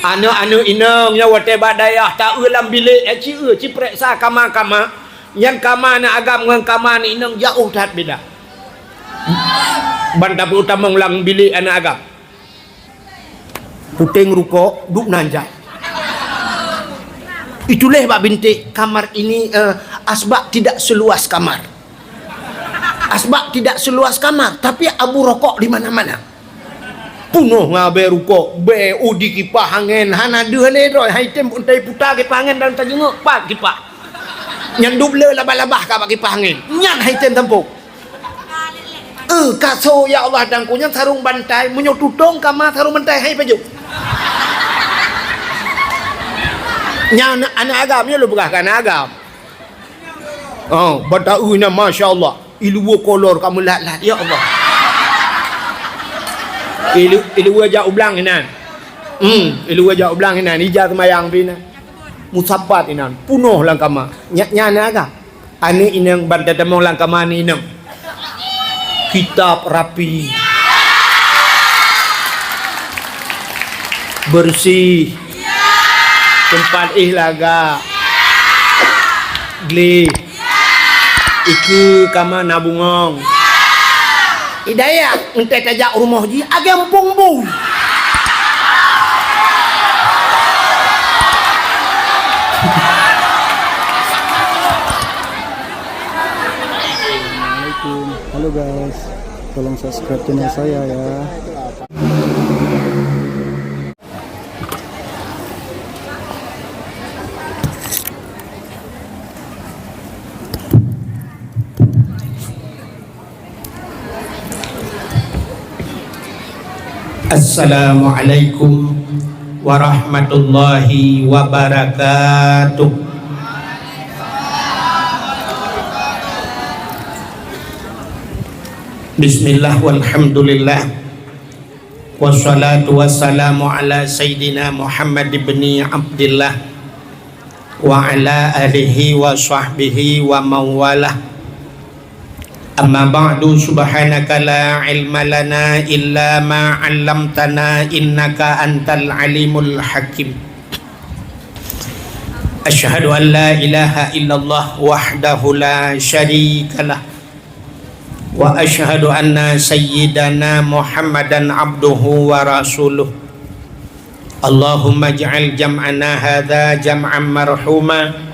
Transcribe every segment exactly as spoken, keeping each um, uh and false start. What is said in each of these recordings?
Aneuk-aneuk inong nyang watée bak dayah taeu lam bilék, eh, ci eu, ci peuriksa kama-kama. Nyan kama aneuk agam ngon kama aneuk inong jaoh that beda. Ban tapeutamong lam bilék aneuk agam. Puténg rukok, duek nan jai. Itulah bak bintik kamar ini, eh, asbak tidak seluas kamar. Asbak tidak seluas kamar, tapi abu rokok di mana-mana. Punoh ngon abée rukok, bée u di kipah angén, hana deuh lé droe, hai tem untai puta kipah angén dan tajenguk pat kipah. Nyan dub le labah-labah ka bak kipah angén. Nyan hai tem tampok. Eh, kaso ya Allah dangku nyan sarong bantai, meunyoe tutong kama sarong bantai hai pajoh. Nyan aneuk agam, nyoe lôn peugah keu aneuk agam. Oh, bata uih na masya Allah. Iluwa kolor ka meulat-lat, ya Allah. Ilu-, iluwa jak ublang inan. Hmm, iluwa jak ublang inan, ija seumayang pi inan. Musapat inan, punoh lam kama. Nyak nyan aga. Aneuk inong ban tatamong lam kama aneuk inong. Kitab rapi. Bersih. Tempat ih laga. Gleh. Ikeue kama na bungong. Hidayah, entah tajak rumoh jih, agam pung bui. Assalamualaikum. Halo guys, tolong subscribe channel saya ya. Assalamualaikum warahmatullahi wabarakatuh. Bismillah walhamdulillah. Wassalatu wassalamu ala sayyidina Muhammad ibni Abdillah wa ala alihi wa sahbihi wa mawalah. Amma ba'du, subhanaka la ilma lana illa ma 'allamtana innaka antal alimul hakim. Asyhadu an la ilaha illallah wahdahu la syarikalah. Wa asyhadu anna sayyidana Muhammadan abduhu wa rasuluh. Allahumma ij'al jam'ana hadza jam'an marhuma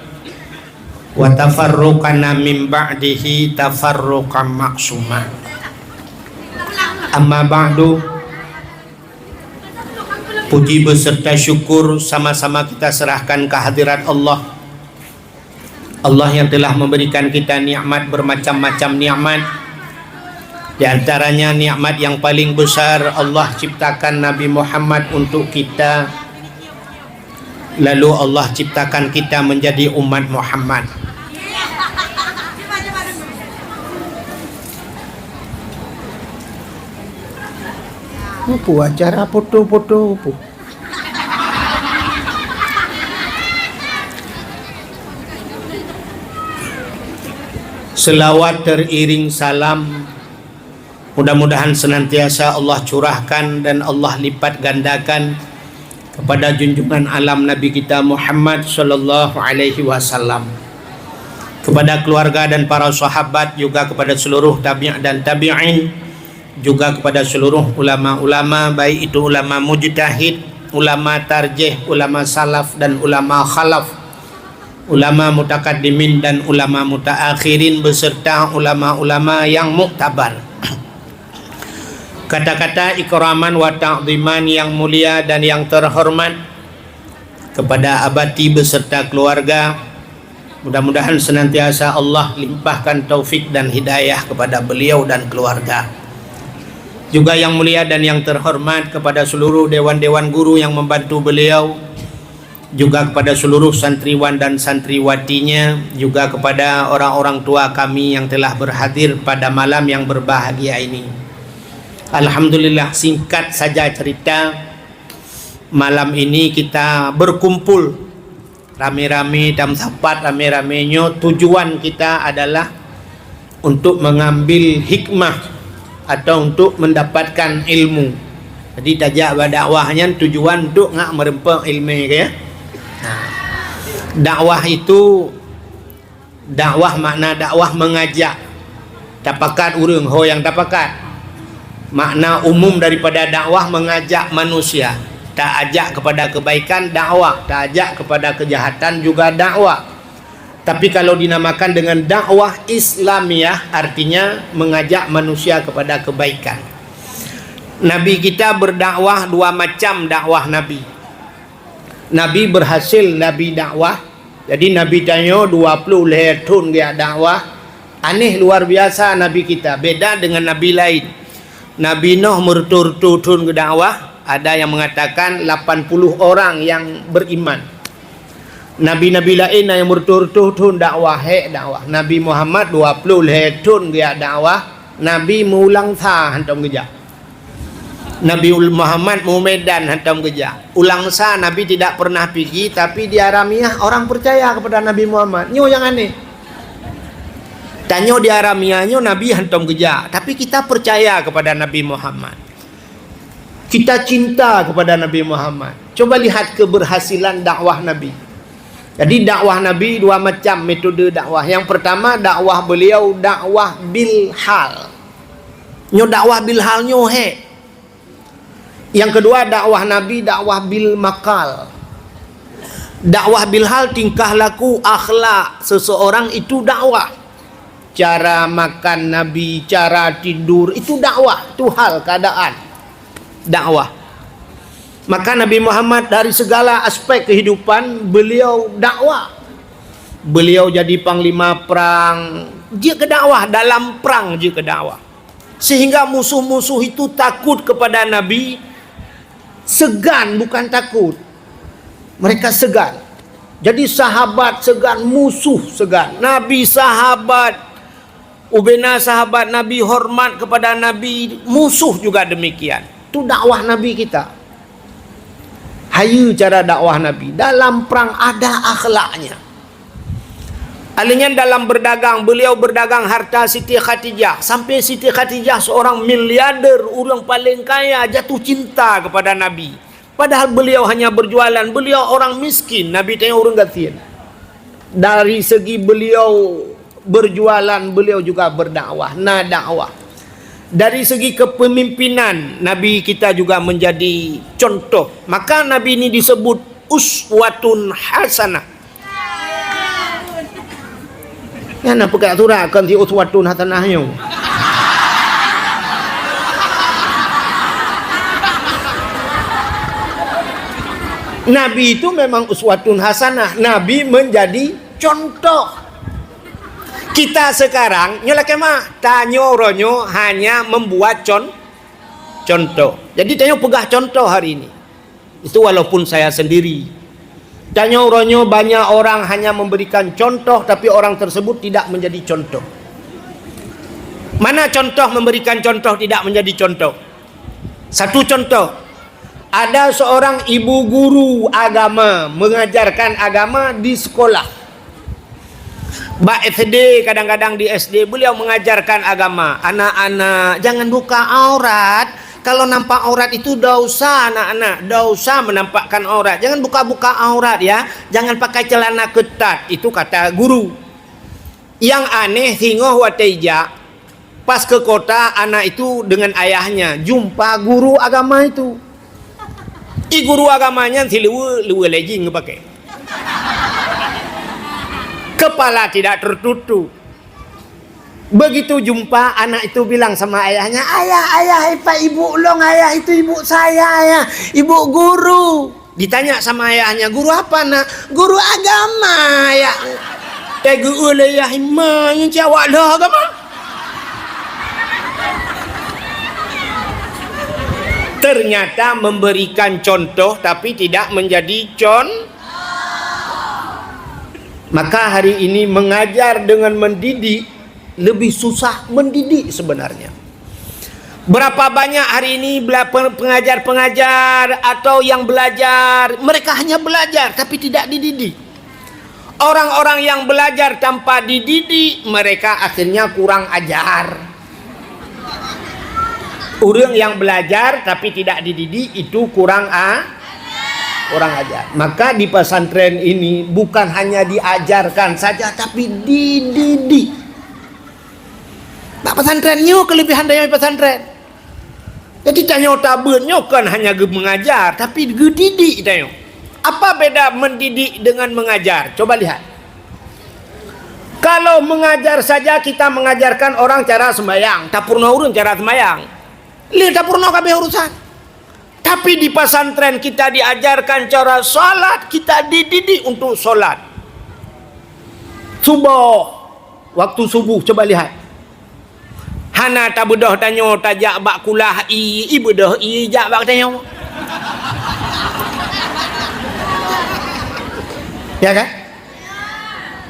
wa tafarruqana min ba'dihi tafarruqan ma'suma. Amma ba'du, puji beserta syukur sama-sama kita serahkan kehadirat Allah. Allah yang telah memberikan kita nikmat bermacam-macam nikmat. Di antaranya nikmat yang paling besar, Allah ciptakan Nabi Muhammad untuk kita. Lalu Allah ciptakan kita menjadi umat Muhammad. Apa acara foto-foto apa? Selawat teriring salam, mudah-mudahan senantiasa Allah curahkan dan Allah lipat gandakan kepada junjungan alam Nabi kita Muhammad sallallahu alaihi wasallam, kepada keluarga dan para sahabat, juga kepada seluruh tabi' dan tabi'in, juga kepada seluruh ulama-ulama, baik itu ulama mujtahid, ulama tarjih, ulama salaf dan ulama khalaf, ulama mutakaddimin dan ulama mutaakhirin beserta ulama-ulama yang muktabar. Kata-kata ikraman wa ta'ziman yang mulia dan yang terhormat kepada Abati beserta keluarga, mudah-mudahan senantiasa Allah limpahkan taufik dan hidayah kepada beliau dan keluarga. Juga yang mulia dan yang terhormat kepada seluruh dewan-dewan guru yang membantu beliau, juga kepada seluruh santriwan dan santriwatinya, juga kepada orang-orang tua kami yang telah berhadir pada malam yang berbahagia ini. Alhamdulillah, singkat saja cerita, malam ini kita berkumpul rame-rame dan sapat rame-rame nyoe, tujuan kita adalah untuk mengambil hikmah atau untuk mendapatkan ilmu. Jadi tajak bak dakwah nyan tujuan untuk ngak meureumpok ileumèe, ya. Nah, dakwah itu, dakwah makna dakwah mengajak. Tapakat ureuëng ho nyang tapakat. Makna umum daripada dakwah mengajak manusia. Taajak kepada kebaikan dakwah, taajak kepada kejahatan juga dakwah. Tapi kalau dinamakan dengan dakwah Islamiah, artinya mengajak manusia kepada kebaikan. Nabi kita berdakwah dua macam dakwah Nabi. Nabi berhasil Nabi dakwah. Jadi Nabi tanyoe dua puluh lhèe thon geujak dakwah. Aneh luar biasa Nabi kita, beda dengan Nabi lain. Nabi Nuh meureutoh-reutoh thon geudakwah, ada yang mengatakan lapan puluh orang yang beriman. Nabi-nabi laén na nyang meureutoh-reutoh thon dakwah, hék dakwah. Nabi Muhammad dua puluh lhèe thon geujak dakwah, Nabi meuulang sa hantom geujak. Nabi Muhammad meumedan hantom geujak. Ulang sa Nabi tidak pernah pigi, tapi di Haramiyah orang percaya kepada Nabi Muhammad. Nyoe nyang aneh. Tanyoe di Haramiyah nyoe Nabi hantom geujak, tapi kita percaya kepada Nabi Muhammad. Kita cinta kepada Nabi Muhammad. Coba lihat keberhasilan dakwah Nabi. Jadi dakwah Nabi dua macam metode dakwah. Yang pertama dakwah beliau dakwah bil hal. Nyoe dakwah bil hal nyoe hék. Yang kedua dakwah Nabi dakwah bil makal. Dakwah bil hal tingkah laku, akhlak seseorang itu dakwah. Cara makan Nabi, cara tidur, itu dakwah, itu hal keadaan dakwah. Maka Nabi Muhammad dari segala aspek kehidupan beliau dakwah. Beliau jadi panglima perang, jeuet keu dakwah, dalam perang jeuet keu dakwah. Sehingga musuh-musuh itu takut kepada Nabi, segan bukan takut. Mereka segan. Jadi sahabat segan, musuh segan. Nabi sahabat, ubena sahabat Nabi hormat kepada Nabi, musuh juga demikian. Itu dakwah Nabi kita. Hayeue cara dakwah Nabi. Dalam perang ada akhlaknya. Alèh nyan dalam berdagang, beliau berdagang harta Siti Khadijah. Sampai Siti Khadijah seorang miliarder, ureuëng paling kaya, jatuh cinta kepada Nabi. Padahal beliau hanya berjualan, beliau orang miskin, Nabi tanya ureuëng gasien. Dari segi beliau berjualan, beliau juga berdakwah, na dakwah. Dari segi kepemimpinan, Nabi kita juga menjadi contoh. Maka Nabi ini disebut uswatun hasanah. Nyan na peugah surat kon si uswatun hasanah nyoe. Nabi itu memang uswatun hasanah. Nabi menjadi contoh. Kita sekarang nyoe lakèe mah, tanyoe uroe nyoe hanya membuat con-, contoh. Jadi tanyoe peugah contoh hari ini. Itu walaupun saya sendiri. Tanyoe uroe nyoe banyak orang hanya memberikan contoh, tapi orang tersebut tidak menjadi contoh. Mana contoh memberikan contoh tidak menjadi contoh? Satu contoh, ada seorang ibu guru agama mengajarkan agama di sekolah. Bak S D, kadang-kadang di S D beliau mengajarkan agama. "Anak-anak, jangan buka aurat. Kalau nampak aurat itu dosa, anak-anak. Dosa menampakkan aurat. Jangan buka-buka aurat, ya. Jangan pakai celana ketat." Itu kata guru. Nyang aneh, singoh watèe jak, pas ke kota, anak itu dengan ayahnya jumpa guru agama itu. I guru agama nyan siluweue, luweue legging geupakè. Kepala tidak tertutup. Begitu jumpa, anak itu bilang sama ayahnya, "Ayah, ayah, ipat ibu ulôn, ayah, itu ibu saya, ayah, ibu guru." Ditanya sama ayahnya, "Guru apa, Nak?" "Guru agama, ya." Teugeue lé yah, "Ima nyang cit awak lheueh agama?" Ternyata memberikan contoh tapi tidak menjadi con-, maka hari ini mengajar dengan mendidik lebih susah mendidik sebenarnya. Berapa banyak hari ini bela-, pe-, pengajar-pengajar atau yang belajar, mereka hanya belajar tapi tidak dididik. Orang-orang yang belajar tanpa dididik, mereka akhirnya kurang ajar. Ureuëng yang belajar tapi tidak dididik, itu kurang a-, kurang ajar. Maka di pesantren ini bukan hanya diajarkan saja, tapi dididik. Bak pesantren nyoe kelebihan tanyoe pesantren. Jadi tanyoe tabeuet nyoe kon hanya geu-, mengajar, tapi geudidik tanyoe. Apa beda mendidik dengan mengajar? Coba lihat. Kalau mengajar saja, kita mengajarkan orang cara sembahyang, tapeurunoe ureuëng cara sembahyang. Lé tapeurunoe ka abéh urusan. Tapi di pesantren kita diajarkan cara salat, kita dididik untuk salat. Subuh, waktu subuh, coba lihat. Hana tabeudôh tanyoe tajak bak kulah ie, ie beudôh ie jak bak tanyoe. Ya kan?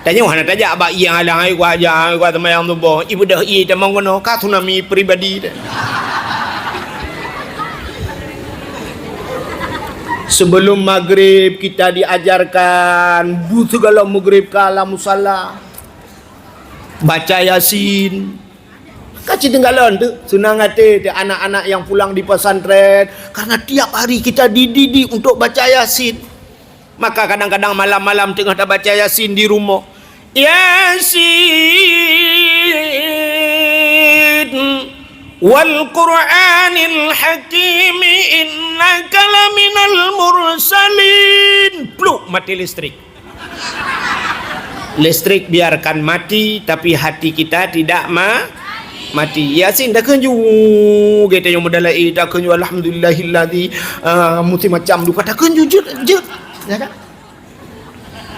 Tanyoe hana tajak bak ie nyang alang, "Hai, kuaja, hai, kuat sembahyang suboh." Ie beudôh ie tamong keunoe, ka tsunami pribadi teuh. Sebelum maghrib kita diajarkan, bu-, segala maghrib ka lam musala. Baca Yasin. Ka ci teunggalan tu, seunang até teuh anak-anak yang pulang di pesantren, karena tiap hari kita dididik untuk baca Yasin. Maka kadang-kadang malam-malam teungoh tabaca Yasin di rumoh. Yasin wal Qur'anil Hakim, innaka laminal mursalin. Pluk, mati listrik. Listrik biarkan mati, tapi hati kita tidak ma-, mati. Yasin takheun ju, geutanyoe meudalai takheun ju, "Alhamdulillahilladzi," ah, macam-macam duka takheun ju, jeuet, jeuet. Ya kan?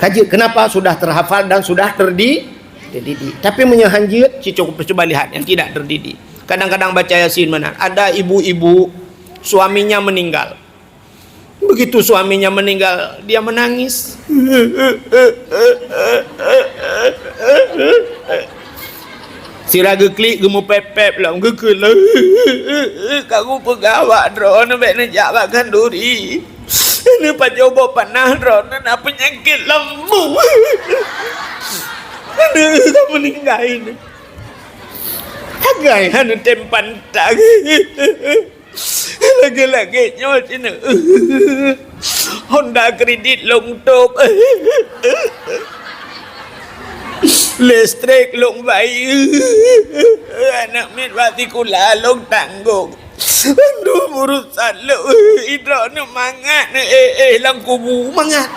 Ka jeuet, kenapa? Sudah terhafal dan sudah terdi-, terdidik. Tapi meunyoe han jeuet, ci cuba, cuba lihat yang tidak terdidik. Kadang-kadang baca Yasin mana? Ada ibu-ibu, suaminya meninggal. Begitu suaminya meninggal, dia menangis. Sira geuklik, geumeupép-pép lom, geukheun lom. Ka kupeugah bak droeneuh bèk neujak bak khanduri. Neupajoh boh panah droeneuh na peunyakét lambung. Aneuk ka meuninggai nyoe. Hagai hana tem pantang. Lagèe-lagèe nyoe sineuk. Honda kredit lôn tôp. Listrik lôn bayeue. Aneuk miet bak sikula lôn tanggong. Aduh, urusan lôn. Droeneuh mangat, eh, eh, lam kubu mangat.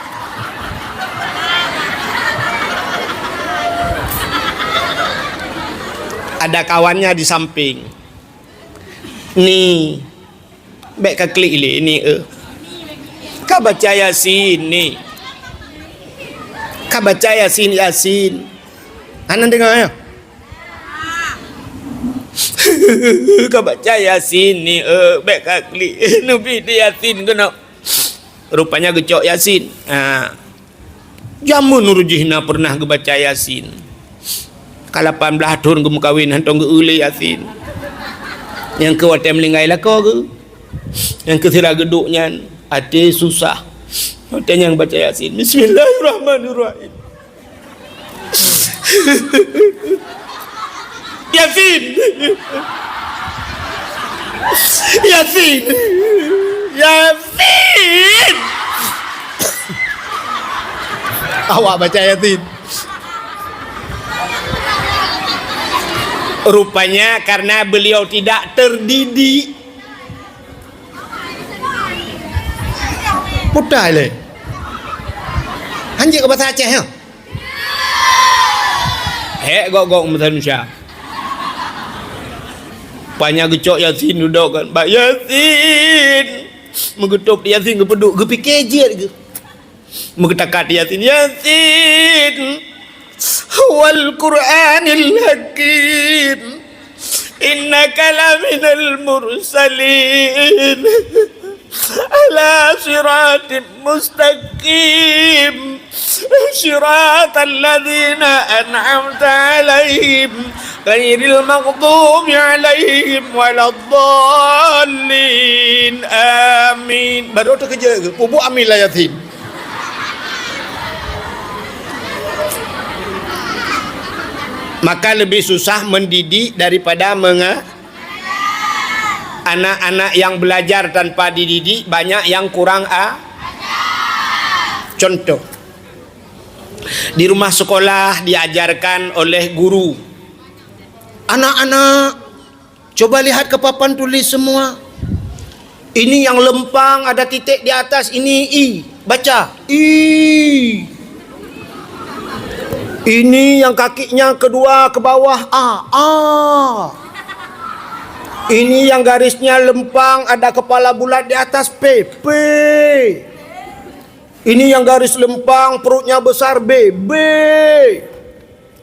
Ada kawannya di samping. Ni, bèk ka klik lé ni, eh. Ka baca Yasin ni. Ka baca Yasin, Yasin. Hana deungoe, ya? Ka baca Yasin ni, eh, bèk ka klik. Neubi di Yasin keunoe. Rupanya geucok Yasin. Ha. Jameun uroe jih na pernah geubaca Yasin. Ka lapan blaih thon geumeukawen, hantom geu-eu lé Yasin. Nyang keu watèe meuninggai lakoe geuh. Nyang keu sira geuduek nyan, até susah. Watèe nyan baca Yasin. Bismillahirrahmanirrahim. Yasin. Yasin. Yasin. Awak baca Yasin. Rupanya karena beliau tidak terdidik. Putai lé. Hanjeuet keu bahasa Aceh, ya? Hék gok-gok meusanusia. Panya geucok Yasin dudoe kan. Bak Yasin. Meugeutôb Yasin geupeuduek, geupike jeuet geuh. Meugeutakat Yasin, Yasin, wal Qur'anil Hakim, innaka laminal mursalin, ala siratim mustaqim, siratal ladzina an'amta alaihim, ghairil maghdubi alaihim waladdallin. Amin. Baru teukeujot geuh, peubuet amin lam Yasin. Maka lebih susah mendidik daripada menga-, Anak-anak yang belajar tanpa dididik banyak yang kurang a-, contoh. Di rumah sekolah diajarkan oleh guru. Anak-anak, coba lihat ke papan tulis semua. Ini yang lempang ada titik di atas, ini i. Baca, i. Ini yang kakinya kedua ke bawah, a. A. Ini yang garisnya lempang ada kepala bulat di atas, p. P. Ini yang garis lempang perutnya besar, b. B.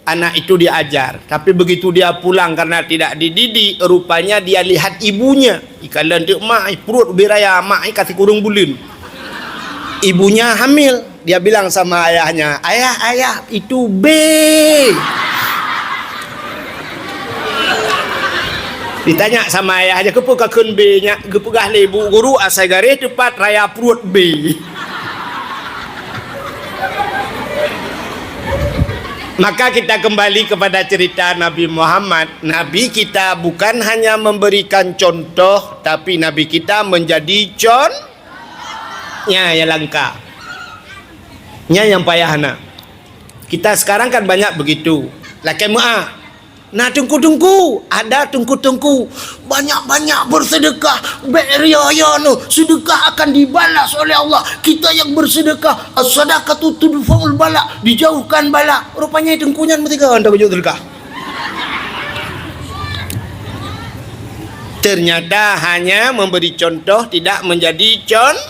Anak itu diajar, tapi begitu dia pulang karena tidak dididik, rupanya dia lihat ibunya. Ikalon teuk mak, perut ubé raya, mak kasih kurung buleuen. Ibunya hamil, dia bilang sama ayahnya, "Ayah, ayah, itu B." Ditanya sama ayahnya, "Kenapa kau kheun B nyak?" Geupeugah lé ibu guru, asai garéh teupat raya perut B. Maka kita kembali kepada cerita Nabi Muhammad. Nabi kita bukan hanya memberikan contoh, tapi Nabi kita menjadi con-, nya, ya langka. Nya yang payah na. Kita sekarang kan banyak begitu. Lakée meu'ah. Nah, teungku-teungku, ada teungku-teungku banyak-banyak bersedekah, bék ria-ria neuh, sedekah akan dibalas oleh Allah. Kita yang bersedekah, as-sadaqatu tudfa'ul bala, dijauhkan bala. Rupanya teungku nyan meutika untuk sedekah. Ternyata hanya memberi contoh, tidak menjadi con-,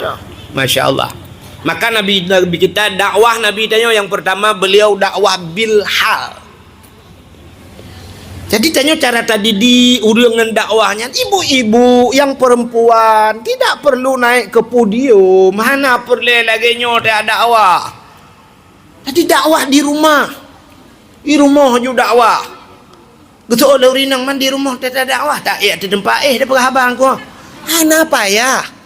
Toh. Masya Allah. Maka Nabi, Nabi kita, dakwah Nabi tanyoe yang pertama, beliau dakwah bil hal. Jadi tanyoe cara tadidik ureuëng ngon dakwah nyan, ibu-ibu yang perempuan tidak perlu naik ke podium, hana peureulée lagée nyoe ta dakwah. Jadi dakwah di rumah. Di rumoh ju dakwah. Geuseuôt lé ureuëng inong man di rumoh teuta dakwah, tak ék teuteumpat éh, tapeugah haba ngon ku. Hana payah.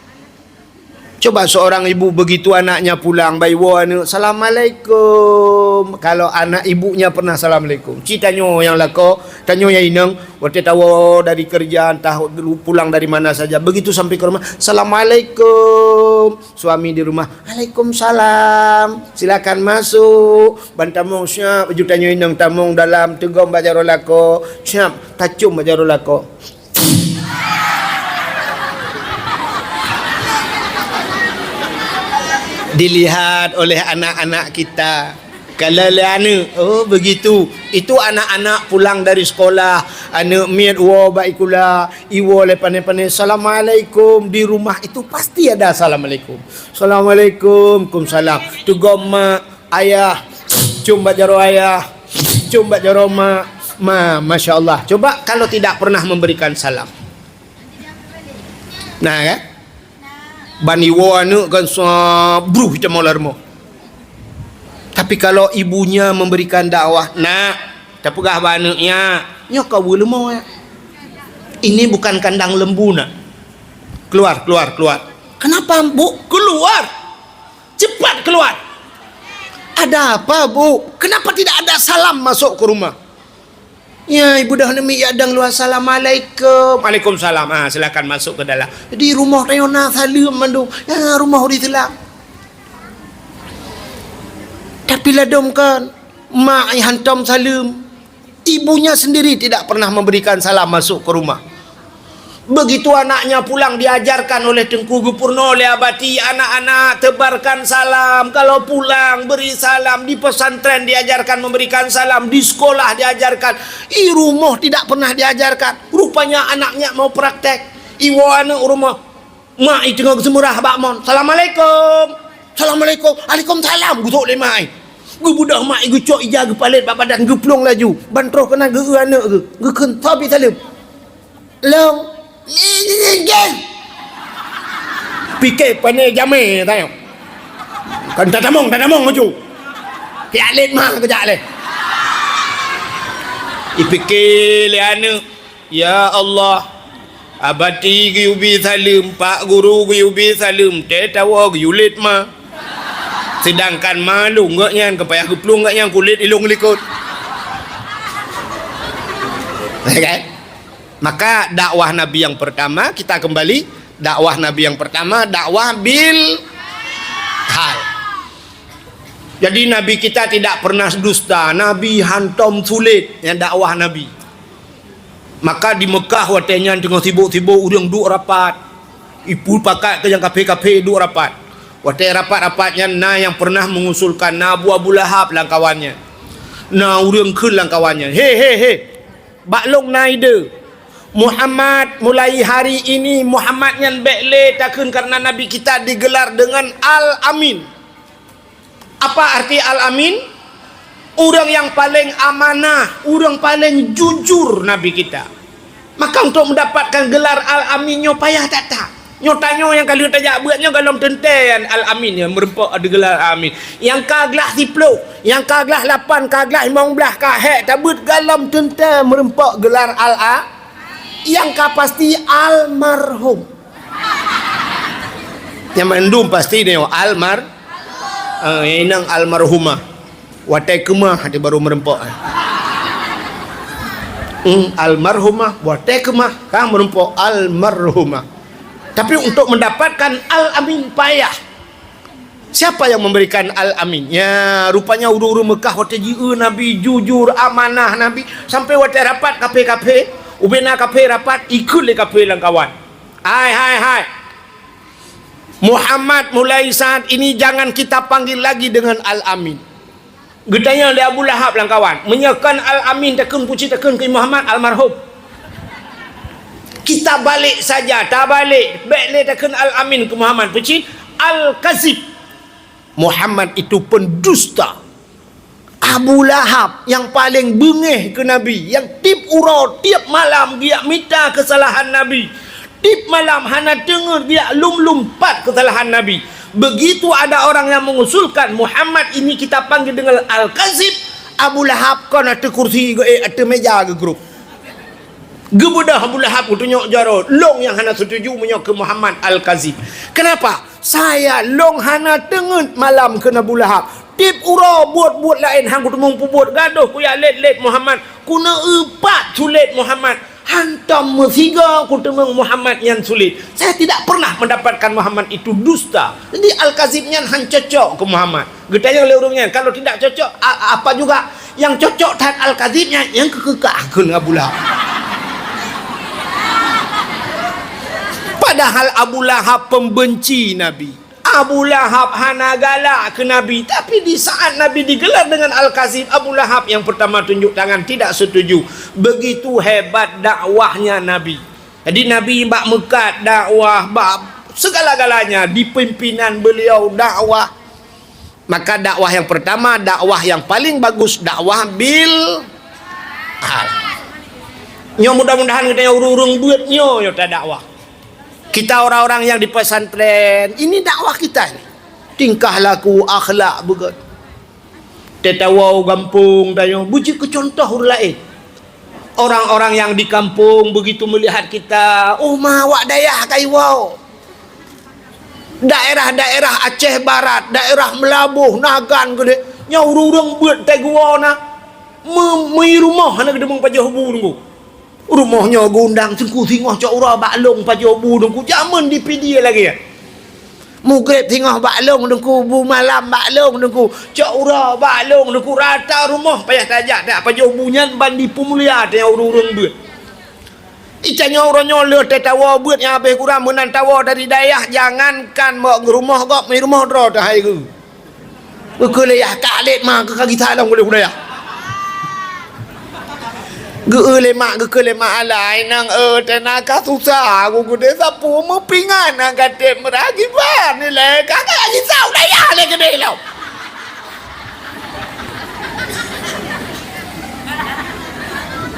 Coba seorang ibu begitu anaknya pulang, bak iwoe aneuëk, "Assalamualaikum." Kalau anak ibunya pernah assalamualaikum. Ci tanyoe nyang lakoe, tanyoe nyang inong, watée tawoe dari kerja, entah pulang dari mana saja, begitu sampai ke rumah, "Assalamualaikum." Suami di rumah, "Waalaikumsalam. Silakan masuk." Ban tamong siap, baju tanyoe inong tamong dalam, teugom bak jaroe lakoe, siap, tacom bak jaroe lakoe. Dilihat oleh anak-anak kita. Kalau lé aneuëk, oh, begitu. Itu anak-anak pulang dari sekolah, aneuëk miet woe bak sikula, iwoe lé pané-pané, "Assalamualaikum." Di rumah itu pasti ada assalamualaikum. "Assalamualaikum." "Kumsalam." Teugom mak, ayah, com bak jaroe ayah, com bak jaroe mak. Ma, masya Allah. Coba kalau tidak pernah memberikan salam. Nah, kan? Ban iwoe aneuëk kan sa bruh teuma lam rumoh. Tapi kalau ibunya memberikan dakwah, "Nak, tapeugah bak aneuëk nyak, nyoe ka weueh leumo, ya. Ini bukan kandang lembu, nak. Keluar, keluar, keluar." "Kenapa, Bu?" "Keluar! Cepat keluar!" "Ada apa, Bu?" "Kenapa tidak ada salam masuk ke rumah?" "Ya, ibu dah nemi ya dang luar, assalamualaikum." "Waalaikumsalam. Ah, silakan masuk ke dalam." Di rumoh tanyoe na saleuem mandum. Ya, rumoh di Selam. Tapi ladom kan, mak ai hantom saleuem. Ibunya sendiri tidak pernah memberikan salam masuk ke rumah. Begitu anaknya pulang, diajarkan oleh teungku, geupeurunoe lé abati, "Anak-anak, tebarkan salam. Kalau pulang, beri salam." Di pesantren diajarkan memberikan salam, di sekolah diajarkan. I rumoh tidak pernah diajarkan. Rupanya anaknya mau praktek. Iwoe aneuëk rumoh. Mak i teungoh geuseumurah bak mon. "Assalamualaikum." "Assalamualaikum." "Waalaikumsalam." Geusok lé mak i. Geubeudoh mak i, geucok ija geupalét bak badan, geuplueng laju. Ban troh keunan geu-eu aneuëk geuh. Geukheun, "Sabi saleuem." Long. Pike pané jamé tanyoe. Kan tatamong, tatamong maju. Tiak lét ma keujak lé. Ipike lé aneuëk, "Ya Allah, abati geuyue bi saleuem, pak guru geuyue bi saleuem, tée tawoe geuyue lét ma." Sedangkan ma lôn geuh nyan, ka payah geuplueng geuh nyan kulét ilong likot. Ya kan? Maka dakwah Nabi yang pertama, kita kembali, dakwah Nabi yang pertama, dakwah bil hal. Jadi Nabi kita tidak pernah dusta, Nabi hantom sulit nyang dakwah Nabi. Maka di Mekah watée nyan teungoh sibok-sibok ureuëng duek rapat. Ipu pakat keu nyang kafé-kafé duek rapat. Watée rapat-rapat nyan na nyang pernah mengusulkan, na Abu, Abu Lahab lam kawan nyan. Na ureuëng kheun lam kawan nyan, "He, he, he! Bak lôn na ide. Muhammad, mulai hari ini Muhammad nyan bék lé takheun, karena Nabi kita digelar dengan Al-Amin." Apa arti Al-Amin? Ureuëng nyang paleng amanah, ureuëng paleng jujur Nabi kita. Maka untuk mendapatkan gelar Al-Amin nyoe payah that-that. Nyoe tanyoe nyang ka lheueh tajak beuet nyoe golom teuntée nyan Al-Amin nyan meureumpok digelar Al-Amin. Nyang ka glah siplôh, nyang ka glah lapan, ka glah limong blaih, ka hék tabeuet golom teuntée meureumpok gelar Al-A-, nyang ka pasti almarhum. Nyang mandum pasti nyoe almar-, eh, nyang inong almarhumah. Watée keumah di baru meureumpok. Hmm, almarhumah, watée keumah, ka meureumpok almarhumah. Tapi untuk mendapatkan Al-Amin payah. Siapa yang memberikan Al-Amin? Ya, rupanya ureuëng-ureuëng Mekah watée jieu Nabi, jujur, amanah Nabi, sampai watée rapat kafé-kafé, ubena kafé rapat, ikheun lé kafé lam kawan. Hai, hai, hai! Muhammad, mulai saat ini jangan kita panggil lagi dengan Al-Amin. Geutanyong lé Abu Lahab lam kawan, "Meunyoe kon Al-Amin takheun, peue cit takheun keu Muhammad almarhum?" Kita balik saja, tabalek, bék lé takheun Al-Amin keu Muhammad, peue cit? Al-Kazib. Muhammad itu pendusta. Abu Lahab nyang paleng beungéh keu Nabi, nyang tieb uroe, tieb malam geujak mita keusalahan Nabi. Tieb malam hana teungeut geujak lom-lom pat keusalahan Nabi. Begitu ada orang yang mengusulkan Muhammad ini kita panggil dengan Al-Kazib, Abu Lahab kon ateueh kursi geuék, ateueh méja geugrôp. Geubeudôh Abu Lahab geutunyok jaroe, "Lôn nyang hana setuju meunyoe keu Muhammad Al-Kazib. Kenapa? Saya lôn hana teungeut malam," kheun Abu Lahab. "Tieb uroe buet-buet laén han kuteumeung peubuet, gadôh kujak lét-lét Muhammad, kuneu-eu pat sulet Muhammad, hantom meusigoe kuteumeung Muhammad nyan sulet. Saya tidak pernah mendapatkan Muhammad itu dusta. Jadi Al-Kazib nyan han cocok keu Muhammad." Geutanyong lé ureuëng nyan, "Kalau tidak cocok, a-, apa juga? Nyang cocok that Al-Kazib nyan, nyang keukeukah," kheun Abu Lahab. Padahal Abu Lahab pembenci Nabi. Abu Lahab hana galak keu Nabi, tapi di saat Nabi digelar dengan Al-Kazib, Abu Lahab yang pertama tunjuk tangan tidak setuju. Begitu hebat dakwahnya Nabi. Jadi Nabi bak meukat dakwah, bak segala-galanya di pimpinan beliau dakwah. Maka dakwah yang pertama, dakwah yang paling bagus, dakwah bil hal. Nyoe mudah-mudahan geutanyoe ureuëng-ureuëng beuet nyoe, nyoe tadakwah. Kita orang-orang yang di pesantren, ini dakwah kita ini. Tingkah laku, akhlak beugét. Teuh tawoe u gampông tanyoe, beujeuet keu contoh ureuëng laén. Orang-orang yang di kampung begitu melihat kita, "Oh ma, awak dayah ka iwoe." Daerah-daerah Aceh Barat, daerah Meulaboh, Nagan keudéh, nyoe ureuëng-ureuëng beuet teuh geuwoe na, meu-, meu rumoh hana geudeumeung pajoh bu Teungku. Rumoh nyoe geuundang Teungku singoh cok uroe bak lôn pajoh bu Teungku, jameun di Pidie lagée nyan. Mugreb singoh bak lôn Teungku, bu malam bak lôn Teungku, cok uroe bak lôn Teungku, rata rumoh payah tajak, tajak pajoh bu nyan ban dipeumulia teuh ureuëng-ureuëng beuet. Itanyoe uroe nyoe lheueh teuh tawoe beuet nyang habéh kurang meunan tawoe dari dayah, jangankan mok rumoh gob, meu rumoh droe teuh hai geu. Geukheun lé yah ka lét ma keu ka gisa lom ulée budaya. Geu lé mak, geukheun lé mak alai nang, "Eh, teuh na ka susah, aku geudeh sapu meupingan na gaté meurah giban nilai ka ka gisa budaya lé geudeh lom."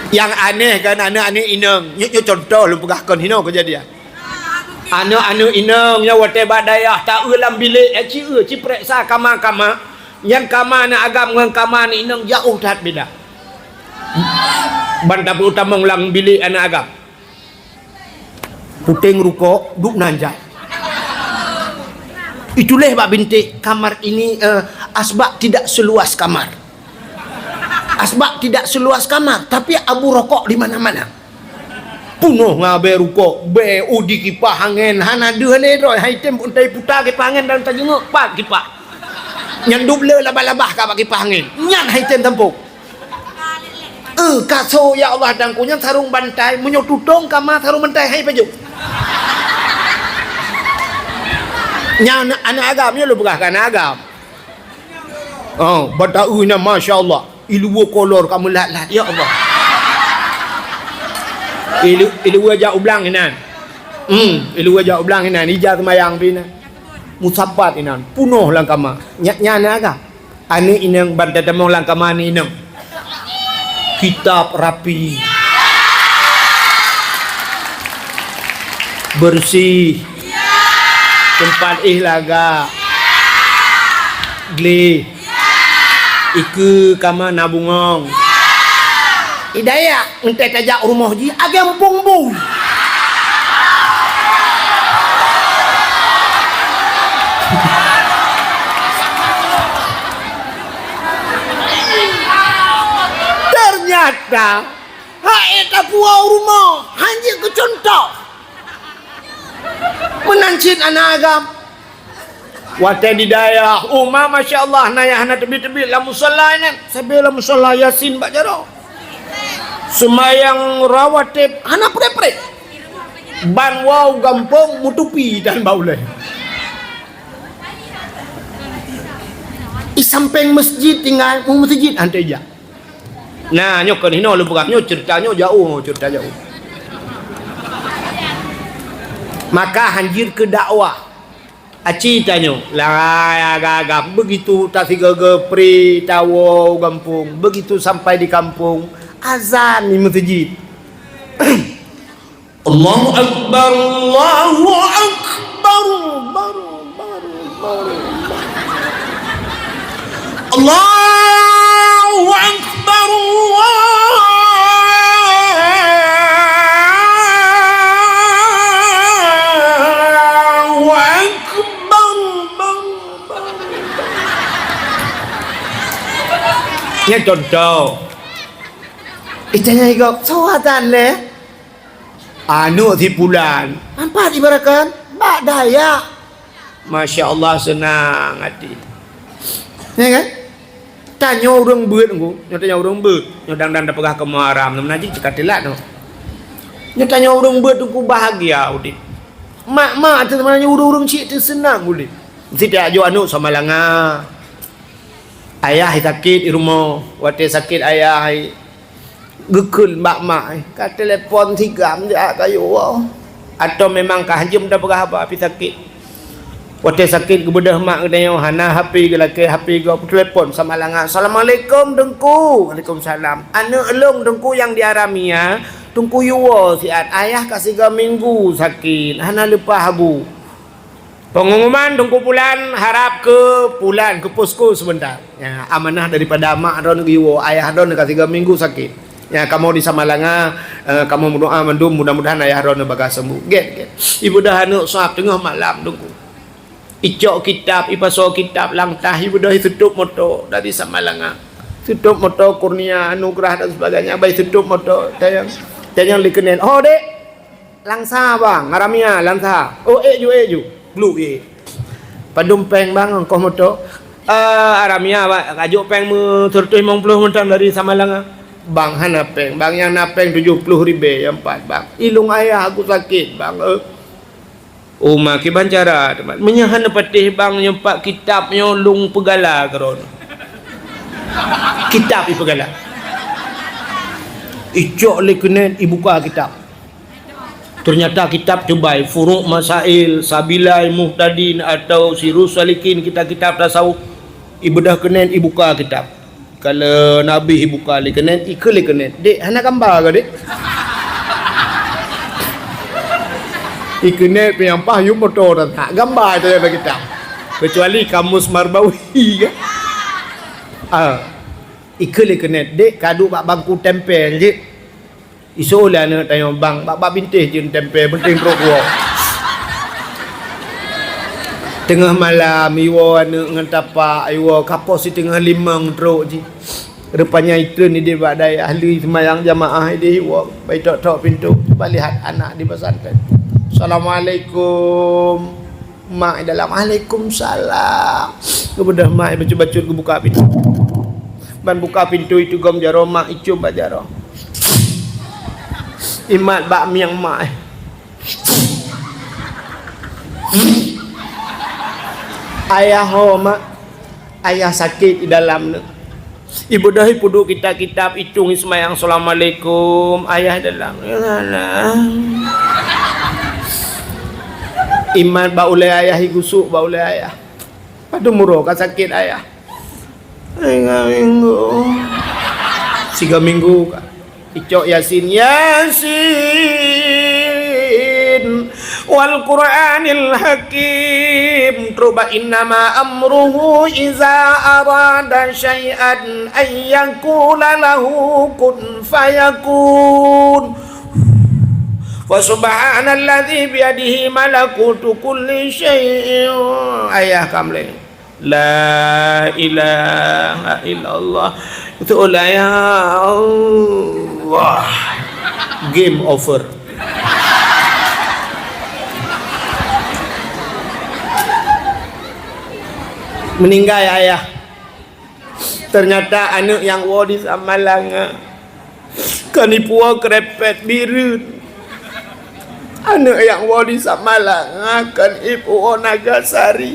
Nyang aneh kan aneuk-aneuk inong, nyoe, nyoe contoh lôn peugah kon hinoe keujadian. Aneuk-aneuk inong nyang watée bak dayah ta-eu lam bilék, eh, ci-eu, ci peuriksa kama-kama. Nyan kama aneuk agam ngon kama aneuk inong jaoh that beda. Ban tapeutamong lam bilék aneuk agam. Puténg rukok, duek nan jai. Itulah bak binték kamar ini, eh, asbak tidak seluas kamar. Asbak tidak seluas kamar, tapi abu rokok di mana-mana. Punoh ngon abée rukok, bée udi kipah angén, hana deuh lé droe, hai tem pun tai puta kipah angén dan tajeungok pat kipah. Nyan dub le labah-labah ka bak kipah angén. Nyan hai tem tampok. Eh, kaso ya Allah Teungku nyan sarong bantai, meunyoe tutong kama sarong bantai hai pajoh. Nyan aneuk agam, nyoe lôn peugah keu aneuk agam. Oh, bak taeu nyan, masya Allah. Iluwa kolor ka meulat-lat, ya Allah. Ilu, iluwa jak ublang inan. Hmm, iluwa jak ublang inan, ija seumayang pih inan. Musapat inan, punoh lam kama. Nyak nyan aga. Aneuk inong ban tatamong lam kama aneuk inong. Kitab rapi. Bersih. Tempat ih laga. Gleh. Ikeue kama na bungong. Hidayah, enteuk tajak rumoh jih, agam pong bui. Ternyata, hai tapuwoe rumoh, hanjeuet keu cuntoh. Meunan cit aneuk agam. Watée di dayah, uma, masya Allah, na nyang hana teubiet-teubiet lam musala nyan. Sabe lam musala Yasin bak jaroe. Seumayang rawatib hana preh-preh. Ban woe gampông meutupi dan bak ulée. Di sampéng masjid tinggai, mu masjid han teuh jak. Nah, nyoe kon hinoe lôn peugah, nyoe ceurita nyoe jauh, nyoe ceurita jauh. Maka hanjeuet keu dakwah. Aci tanyoe, lai aga-aga, begitu tasigoe-goe pri tawoe u gampông, begitu sampai di kampung, azan di meuseujid. Allahu Akbar, Allahu Akbar, baru, baru, baru. Allahu Akbar, Allahu Akbar. Nyan contoh. Itanya igok, "Soe azan lé?" "Aneuk si pulan." "Ampat ibarakan?" "Bak Dayak." Masya Allah, seunang até. Ya kan? Tanyoe ureuëng beuet ngku, nyoe tanyoe ureuëng beuet. Nyoe dang-dang tapeugah kamoe haram, meunan jih cit ka teulat nyoe. Nyoe tanyoe ureuëng beuet ngku bahagia udeb. Mak-mak teuh meunan nyoe ureuëng-ureuëng chik teuh seunang udeb. Sitiap jok aneuk Samalanga. Ayah sakét di rumoh, watée sakét ayah, geukheun bak mak, ka telepon sigam jak kayue woe. Atau memang ka hanjeuet tapeugah haba pih sakét. Watée sakét geubeudôh mak geutanyoe hana H P geulakée, H P gob, telepon Samalanga, "Assalamualaikum Teungku." "Waalaikumsalam." "Aneuk lôn Teungku nyang di Haramia, Teungku yue woe siat, ayah ka sigoe minggu sakét, hana leupah bu." Pengumuman Teungku Pulan harab keu Pulan keu posko sebentar. Ya, amanah daripada mak droeneuh geuyue woe, ayah droeneuh ka tiga minggu sakét. Ya, kamoe di Samalanga, eh, kamoe meudoa mandum mudah-mudahan ayah droeneuh bagah sembuh. Gét, gét. Ibeudôh aneuk sab teungoh malam Teungku. Icok kitab, ipasoe kitab langtah, ibeudôh itutôp moto dari Samalanga. Tutôp moto Kurnia, Anugerah dan sebagainya, bai tutôp moto. Tanyong, tanyong likenet. "Oh, dek." "Langsa, Bang, Haramia, Langsa." "Oh, ék ju, ék ju." Gluk ék. "Padum péng, Bang, ongkoh moto?" "Eh, Haramia, Bang, kajok péng meu seratus limong puluh mantong dari Samalanga." "Bang, hana péng, Bang, nyang na péng tujoh puluh ribée, nyang pat, Bang. Ilong ayah aku sakét, Bang, eh." "Oh, ma kiban cara, teuma. Meunyoe hana patéh, Bang, nyang pat kitab nyoe lôn peugala keudroe." Kitab ipeugala. Icok likenet ibuka kitab. Ternyata kitab cubai, Furuq Masail, Sabilai Muhtadin atau Sirus Salikin, kitab-kitab tasawuf. Ibeudôh kenet ibuka kitab. Kalau Nabi ibuka likenet, ikeu likenet. "Dek, hana gamba ke, Dek?" Ikenet pih nyang paih yue moto dah tak gamba itu yang kitab. Kecuali kamus Marbawi kan. Ah. Ikeu likenet, "Dek, ka duek bak bangku tempel jih." Isoe lé aneuk tanyoe, "Bang, bak, bak bintéh jeuet tempé, peunteng trok woe." Teungoh malam, iwoe aneuk ngon tapak, iwoe ka poh siteungoh limong trok jih. Rupanya itreun idéh bak dayah, lheuh seumayang jamaah idéh iwoe, bai tok-tok pintoe, cuba lihat anak di pesantren. "Assalamualaikum." Mak i dalam, "Waalaikumsalam." Geubeudôh mak i bacut-bacut geubuka pintoe. Ban buka pintoe, iteugom jaroe, mak icôm bak jaroe. Imat bak mieng mak i. "Ayah ho, Mak." "Ayah sakét di dalam nyoe." Ibeudôh ipeuduek kitab-kitab, itong, iseumayang, "Assalamualaikum, ayah dalam." Imat bak ulèe ayah, igusok bak ulèe ayah. Padum uroe ka sakét ayah? Tiga minggu. Tiga minggu ka. Icok Yasin, "Yasin, wal Qur'anil Hakim." Trok bak, "Innama amruhu iza arada syai'an an yaqula lahu kun fayakun. Fa subhanalladzi biyadihi malakutu kulli syai'in." Ayah ka mulai. La ilaha illallah. Itu lah, ya Allah. Game over. Meninggai ayah. Ternyata aneuk nyang woe di Samalanga. Kon ipuwoe keureumpet Bireuen. Aneuk nyang woe di Samalanga kon ipuwoe Nagasari.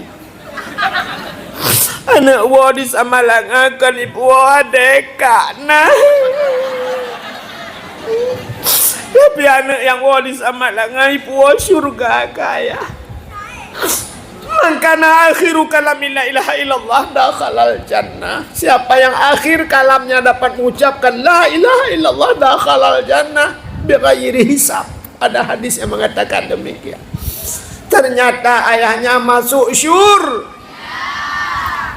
Aneuk woe di Samalanga kon ipuwoe Adeka na. Tapi aneuk nyang woe di Samalanga ipuwoe syeuruga keu ayah. "Man kana akhiru kalami la ilaha illallah dakhalal jannah." Siapa yang akhir kalamnya dapat mengucapkan la ilaha illallah dakhalal jannah bighairi hisab. Ada hadis yang mengatakan demikian. Ternyata ayahnya masuk syur.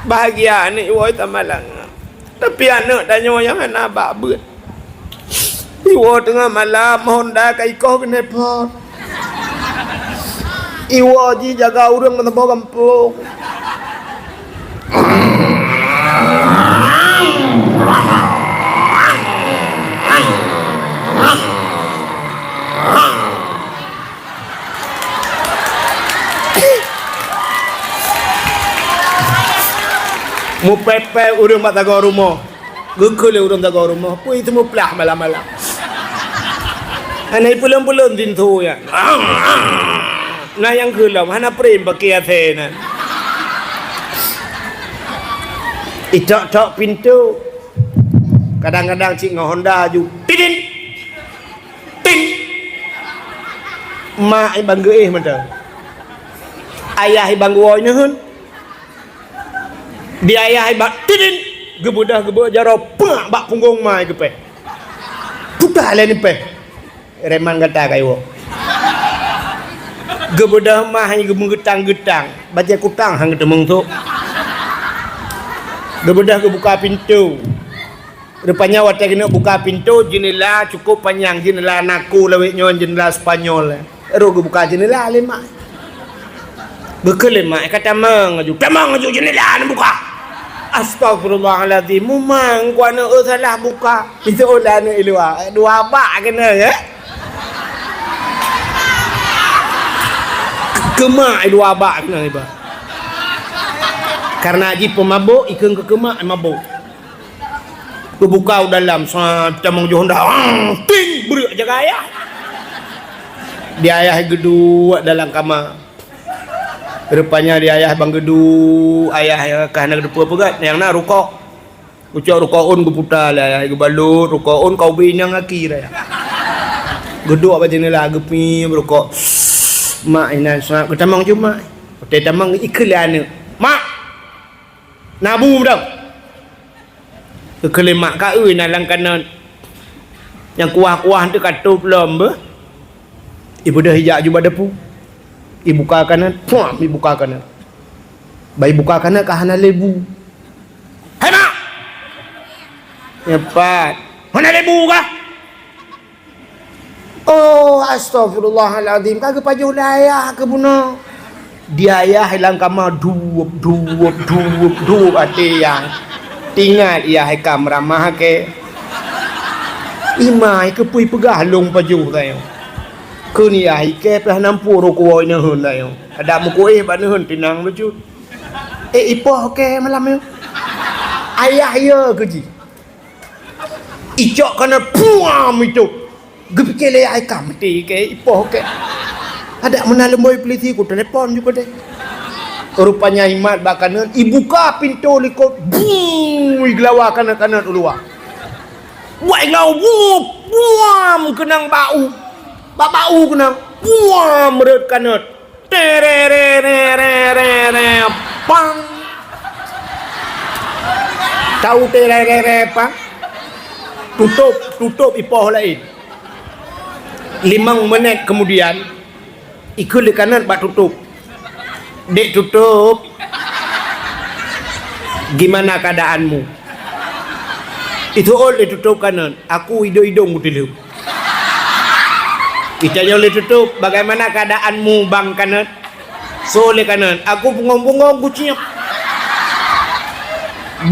Bahagia aneuk woe Samalanga. Tapi aneuk tanyoe nyang hana bak beuet. Iwoe teungoh malam, Honda ka ikoh keuneupot. Iwoe jijaga ureueng meusaboh gampông. Mupèe-pèe ureueng bak sagoe rumoh. Geukheun lé ureueng sagoe rumoh, peue teumuplah malam-malam. Hana ipeulon-peulon pintoe nyan. Na nyang kheun lom, hana prem paké asèe nyan. Itok-tok pintoe. Kadang-kadang cit ngon Honda aju. Tidin! Tin! Mak i ban geuéh mantong. Ayah i ban geuwoe neuheun. Di ayah i ban tidin! Geubeudôh geubeudôh jaroe peungak bak punggong mak i geupèh. Puta lé neupèh. Reman gata ka iwoe. Geubeudôh mak i geumeugeutang-geutang. Bajèe kutang han geuteumeung sôk. Geubeudôh geubuka pintoe. Rupanya watèe keuneuk buka pintoe, jeunela cukôp panyang, jeunela naku lawét nyoe, jeunela Spanyol. Rot geubuka jeunela lé mak. Geukheun lé mak, ka tamong aju. Tamong aju jeunela neubuka. Astagfirullahalazim, mumang ku aneuk, eu, salah buka. Pintoe lé aneuk i luwa. Dua bak keuneuk, ya. Keukeumah dua bak keuneuk iba. Karena jih peumabôk, ikheun keukeumah mabôk. Geubuka u dalam, sa tamong ju honda, ang, ting, breuek jaga ayah. Di ayah geuduek dalam kama. Rupanya di ayah ban geuduek, ayah ka hana geuteupeue peugöt, nyang na rukok. Ucok rukok ôn geuputa lé ayah, geubalot rukok ôn ka ubé inong aki ayah. Geuduek bak jeunela, geupie rukok. Mak inan seungab geutamong ju mak. Watèe tamong ikheun lé aneuk. Mak! Na bu dong. Geukheun lé mak, ka eu na lam kanot. Nyang kuah-kuah teuh ka tôb lom beuh. Ibeudôh ijak aju bak dapu. Ibuka kanot, puam, ibuka kanot. Ban ibuka kanot ka hana lé bu. "Hai mak!" Nyan pat. "Hana lé bu kah?" "Oh, astagfirullahalazim, ka geupajoh lé ayah keuh bunoe." Di ayah lam kama duep, duep, duep, duep até ayah. Ingat, yah hai ka meuramah kèe. Imai keupeue peugah lôn pajoh tanyoe. Kheun yah hai kèe pih nampu ruku ineuheun tanyoe. Adak meukuéh bak neuheun tinang lucut. Eh, ipoh kèe malam nyoe. Ayah ya keu jih. Icok keunan puam itu. Geupike lé ai ka meuti kèe, ipoh kèe. Adak meunan leumboi peulisi ku telepon ju keudeh. Rupanya imat bak keunan, ibuka pintoe likot, buu, igelawa keunan-keunan u luwa. Buat igelawa, buu, buam keunan bak u. Bak, bak u keunan, buam rhot keunan. Terererererere, pang. Tahu tererere pang? Tutup, tutup ipoh laén. Limong menit kemudian, ikheun lé keunan bak tutup. "Dek tutup, gimana keadaanmu?" Itu ol lé tutup keunan. Aku idong-idong kuteulheueh. Itanyong lé tutup, "Bagaimana keadaanmu, Bang Kanot?" So lé keunan, "Aku bungong-bungong kuciep."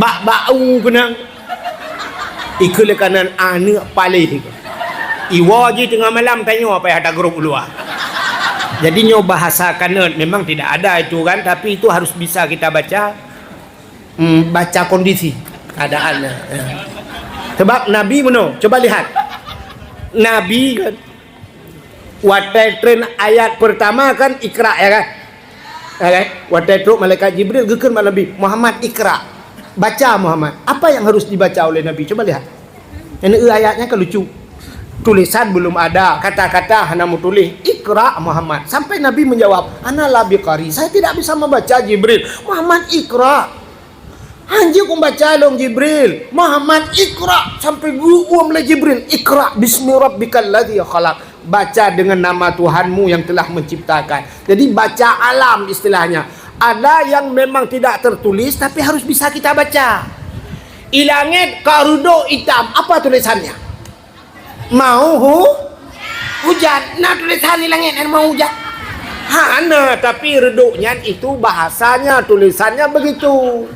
Bak bak u keunan. Ikheun lé keunan aneuk paléh. Iwoe jih teungoh malam tanyoe payah tagrôp u luwa. Jadi nyoe bahasa Kanot memang tidak ada itu kan, tapi itu harus bisa kita baca. Hmm, baca kondisi keadaan. Ya. Sebab Nabi meunoe, coba lihat. Nabi kan, watèe treun ayat pertama kan Iqra, ya kan? Ya kan? Watèe trok malaikat Jibril geukheun bak Nabi, "Muhammad, Iqra." Baca Muhammad. Apa yang harus dibaca oleh Nabi? Coba lihat. Ini ayatnya kan lucu. Tulisan belum ada, kata-kata hana meutuléh. "Iqra Muhammad." Sampai Nabi menjawab, "Ana la biqari." "Saya tidak bisa membaca, Jibril." "Muhammad, Iqra." "Hanjeuet kumbaca lôn, Jibril." "Muhammad, Iqra." Sampai geuuem lé Jibril, "Iqra bismi rabbikal ladzi khalaq." "Baca dengan nama Tuhanmu yang telah menciptakan." Jadi baca alam istilahnya. Ada yang memang tidak tertulis tapi harus bisa kita baca. Ilangét ka reudôk itam, apa tulisannya? Mau hu-, hujan. Na tulisan di langét, "Mau hujan"? Hana, tapi reudôk nyan itu bahasanya, tulisannya begitu.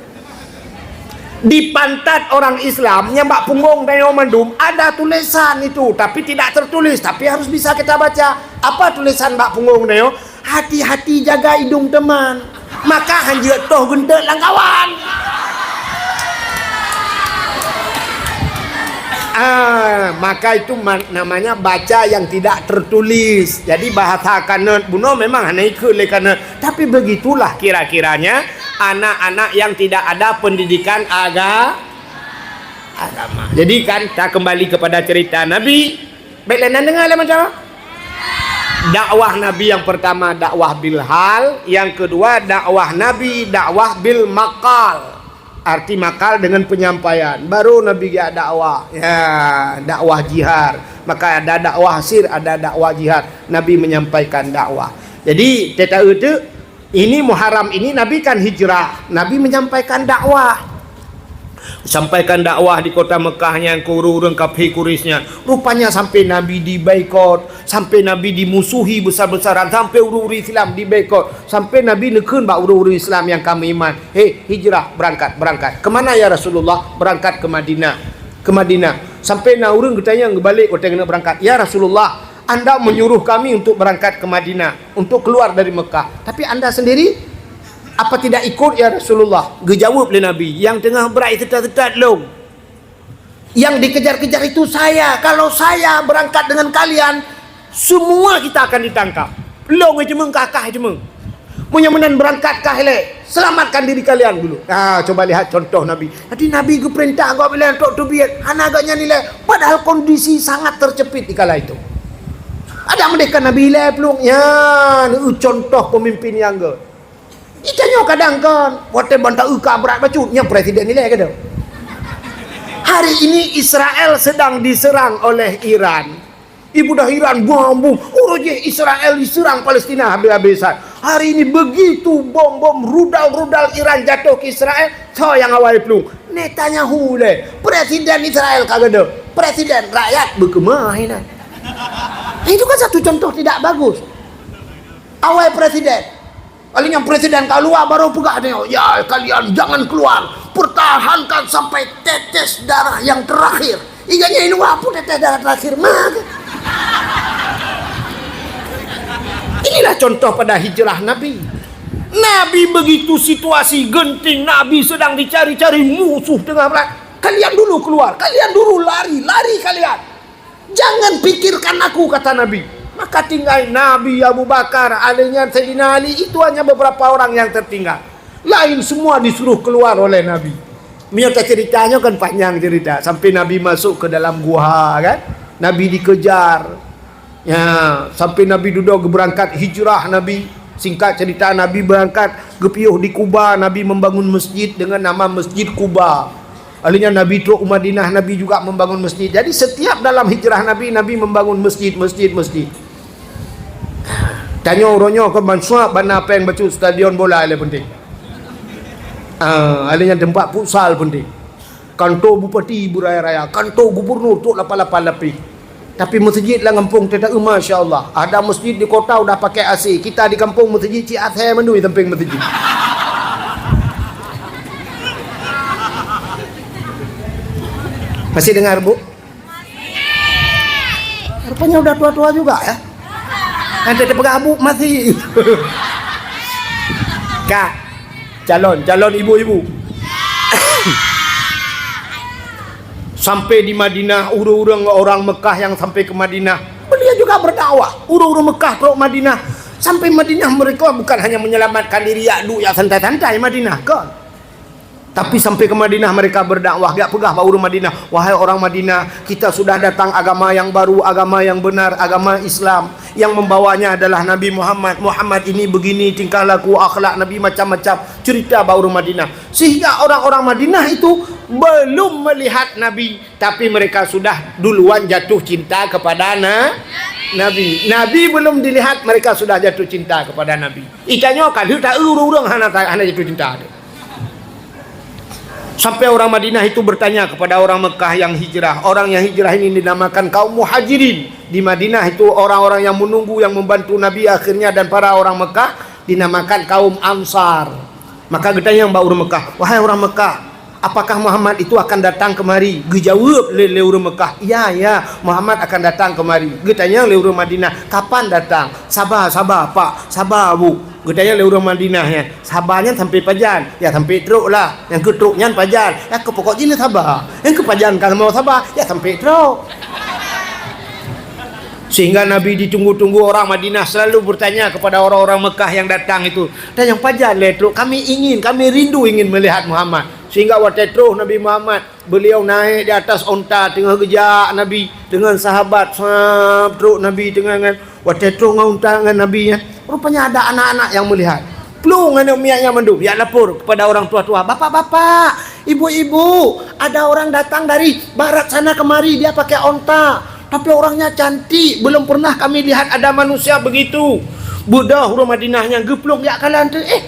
Di pantat orang Islam nyang bak punggong tanyoe mandum ada tulisan itu, tapi tidak tertulis, tapi harus bisa kita baca. Apa tulisan bak punggong tanyoe? "Hati-hati jaga idong teman, maka hanjeuet toh geunteuk lam kawan." Ah, maka itu ma-, namanya baca yang tidak tertulis. Jadi bahasa Kanot bunoe memang hana ikheun lé Kanot. Tapi begitulah kira-kiranya anak-anak yang tidak ada pendidikan aga-, agama. Jadi kan, kita kembali kepada cerita Nabi. Baik, lain deungoe lé macam. Dakwah Nabi yang pertama dakwah bil hal, yang kedua dakwah Nabi dakwah bil maqal. Arti maqal dengan penyampaian. Baru Nabi geujak dakwah. Ya, dakwah jihar. Maka ada dakwah sir, ada dakwah jihar. Nabi menyampaikan dakwah. Jadi, teuta-, ini Muharram ini Nabi kan hijrah. Nabi menyampaikan dakwah. Sampaikan dakwah di kota Mekah nyan keu ureuëng-ureuëng kafé Quraisy nyan. Rupanya sampai Nabi diboikot, sampai Nabi dimusuhi besar-besaran, sampai ureuëng-ureuëng Islam diboikot, sampai Nabi neukheun bak ureuëng-ureuëng Islam nyang ka meuiman, "Hei, hijrah, berangkat, berangkat." "Kemana ya Rasulullah?" "Berangkat ke Madinah." Ke Madinah. Sampai na ureuëng geutanyong geubalek watée keuneuk berangkat, "Ya Rasulullah, Anda menyuruh kami untuk berangkat ke Madinah, untuk keluar dari Mekah. Tapi Anda sendiri, apa tidak ikut, ya Rasulullah?" Geujaweueb lé Nabi, "Nyang teungoh brat seutat-seutat lôn. Yang dikejar-kejar itu saya. Kalau saya berangkat dengan kalian, semua kita akan ditangkap. Lôn jiteumeung, kakah jiteumeung. Meunyoe meunan berangkat kah ilée, selamatkan diri kalian dulu." Ah, coba lihat contoh Nabi. Jadi Nabi geupeurintah gob ilée trok teubiet, hana gobnyan ilée. Padahal kondisi sangat terjepit di kala itu. Ada meudeh ka Nabi ilée plueng, nyan, uh, contoh pemimpin nyang gét. Itanyoe kadang kan, watée banta eu ka brat bacut, nyan presiden ilée ka tu. Hari ini Israel sedang diserang oleh Iran. Ibu dah Iran bom, bom. Ureuëng jih Israel diserang Palestina habis-habisan. Hari ini begitu bom-bom rudal-rudal Iran jatuh ke Israel, soe nyang awai plueng? Netanyahu lé. Presiden Israel ka geudoh. Presiden rakyat beukeumah inan. Itu kan satu contoh tidak bagus. Awai presiden. Kali nyan presiden ka luwa baru peugah nyoe, "Ya, kalian jangan keluar. Pertahankan sampai tetes darah yang terakhir." Iga nyan luwa pun tetes darah terakhir mah. Inilah contoh pada hijrah Nabi. Nabi begitu situasi genting, Nabi sedang dicari-cari musuh tengah perang. "Kalian dulu keluar, kalian dulu lari, lari kalian. Jangan pikirkan aku," kata Nabi. Maka tinggai Nabi, Abu Bakar, alèh nyan Saidina Ali, itu hanya beberapa orang yang tertinggal. Lain semua disuruh keluar oleh Nabi. Meunyoe taceurita nyoe kan panjang cerita. Sampai Nabi masuk ke dalam guha kan. Nabi dikejar. Ya, sampai Nabi dudoe geubeurangkat hijrah Nabi. Singkat cerita, Nabi beurangkat geupiôh di Kuba, Nabi membangun masjid dengan nama Masjid Kuba. Alèh nyan Nabi trok u Madinah, Nabi juga membangun masjid. Jadi setiap dalam hijrah Nabi, Nabi membangun masjid, masjid, masjid. Tanyoe uroe nyoe kon bansuap bana péng bacut stadion bola lé penting. Ah, alèh nyan teumpat futsal penting. Kantor bupati beuraya-raya, kantor gubernur trok lapan-lapan lapéh. Tapi masjid lam gampông teuta, masya Allah. Ada masjid di kota udah pakai A C. Kita di kampung masjid cit asèe mandum di sampéng masjid. Masih dengar, Bu? Rupanya udah tua-tua juga, ya. Nanti dipeugah, "Bu, masih." Kak, calon, calon ibu-ibu. Sampai di Madinah, ureueng-ureueng orang Mekah yang sampai ke Madinah, beliau juga berdakwah. Ureueng-ureueng Mekah trok Madinah. Sampai Madinah mereka bukan hanya menyelamatkan diri, yak duek, yak santai-santai Madinah, kan? Tapi sampai ke Madinah mereka berdakwah, geujak peugah bak ureueng Madinah, "Wahai orang Madinah, kita sudah datang agama yang baru, agama yang benar, agama Islam. Yang membawanya adalah Nabi Muhammad. Muhammad ini begini tingkah laku, akhlak Nabi macam-macam." Cerita bak ureueng Madinah. Sehingga orang-orang Madinah itu belum melihat Nabi, tapi mereka sudah duluan jatuh cinta kepada na-, Nabi. Nabi belum dilihat, mereka sudah jatuh cinta kepada Nabi. Itanyoe ka lheueh taeu ureueng-ureueng hana ta-, hana jatuh cinta. Sampai orang Madinah itu bertanya kepada orang Mekah yang hijrah. Orang yang hijrah ini dinamakan kaum Muhajirin. Di Madinah itu orang-orang yang menunggu, yang membantu Nabi akhirnya dan para orang Mekah dinamakan kaum Ansar. Maka geutanyong bak ureueng Mekah, "Wahai orang Mekah, apakah Muhammad itu akan datang kemari?" Geujaweueb lé, lé ureueng Mekah, "Ya, ya, Muhammad akan datang kemari." Geutanyong lé ureueng Madinah, "Kapan datang?" "Saba, saba, Pak, saba, Bu." Geutanyong lé ureueng Madinah nyan, "Saba nyan sampai pajan?" "Ya, sampai trok lah." "Nyang keu trok nyan pajan?" "Ya, keu pokok jih na saba." "Nyang keu pajan ka mau saba?" "Ya, sampai trok." Sehingga Nabi ditunggu-tunggu, orang Madinah selalu bertanya kepada orang-orang Mekah yang datang itu, "Tanyong pajan lé trok, kami ingin, kami rindu ingin melihat Muhammad." Sehingga watèe trok Nabi Muhammad, beliau naik di atas onta, teungoh geujak Nabi dengan sahabat, sab, trok Nabi teungoh ngon, watèe trok ngon onta ngon Nabi, ya. Rupanya ada anak-anak yang melihat. Plueng aneuk miet nyan mandum, jak lapor kepada orang tua-tua, "Bapak-bapak, ibu-ibu, ada orang datang dari barat sana kemari, dia pakai onta. Tapi orangnya cantik, belum pernah kami lihat ada manusia begitu." Beudôh ureueng Madinah nyan geuplueng jak kalon teuh, "Eh,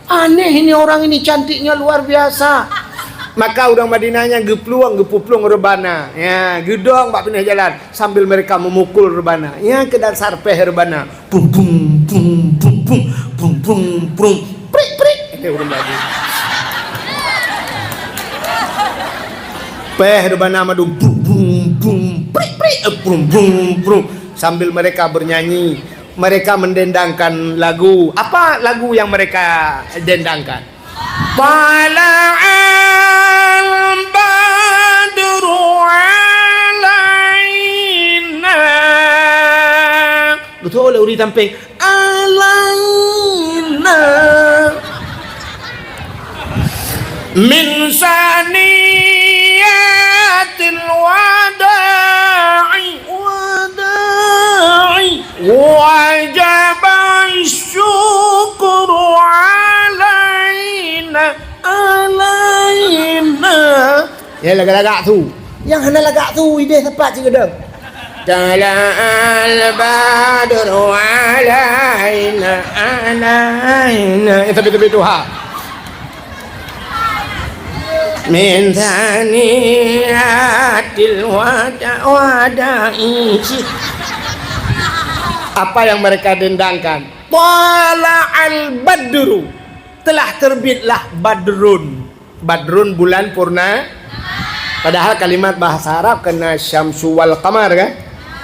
aneh ini orang ini, cantiknya luar biasa." Maka ureueng Madinah nyan geuplueng, geupeuplueng reubana. Ya, geudong bak pinéh jalan sambil mereka memukul reubana. Nyang keu dasar péh reubana. Prum, prum, prum, prum, prum, prum, prum, prum. Prik, prik. Kata ureueng Melayu. Péh reubana mandum. Prum, prum, prum, prik, prik. Eh, prum, prum, prum. Sambil mereka bernyanyi, mereka mendendangkan lagu. Apa lagu yang mereka dendangkan? Tala'al badru alaina. Beutôi lé ureueng sampéng. Alaina. Min saniyatil wada'i, wada'i. Wajaba syukru alaina, alaina. Ya, lagak-lagak su. Nyang hana lagak su, idéh sapat cit geudong. Tala'al badru alaina, alaina. Eh, tapi, tapi tu, ha. Min saniyatil wada-, wada'i. Apa yang mereka dendangkan? Tala'al badru, telah terbitlah badrun. Badrun, bulan purna. Padahal kalimat bahasa Arab kena syamsu wal qamar, kan?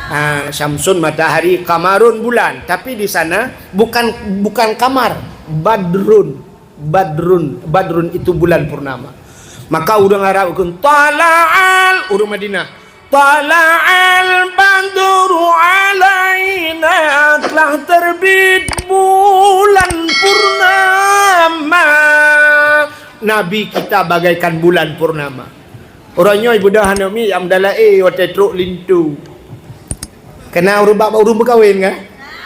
Ha, syamsun matahari, qamarun bulan. Tapi di sana bukan, bukan kamar, badrun. Badrun, badrun itu bulan purnama. Maka ureuëng Arab kheun, "Tala'al," ureuëng Madinah, "Tala'al badru alaina," telah terbit bulan purnama. Nabi kita bagaikan bulan purnama. Uroe nyoe ibudah aneuk miet nyang meudalae watée trok linto. Kena ureuëng bak ureuëng meukawen, kan?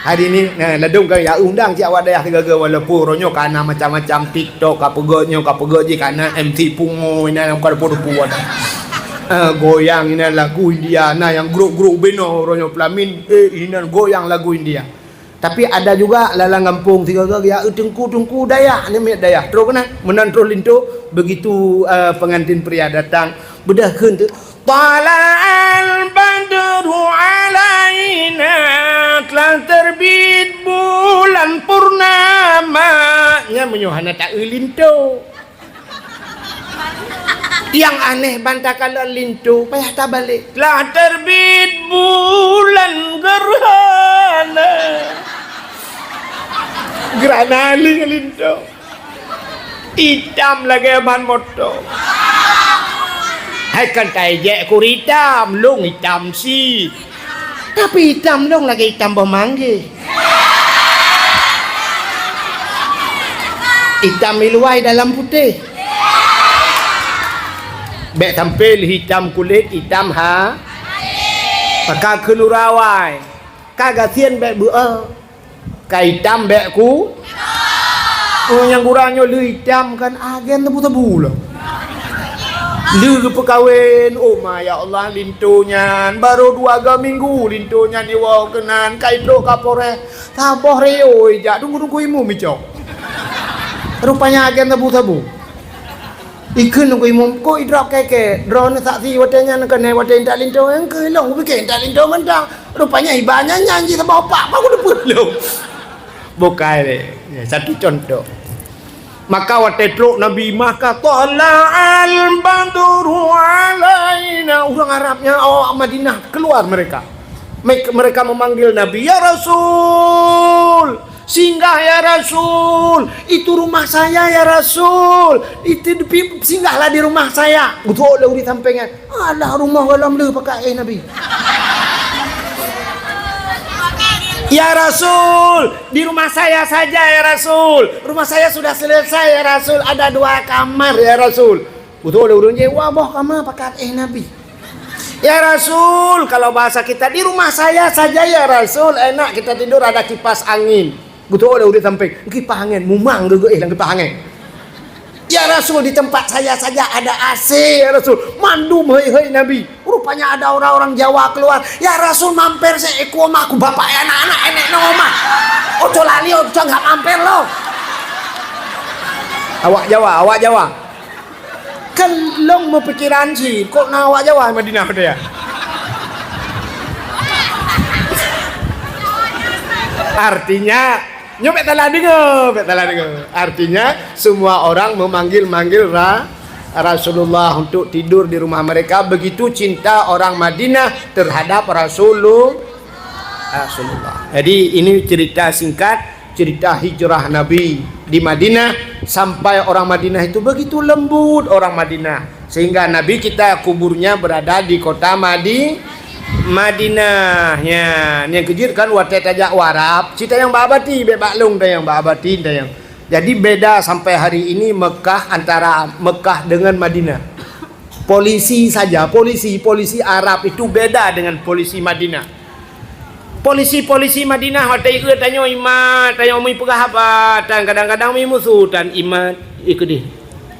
Hari ni, nah, ladom ka ya undang cit awak dayah sigaga, walaupun uroe nyoe ka na macam-macam TikTok, ka peugah nyoe, ka peugah jih, ka na M C pungo, inan lam ka depu-depu ada. Ah, goyang inan lagu India, na nyang grup-grup beno uroe nyoe pelamin, eh, inan goyang lagu India. Tapi ada juga lalang gampông sigaga ya, eh, teungku-teungku dayah, ni miet dayah. Trok keunan, meunan trok linto, begitu, eh, pengantin pria datang, beudôh kheun tu, "Tala'al badru alaina," telah terbit bulan purnama. Nyan meunyoe hana taeu linto. Nyang aneh ban takalon linto, payah tabalek. Telah terbit bulan gerhana. Gerhana linto. Itam lagée ban moto. Hai kan taijek kur itam, lông itam si. Tapi itam lông lagée itam boh manggeh. Itam iluwai dalam putéh. Bék tampil hitam kulét, itam ha. Pakai keunurawai. Ka gasien bék beu'e. Ka itam bék ku. Oh, nyang gura nyoe le itam kan agen tebu-tebu lah. Le geupeukawen, oh ma ya Allah, linto nyan baru dua ga minggu linto nyan iwoe keunan, ka itrok Kapolres, saboh reyo ijak, tunggu-tunggu imum icok. Rupanya agen tebu-tebu. Ikheun nunggu imum, "Kok idrop keke? Droeneuh saksi watée nyan keuneuk watée intat linto, engkeu ilong kupike intat linto mantong. Rupanya iba nyan nyan jih saboh pak, baru deupeu lom." Bukai lé. Ya, satu contoh. Maka watée trok Nabi, maka tala'al badru alaina. Ureuëng Arab nyan awak Madinah keluar mereka. Me-, mereka memanggil Nabi, "Ya Rasul, singgah ya Rasul, itu rumah saya ya Rasul, itu di-, singgahlah di rumah saya." Beutôi lé ureuëng sampéngan. Alah, rumoh gohlom le pakat éh Nabi. "Ya Rasul, di rumah saya saja ya Rasul. Rumah saya sudah selesai ya Rasul, ada dua kamar ya Rasul." Beutôi lé ureuëng jih, wah boh kama pakat éh Nabi. "Ya Rasul, kalau bahasa kita di rumah saya saja ya Rasul, enak kita tidur ada kipas angin." Beutôi lé ureuëng sampéng, kipas angin, mumang geugeuéh lam kipas angin. "Ya Rasul, di tempat saya saja ada A C ya Rasul." Mandum hei-hei Nabi. Rupanya ada orang-orang Jawa keluar, "Ya Rasul, mampir seekor mah ku bapak ya anak-anak enek nama mah. Ojo lali, ojo nggak mampir lo." Awak Jawa, awak Jawa. Kan lông meupikiran cit, kok na awak Jawa Madinah tu ya? Artinya, nyoe bék salah deungoe, bék salah deungoe. Artinya, semua orang memanggil-manggil Ra-, Rasulullah untuk tidur di rumah mereka. Begitu cinta orang Madinah terhadap Rasulul-, Rasulullah. Jadi, ini cerita singkat. Cerita hijrah Nabi di Madinah, sampai orang Madinah itu begitu lembut orang Madinah, sehingga Nabi kita kuburnya berada di kota Madi-, Madinah. Ya, nyang keujeuet kan watée tajak u Arab, cit tanyong bak Abati, bék bak lông tanyong, bak Abati tanyong. Jadi beda sampai hari ini Mekah, antara Mekah dengan Madinah. Polisi saja, polisi, polisi Arab itu beda dengan polisi Madinah. Polisi-polisi Madinah watée ieu tanyoe imat, tanyoe meupeugah haba, tan kadang-kadang mi musu tan imat, "Eh, keudeh.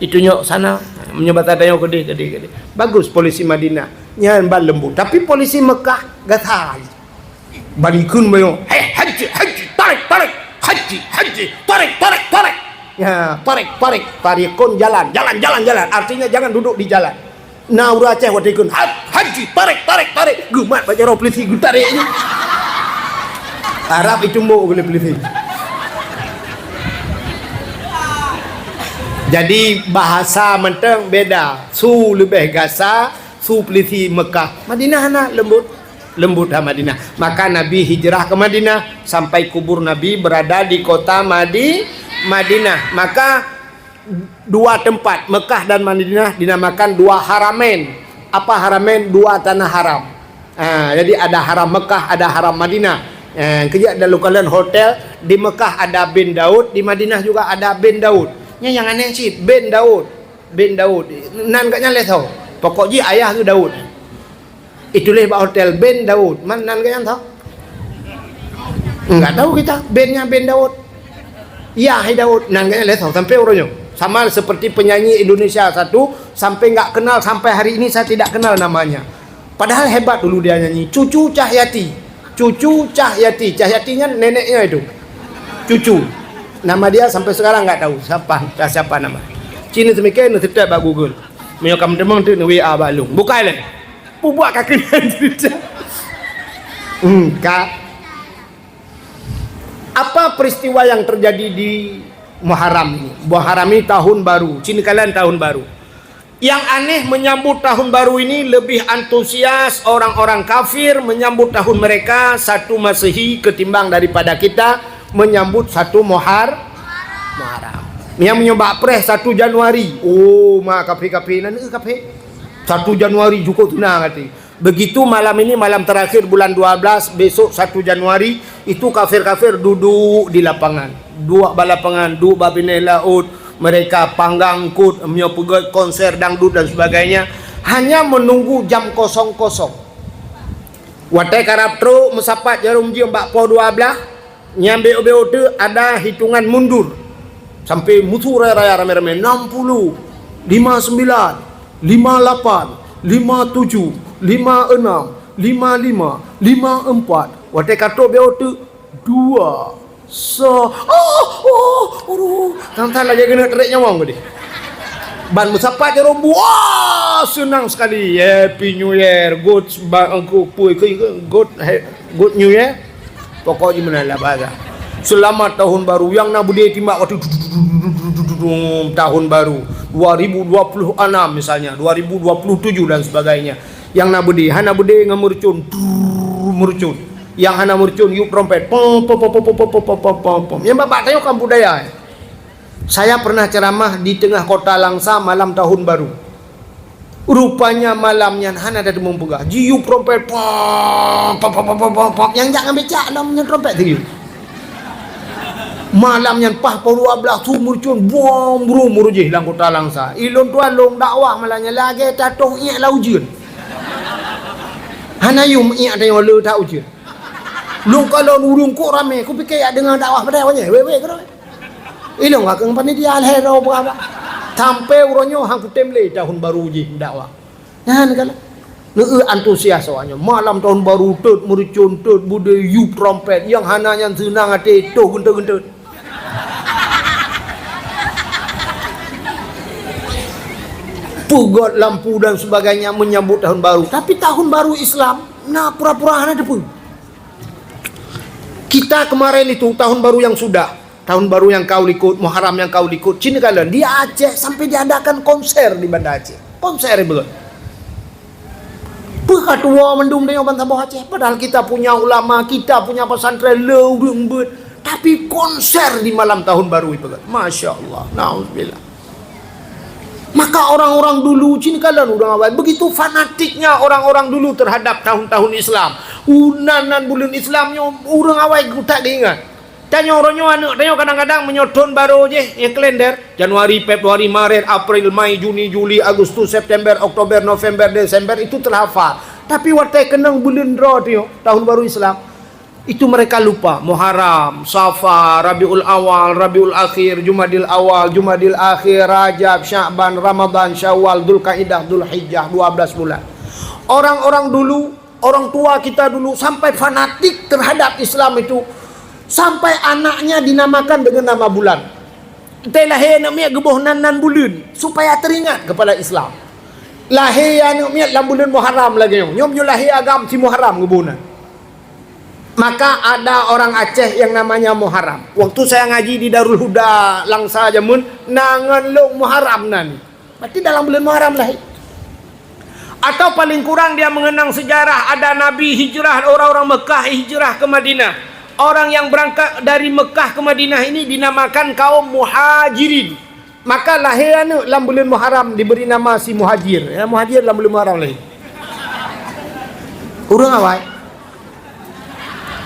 Itunyok sana." Meunyoe basa tanyoe, "Keudeh, keudeh, keudeh." Bagus polisi Madinah. Nyan ban lembut. Tapi polisi Mekah gasai. Ban ikheun meunyoe, "Hei, haji, haji, tarik, tarik. Haji, haji, tarik, tarik, tarik." Ya, tarik, tarik. Tarikun jalan, jalan, jalan, jalan. Artinya jangan duduk di jalan. Na ureuëng Aceh watée ikheun, "Haj-, haji, tarik, tarik, tarik." Geumat bak jaroe polisi, geutarek nyan. Arab itumbok oleh polisi. Jadi, bahasa mantong beda. Su leubeh gasa, su peulisi Mekah. Madinah na lembut. Lembut ha Madinah. Maka Nabi hijrah ke Madinah. Sampai kubur Nabi berada di kota Madi-, Madinah. Maka dua tempat, Mekah dan Madinah, dinamakan dua haramain. Apa haramain? Dua tanah haram. Ha, jadi ada haram Mekah, ada haram Madinah. Ha, kejak dalam kalian hotel, di Mekah ada bin Daud, di Madinah juga ada bin Daud. Nyan nyang aneh cit, bin Daud. Bin Daud. Nan gobnyan lé tho. Pokok jih ayah geuh Daud. Ituléh bak hotel bin Daud. Man nan gobnyan tho? Enggak tahu kita. Bin nyan bin Daud. Ya, hai Daud. Nan gobnyan lé tho sampai uroe nyoe. Sama seperti penyanyi Indonesia satu, sampai enggak kenal, sampai hari ini saya tidak kenal namanya. Padahal hebat dulu dia nyanyi. Cucu Cahyati. Cucu Cahyati. Cahyati nyan neneknya itu. Cucu. Nama dia sampai sekarang enggak tahu siapa, siapa nama. Cina semikian, neuseutôt bak Google. Meunyoe ka meuteumé, teuh neu-W A bak lôn. Bukai lé. Peubuet ka keunan cerita. Hmm, ka. Apa peristiwa yang terjadi di Muharram ini? Muharram ini tahun baru, cina kalian tahun baru. Yang aneh, menyambut tahun baru ini lebih antusias orang-orang kafir menyambut tahun mereka satu Masehi ketimbang daripada kita menyambut satu Muhar-, Muharram. Yang menyebab preh satu Januari. Oh, ma kafir-kafir nan, eh, kafir. Satu Januari cukup senang hati. Begitu malam ini, malam terakhir bulan dua belas, besok satu Januari, itu kafir-kafir duduk di lapangan. Duduk bak lapangan, duduk bak binéh laôt, mereka panggang eungkôt, meunyoe peugét konser dangdut dan sebagainya, hanya menunggu jam kosong kosong. Watée karab trok meusapat jaroe jeuem bak poh dua blaih, nyan bék-bék teuh ada hitungan mundur. Sampai musu raya-raya ramé-ramé, enam puluh, lima sembilan, lima lapan, lima tujuh, lima enam, lima lima, lima empat. Watée ka trok bék teuh, dua, sa, oh, oh, aduh. Sang-sang lagée keuneuk tarék nyawöng geuh. Ban meusapat jaroe, wah, senang sekali. Happy New Year, good, ba-, good, good, good New Year. Pokok jih meunan lah bahasa. Selamat tahun baru. Nyang na beudé timbak watée tahun baru. Dua ribu dua puluh enam misalnya, dua ribu dua puluh tujuh dan sebagainya. Nyang na beudé, hana beudé ngon meurucon, trrrr, meurucon. Nyang hana meurucon, yub trompet. Pom, pom, pom. Nyang babah tanyoe kan budaya, eh. Saya pernah ceramah di tengah kota Langsa malam tahun baru. Rupanya malam nyan hana teumeupeugah. Jiyub trompet, pom, pom, pom. Nyang jak ngon becak lom nyan trompet teuh. Malam nyan paih poh dua blaih su meurucon, bom, brum, meurujoh lam kota Langsa. Ilôn tuan lôn dakwah malam nyan lagée tatoh iék lam ujeuen. Hana yum iék tanyoe le that ujeuen. Lôn kalon ureuëng kok ramé, kupike jak deungoe dakwah padahai awaknyan wék-wék keudroe. Ilôn ka keueng panitia lhée droe peugah bak. Sampai uroe nyoe han kutem lé tahun baru jih dakwah. Nyan kan. Neu antusias awaknyan. Malam tahun baru, tot meurucon, tot beudé, yub trompet. Nyang hana nyan seunang até, toh geuntôt-geuntôt. Peugét lampu dan sebagainya menyambut tahun baru. Tapi tahun baru Islam, na pura-pura hana teupeue. Kita kemarin itu, tahun baru yang sudah, tahun baru nyang ka likot, Muharram nyang ka likot, cina kalon, di Aceh sampai diadakan konser di Banda Aceh. Konser betul. Peue ka tuwoe mandum tanyoe bansaboh Aceh. Padahal kita punya ulama, kita punya pesantren, le ureuëng beuet. Tapi konser di malam tahun baru itu kan. Masya Allah. Nauzubillah. Maka orang-orang dulu, cina kalon ureuëng awai, begitu fanatiknya orang-orang dulu terhadap tahun-tahun Islam. Unan nan buleuen Islam nyoe ureuëng awai geutak geuingat. Tanyoe uroe nyoe aneuëk tanyoe kadang-kadang meunyoe thon barô jih, nyang kalender, Januari, Februari, Maret, April, Mai, Juni, Juli, Agustus, September, Oktober, November, Desember, itu terhafal. Tapi watée keunong buleuen droe tanyoe, tahun baru Islam, itu mereka lupa. Muharram, Safar, Rabiul Awal, Rabiul Akhir, Jumadil Awal, Jumadil Akhir, Rajab, Sya'ban, Ramadan, Syawal, Dzulkaidah, Dzulhijjah, dua belas bulan. Orang-orang dulu, orang tua kita dulu sampai fanatik terhadap Islam itu, sampai anaknya dinamakan dengan nama bulan. Teuh lahé aneuëk miet geuboh nan-nan buleuen supaya teringat kepada Islam. Lahé aneuëk miet lam buleuen Muharram lagée nyoe. Nyoe meunyoe lahé agam si Muharram geuboh nan. Maka ada orang Aceh yang namanya Muharram. Waktu saya ngaji di Darul Huda Langsa jameun, na ngon lôn Muharram nan. Berarti dalam bulan Muharram lahé. Atau paling kurang dia mengenang sejarah ada Nabi hijrah, orang-orang Mekah hijrah ke Madinah. Orang yang berangkat dari Mekah ke Madinah ini dinamakan kaum Muhajirin. Maka lahé aneuk lam buleuen Muharram diberi nama si Muhajir. Ya, Muhajir lam buleuen Muharram lahé. Ureueng awai.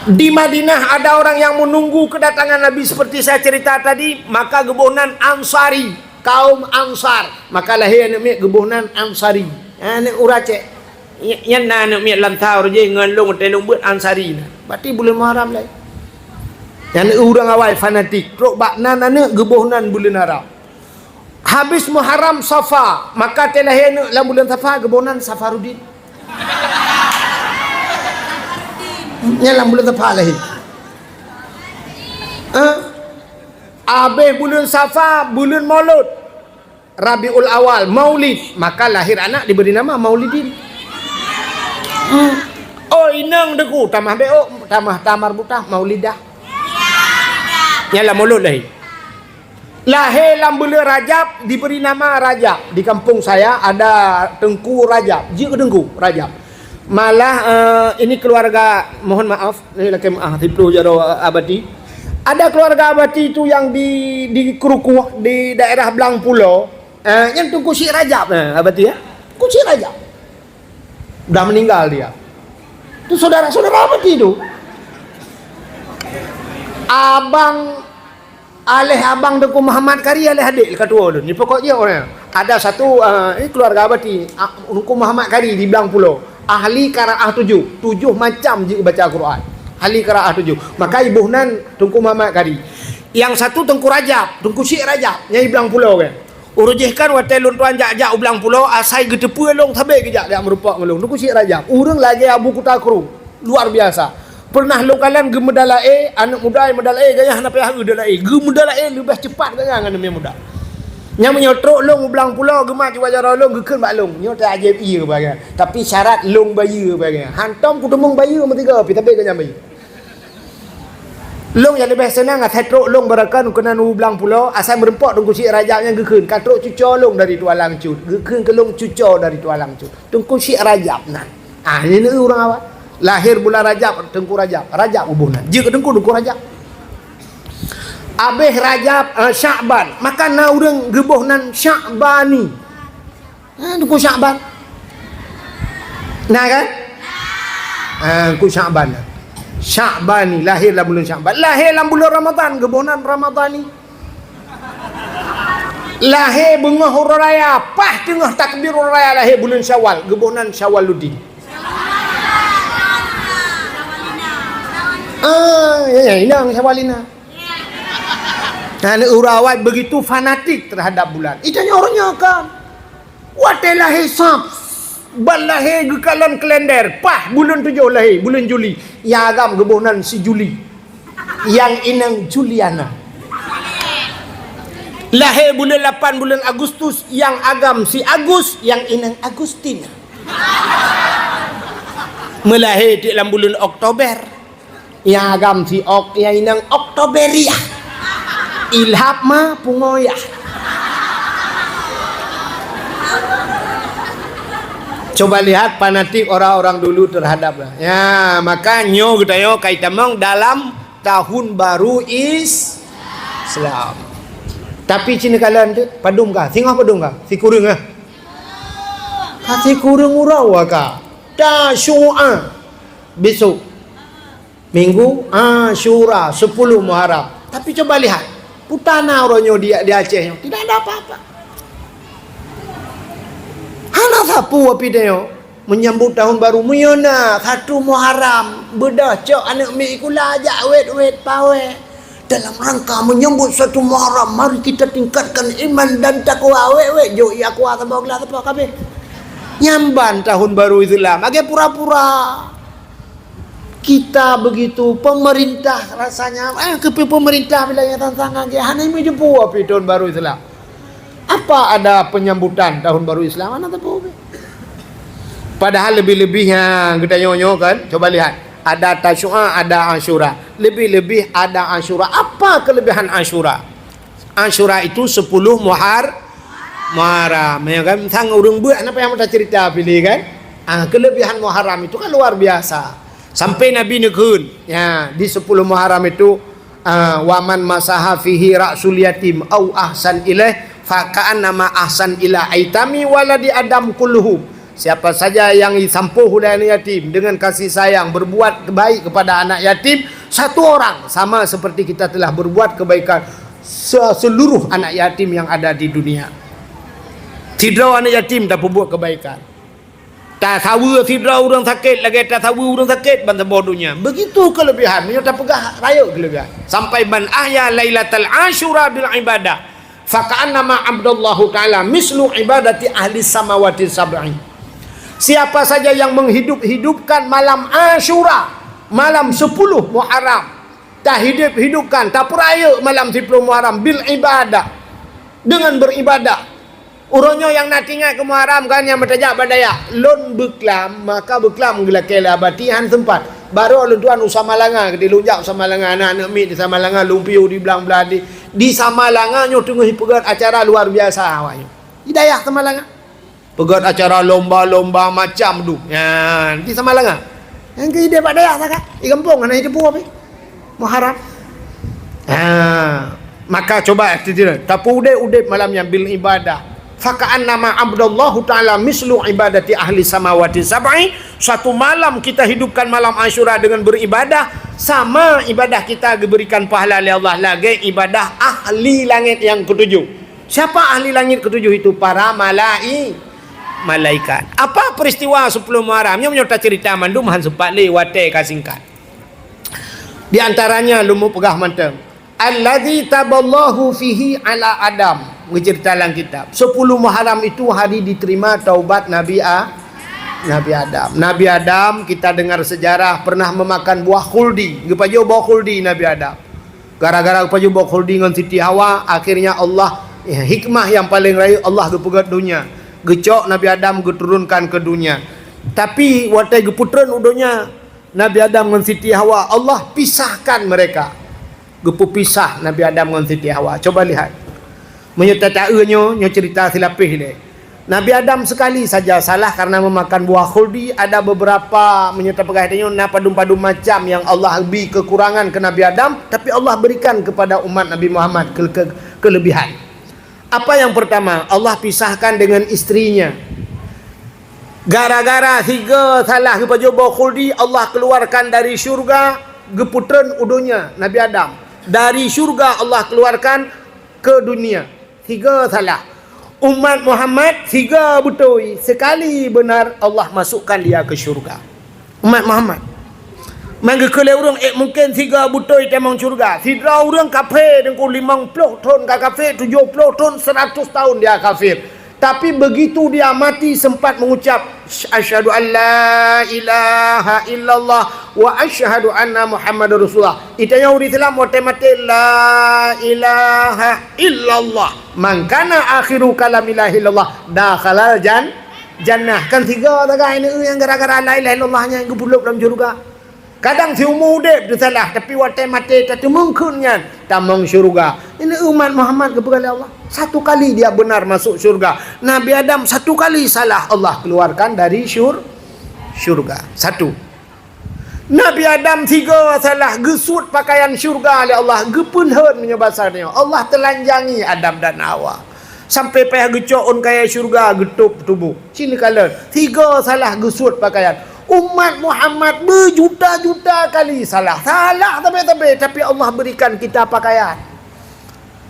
Di Madinah ada orang yang menunggu kedatangan Nabi seperti saya cerita tadi, maka geuboh nan Ansari, kaum Ansar. Maka lahé aneuk miet geuboh nan Ansari. Aneuk ureueng Aceh. Nyan na aneuk miet lam thaur jih ngon lôn teuh lôn beuet Ansari na. Berarti buleuen Muharram lahé. Nyan ureueng awai fanatik. Trok bak nan aneuk geuboh nan buleuen Arab. Habis Muharram, Safa, maka teuh lahé aneuk lam buleuen Safa geuboh nan Safaruddin. Nyan lam buleuen Safa lahé. Eh? Habis buleuen Safa, buleuen Maulud. Rabiul Awal, Maulid, maka lahir anak diberi nama Maulidin. Hmm. Oh, inong deku tamah beok, tamah tamar butah Maulidah. Nyan lam Maulud lahé. Lahé lam buleuen Rajab diberi nama Rajab. Di kampung saya ada Teungku Rajab. Jeuet keu Teungku Rajab. Malah, eh, ini keluarga, mohon maaf, ni lakée meu'ah, siploh jaroe Abati. Ada keluarga Abati tu yang di, di Krukuh, di daerah Blang Pulo. Eh, nyan Teungku Syik Rajab, eh, Abati, ya. Teungku Syik Rajab. Dah meninggal dia. Tu saudara-saudara Abati tu. Abang Aléh abang Teungku Muhammad Kari, aléh adék leuka tuwo lôn. Ni pokok jih orang. Ada satu, ah, ni keluarga Abati, ah, Teungku Muhammad Kari di Blang Pulo. Ahli qiraah tujoh. Tujoh macam jeuet baca Quran. Ahli qiraah tujoh. Maka iboh nan Teungku Muhammad Kari. Nyang satu Teungku Rajab, Teungku Syik Rajab, nyang di Blang Pulo kan. Uroe jih kan watée lôn tuan jak-jak u Blang Pulo, asai geuteupeue lôn sabe geujak, jak meurumpok ngon lôn. Teungku Syik Rajab, ureuëng lagée Abu Kuta Krueng. Luar biasa. Pernah lôn kalon geumeudalaé, aneuk muda meudalaé, gaya hana payah eu dalaé. Geumeudalaé leubeh cepat gaya ngon aneuk muda. Nyang meunyoe trok lôn u Blang Pulo, geumat jiwajarah lôn, geukheun bak lôn. Nyoe teuajeb ie bagai. Tapi syarat lôn bayeue bagai. Hantom kuteumeung bayeue meutiga, pi tabe ganyang bayeue. Lôn nyang leubeh seunang asai trok lôn beurakan keunan u Blang Pulo, asai meurumpok Teungku Syik Rajab nyang geukheun, ka trok cuco lôn dari Tualang Cut. Geukheun keu lôn cuco dari Tualang Cut. Teungku Syik Rajab nan. Ah, ini ureuëng awai. Lahir bulan Rajab, Teungku Rajab. Rajab geuboh nan. Jeuet keu Teungku, Teungku Rajab. Abéh Rajab, ah, Syakban. Maka na ureuëng geuboh nan Syakbani. Ah, Teungku Syakban. Nah kan? Ah, Teungku Syakban. Syakbani, lahir lam bulan Syakban. Lahir lam bulan Ramadan, geuboh nan Ramadani. Lahé beungoh uroe raya, paih teungoh takbir uroe raya lahé buleuen Syawal, geuboh nan Syawaluddin. Ah, ya, ya, inong Syawalina. Nah, ureuëng awai begitu fanatik terhadap bulan. Itu nyoe ureuëng nyoe kan. Watée lahé sab, ban lahé geukalon kalender, paih buleuen tujoh lahé, buleuen Juli. Nyang agam geuboh nan si Juli. Nyang inong Juliana. Lahé buleuen lapan buleuen Agustus, nyang agam si Agus, nyang inong Agustina. Meulahé di lam buleuen Oktober. Nyang agam si Ok, nyang inong Oktoberia. Ilhab ma pungoyah. Coba lihat fanatik orang-orang dulu terhadap, ya, maka nyoe geutanyoe ka itamong dalam tahun baru Islam. Tapi cina kalan tu padum ka, singoh padum ka, sikureueng ah. Ka sikureueng uroe ka. Tasyu'a besok. Minggu Asyura, sepuluh Muharram. Tapi coba lihat, putana uroe nyoe di, di Aceh nyoe, tidak ada apa-apa. Hana sapeue api nyoe menyambut tahun baru. Meunyoe na satu Muharram, beudôh cok aneuk miet sikula jak wét-wét pawé. Dalam rangka menyambut satu Muharram, mari kita tingkatkan iman dan takwa. Wét-wét jok ia kuah saboh geula sapoh kabeh. Nyan ban tahun baru Islam. Lagée pura-pura. Kita begitu, pemerintah rasanya, eh, keu pemerintah bila nyang sang-sang lagée hana meujeupu api tahun baru Islam. Apa ada penyambutan tahun baru Islam? Hana teupeu. Padahal lebih-lebihnya geutanyoe nyoe kan, coba lihat. Ada Tasyu'a, ada Asyura. Lebih-lebih ada Asyura. Apa kelebihan Asyura? Asyura itu sepuluh Muhar-, Muharram. Ya kan? Sang ureueng buet, kenapa yang kita cerita pilih kan? Ah, kelebihan Muharram itu kan luar biasa. Sampai Nabi neukheun, ya, di sepuluh Muharram itu, ah, "Wa man masaha fihi ra'sul yatim au ahsan ilaih, fa ka'annama ahsan ila aitami waladi Adam kulluhum." Siapa saja yang disampôh uleh aneuk yatim dengan kasih sayang, berbuat baik kepada anak yatim satu orang, sama seperti kita telah berbuat kebaikan se-, seluruh anak yatim yang ada di dunia. Sidroe aneuk yatim tapeubuet kebaikan. Tasaweue sidroe ureueng sakét lagèe tasaweue ureueng sakét ban saboh donya. Begitu kelebihan, meunyoe tapeugah rayeuk kelebihan. Sampai man ahya lailatal asyura bil ibadah, fa ka'annama abdallahu ta'ala mislu ibadati ahli samawati sab'i. Siapa saja yang menghidup-hidupkan malam Asyura, malam sepuluh Muharram, tahidup-hidupkan, tapeurayeuk malam sepuluh Muharram bil ibadah, dengan beribadah. Uroe nyoe nyang na teuingat keu Muharram kan nyang meutajak bak dayah. Lôn beuklam, maka beuklam geulakèe lé abati han seumpat. Barô lôn tuan u Samalanga, keudéh lôn jak u Samalanga, na aneuk miet di Samalanga, lôn piôh di blang blah di. Di Samalanga nyoe teungoh jipeugöt acara luar biasa awak nyoe. Di dayah Samalanga. Peugöt acara lomba-lomba macam dum. Nyan, di Samalanga. Nyang keu idéh bak dayah sakat. Di gampông hana jiteupeue pih. Muharram. Ha, maka coba, tapeuudép-udép malam nyan bil ibadah. Fa ka'annama abdallahu ta'ala mislu ibadati ahli samawati sab'i. Satu malam kita hidupkan malam Asyura dengan beribadah, sama ibadah kita diberikan pahala oleh Allah lagèe ibadah ahli langét nyang ketujuh. Siapa ahli langét ketujuh itu? Para malai-, malaikat. Apa peristiwa sepuluh Muharram? Nyoe meunyoe tacerita mandum han seumpat lé, watèe ka singkat. Di antaranya lôn peugah mantong. Allazi taballahu fihi ala Adam. Geucerita lam kitab. Sepuluh Muharram itu hari diterima taubat Nabi A-, Nabi Adam. Nabi Adam, kita dengar sejarah, pernah memakan buah khuldi. Geupajoh buah khuldi Nabi Adam. Gara-gara geupajoh buah khuldi ngon Siti Hawa, akhirnya Allah, ya, hikmah nyang paleng rayeuk, Allah geupeugöt donya. Geucok Nabi Adam geuturunkan keu donya. Tapi watèe geupeutreun u donya, Nabi Adam ngon Siti Hawa, Allah pisahkan mereka. Geupeupisah Nabi Adam ngon Siti Hawa. Coba lihat. Meunyoe tata-eu nyoe, nyoe cerita silapéh lé. Nabi Adam sekali saja salah karena memakan buah khuldi. Ada beberapa, meunyoe tapeugah tanyoe, na padum-padum macam nyang Allah bri kekurangan keu Nabi Adam, tapi Allah berikan kepada umat Nabi Muhammad ke-, ke-, kelebihan. Apa yang pertama? Allah pisahkan dengan istrinya. Gara-gara sigoe salah geupajoh buah khuldi, Allah keluarkan dari syurga, geupeutreun u donya, Nabi Adam. Dari syurga Allah keluarkan ke dunia. Sigoe salah. Umat Muhammad sigoe beutôi, sekali benar Allah masukkan dia ke syurga. Umat Muhammad. Meunyoe keu lé ureueng, eh, mungken sigoe beutôi tamong syurga. Sidroe ureueng kafé deungon limong ploh thon ka kafé, tujoh ploh thon, seratus tahun dia kafir. Tapi begitu dia mati sempat mengucap, "Asyhadu an la ilaha illallah wa asyhadu anna Muhammadar Rasulullah." Di tanyoe ureueng Islam watèe maté, "La ilaha illallah." "Man kana akhiru kalami la ilaha illallah, dakhalal jan-, jannah." Kan sigoe sagai nyan nyang gara-gara la ilaha illallah nyan geupeulop lam syurga. Kadang siumu udép teusalah, tapi watèe maté tateumeung kheun nyan tamong syurga. Ini umat Muhammad geupeugah lé Allah. Satu kali dia benar masuk syurga. Nabi Adam satu kali salah, Allah keluarkan dari syur-, syurga. Satu. Nabi Adam sigoe salah, geusuet pakaian syurga lé Allah, geupeulhon meunyoe basa nyoe. Allah teulanjangi Adam dan Hawa. Sampai payah geucok ôn kayèe syurga geutôb tuboh. Ci neukalon, sigoe salah geusuet pakaian. Umat Muhammad beujuta-juta kali salah. Salah sabe-sabe, tapi Allah berikan kita pakaian.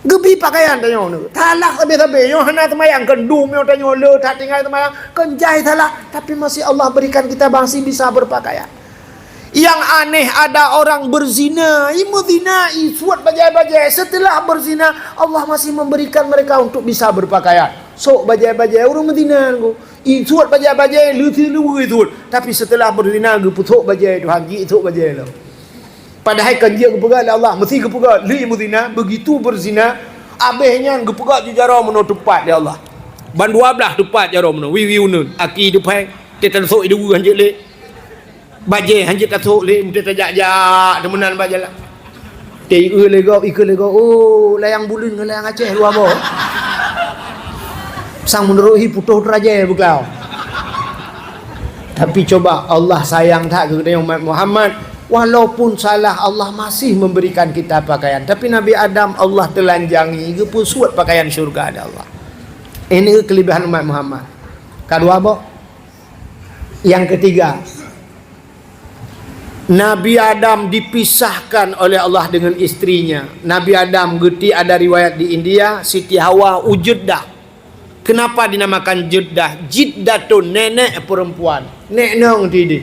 Geubri pakaian tanyoe nyoe. Salah sabe-sabe. Nyoe hana seumayang, keu dum nyoe tanyoe le that tinggai seumayang, keu jai salah, tapi masih Allah berikan kita masih bisa berpakaian. Yang aneh, ada orang berzina, i meuzina, i suet bajèe-bajèe. Setelah berzina, Allah masih memberikan mereka untuk bisa berpakaian. Sok bajèe-bajèe, ureueng meuzina nyoe. I suet bajèe-bajèe, leuti luweue suet. Tapi setelah berzina, geupeusok bajèe Tuhan, jisok bajèe lom. Padahai kan jeuet geupeugah lé Allah, meusti geupeugah, "Lé meuzina, begitu berzina," abéh nyan geupeugah ju jaroe meunoe teupat lé Allah. Ban dua blaih teupat jaroe meunoe, wiwi uneun, aki teupeng, teuteusok i luweue hanjeuet lé. Bajée hanjeuet tasôk lé, meuteujak-jak deungon bak jalan. Teu ikeu lé gob, ikeu lé gob, oh, layang buleuen ngon layang Aceh dua boh. Sang meunurot hi putôh teurajée beuklau. Tapi coba, Allah sayang that keu geutanyoe umat Muhammad. Walaupun salah, Allah masih memberikan kita pakaian. Tapi Nabi Adam, Allah teulanjangi, geupeusuet pakaian syurga lé Allah. Ini kelebihan umat Muhammad. Kadua boh. Yang ketiga, Nabi Adam dipisahkan oleh Allah dengan istrinya. Nabi Adam, geuti ada riwayat di India, Siti Hawa u Jeddah. Kenapa dinamakan Jeddah? Jiddatun, nenek perempuan. Nek nong tidih.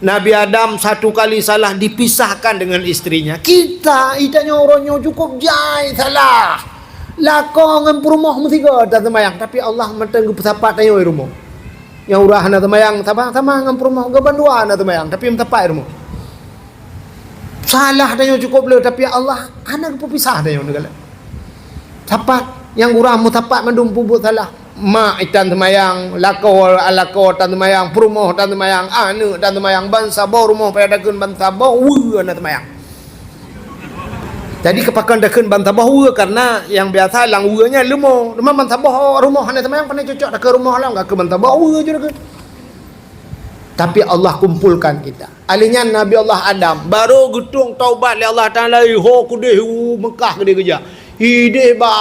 Nabi Adam satu kali salah dipisahkan dengan istrinya. Kita, kita nyoe uroe nyoe cukup jai salah. Lakoe ngon peurumoh meusigoe taseumayang, tapi Allah mantong geupeusapat tanyoe rumoh. Nyang uroe hana seumayang, sama-sama ngon peurumoh, geuban dua hana seumayang, tapi meusapat rumoh. Salah tanyoe cukup le, tapi Allah hana geupeupisah tanyoe neugalak. Sapat, nyang uroe meusapat mandum peubuet salah. Mak itan seumayang, lakoe, lakoe tan seumayang, peurumoh tan seumayang, aneuk tan seumayang, bansaboh rumoh payah takheun bansaboh, weu hana seumayang. Jadi, keupakon takheun bansaboh weu, karena nyang biasa lam weu nyan leumo. Teuma bansaboh rumoh hana seumayang, pane cocok takheun rumoh lam, ka keu bansaboh weu ju takheun. Tapi Allah kumpulkan kita. Alèh nyan Nabi Allah Adam baru geutueng taubat lé Allah Taala, ho keudeh u Mekah keudeh geujak. Ideh ba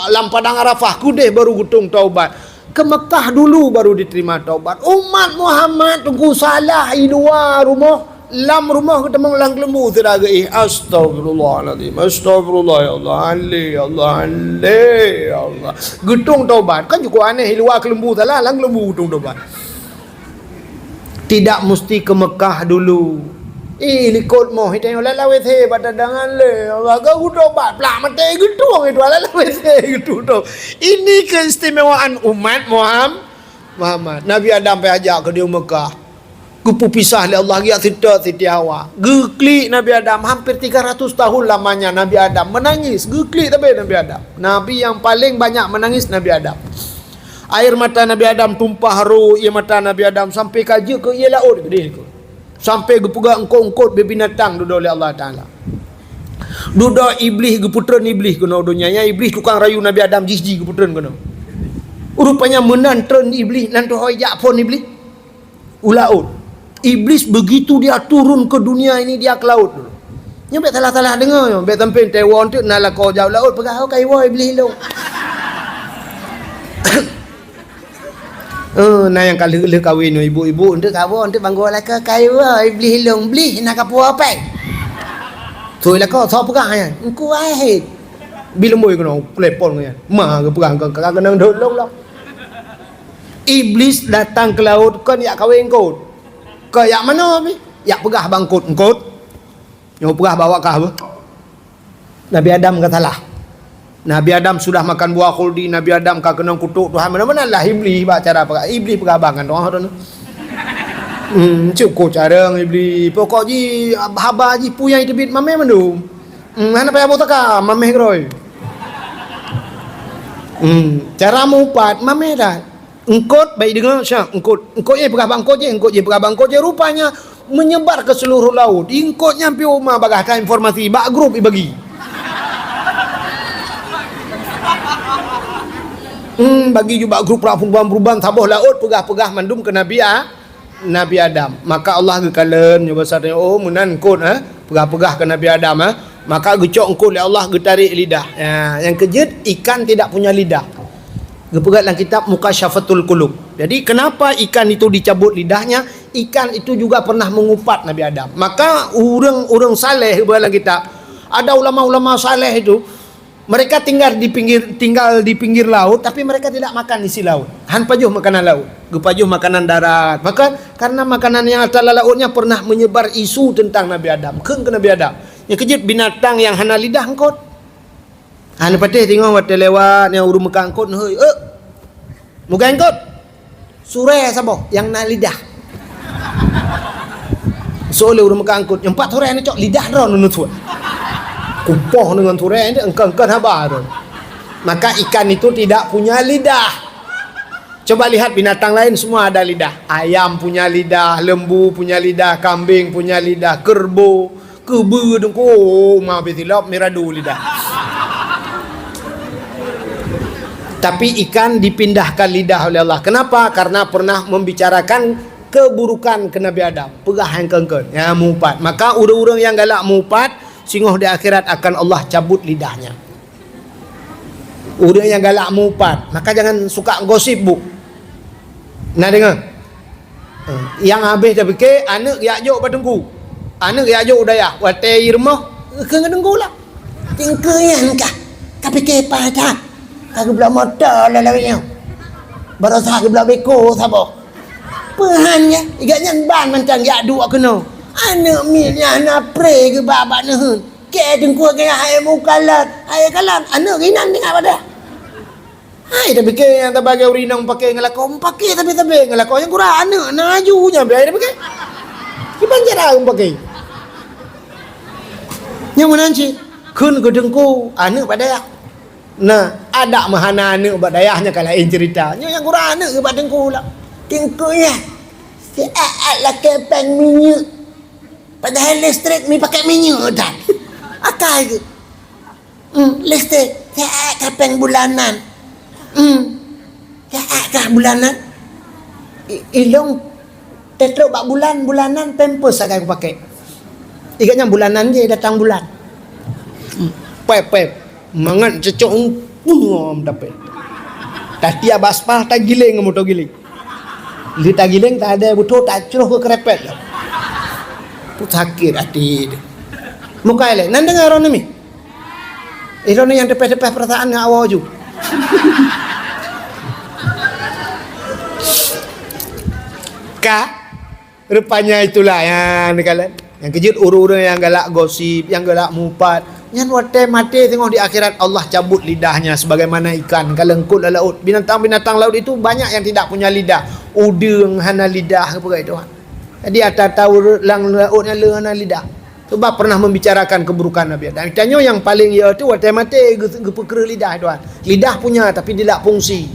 lam padang Arafah keudeh baru geutueng taubat. Ke Mekah dulu baru diterima taubat. Umat Muhammad teungku salah i luwa rumoh, lam rumoh geutamong lam keuleumbu sira geuéh. Astagfirullahalazim, astagfirullah ya Allah, ale ya Allah, ale ya Allah. Geutueng taubat. Kan cukup aneh, i luwa keuleumbu salah, lam keuleumbu geutueng taubat. Tidak musti ke Mekah dulu. Ih, likot moh, itanyoe lalawét he, bak tadangan lé. Maka geutobat, plak maté geutueng itu, lalawét he, geutueng. Ini keistimewaan umat Muham-, Muhammad. Nabi Adam pai ajak keu di Mekah. Geupeupisah lé Allah, geujak seutôt Siti Hawa. Geuklik Nabi Adam, hampir tiga ratus tahun lamanya Nabi Adam menangis. Geuklik tapi Nabi Adam. Nabi yang paling banyak menangis Nabi Adam. Air mata Nabi Adam tumpah rô ié mata Nabi Adam sampai ka jeuet keu ié laôt geudeh keu. Sampai geupeugah eungkôt-eungkôt bibinatang dudoe lé Allah Taala. Dudoe Iblih geupeutreun Iblih keunoe donya. Nyan Iblih tukang rayu Nabi Adam jih-jih geupeutreun keunoe. Rupanya meunan treun Iblih nan teuhôi jak phon Iblih. U laôt. Iblis begitu dia turun ke dunia ini, dia ke laut dulu. Nyoe bèk salah-salah deungoe nyoe, bèk sampai teuwoe eunteuk na lakoe jak u laôt peugah, "Oh, ka iwoe Iblis lôn." Eh, na nyang ka lheueh-lheueh kawin nyoe, ibu-ibu eunteuk ka woe eunteuk banggô lakoe, "Ka iwoe Iblis lôn, Blih na ka puwoe pèng." Sôi lakoe, soe peugah nyan? Engku Wahid. Bi leumbôi keunoe, telepon ngon nyan. Ma geupeugah, "Ka, ka, ka keunong dot lôn lom." Iblis datang ke laut kon jak kawin eungkôt. Kon jak manoe pih, jak peugah bak eungkôt, "Eungkôt, nyoe peugah bak awak kah beuh. Nabi Adam ka salah. Nabi Adam sudah makan buah khuldi, Nabi Adam ka keunong kutok Tuhan." Meunan-meunan lah Iblis bak cara peugah. Iblis peugah bak ngon doa tu. Hmm, cukup carông Iblis. Pokok jih, haba jih peue nyang jiteubiet mamèh mandum. Hmm, hana payah boh saka, mamèh keudroe. Hmm, cara meuupat, mamèh that. Eungkôt, bèk ideungoe, siap, eungkôt. Eungkôt jih peugah bak eungkôt jih, eungkôt jih peugah bak eungkôt jih. Rupanya menyebar ke seluruh laut. Eungkôt nyan pih uma bagaih ka informasi, bak grup ibagi. Hmm, bagi ju bak grup peurang peruban-peruban saboh laôt peugah-peugah mandum keu Nabi A-, Nabi Adam. Maka Allah geukalon nyoe basa teuh, oh, meunan eungkôt, eh, peugah-peugah keu Nabi Adam, eh. Maka geucok eungkôt lé Allah, geutarek lidah. Ya, nyang keujeuet, ikan tidak punya lidah. Geupeugah lam kitab Mukasyafatul Qulub. Jadi, kenapa ikan itu dicabut lidahnya? Ikan itu juga pernah mengupat Nabi Adam. Maka, ureueng-ureueng saleh, geupeugah lam kitab, ada ulama-ulama saleh itu, mereka tinggal di pinggir, tinggal di pinggir laut, tapi mereka tidak makan isi laut. Han pajoh makanan laut, geupajoh makanan darat. Maka, karena makanan yang atas lautnya pernah menyebar isu tentang Nabi Adam. Kheun keu Nabi Adam. Nyang keujeuet binatang nyang hana lidah eungkôt. Hana patéh teungoh watèe lewat nyang ureueng meukat eungkôt, "Hei, eh, mugai eungkôt." Surèe saboh nyang na lidah. Soe lé ureueng meukat eungkôt, "Nyoe pat surèe neucok, lidah droeneuh neusuet." Kupoh deungon surèe, eungkôt-eungkôt haba droe. Maka ikan itu tidak punya lidah. Coba lihat binatang lain, semua ada lidah. Ayam punya lidah, lembu punya lidah, kambing punya lidah, kerbau, keubeu, dengku, oh, ma bitilop miradu lidah. Tapi ikan dipindahkan lidah oleh Allah. Kenapa? Karena pernah membicarakan keburukan ke Nabi Adam. Peugah nyang keungkeut, nyang meuupat. Maka ureuëng-ureuëng nyang galak meuupat, singoh di akhirat akan Allah cabut lidahnya. Ureuëng nyang galak meuupat, maka jangan suka gosip, Bu. Na deungoe? Eh, nyang habéh tapike, aneuëk jak jok bak teungku. Aneuëk jak jok u dayah, watée i rumoh, keu ngon teungku lah. Teungku nyan kah? Ka pike paih that. Ka geubloe moto lé lawét nyoe. Baroesa geubloe beko saboh. Peuhan nyan, i gobnyan ban mantong jak duek keunoe. Aneuëk miet nyan hana pré geuba bak neuheun. Kée teungku keu hai mukalat, hai kalam, aneuëk inan tinggai bak dayah. Hai tapike nyang tabagi ureuëng inong pake ngon lakoe, pake sabe-sabe ngon lakoe nyang kurang aneuëk na aju nyan biaya tapike. Kiban cara pake. Nyang meunan cit, kheun keu teungku, aneuëk bak dayah. Nah, adak meuhana aneuëk bak dayah nyan ka laén cerita. Nyoe nyang kurang aneuëk bak teungku lah. Teungku nyan, siat-at lakée péng minyeuk. Padahai listrik mi pakai minyeuk tan. Akai geuh. Hmm, listrik, siat ka péng bulanan. Hmm, siat ka bulanan. I-, ilong tetrok bak bulan, bulanan pampers akai kupake. I gobnyan bulanan je datang bulan. Hmm, pep, pep. Mangat cecok, hmm, dapet. Tati abas pah tagiléng moto giléng. Lheueh tagiléng, tadée beutôi tacroh keu keurépet. Sakét até teuh. Mukai lé, nan deungoe droeneuh mi? Eh, droeneuh nyang teupeh-teupeh peurasaan ngon awak ju. Ka? Rupanya itulah nyang neukalon. Nyang keujeuet ureuëng-ureuëng nyang galak gosip, nyang galak mupat, nyan watée maté singoh di akhirat Allah cabut lidahnya sebagaimana ikan ka leungkot lam laôt. Binatang-binatang laut itu banyak yang tidak punya lidah. Udeueng hana lidah, peugah Tuhan. Jadi ata-ata ureuëng lam laôt nyan le hana lidah. Sebab pernah membicarakan keburukan Nabi Adam. Tanyoe nyang paling ya tu watée maté geu-, geupeukreuh lidah Tuhan. Lidah punya tapi tidak fungsi.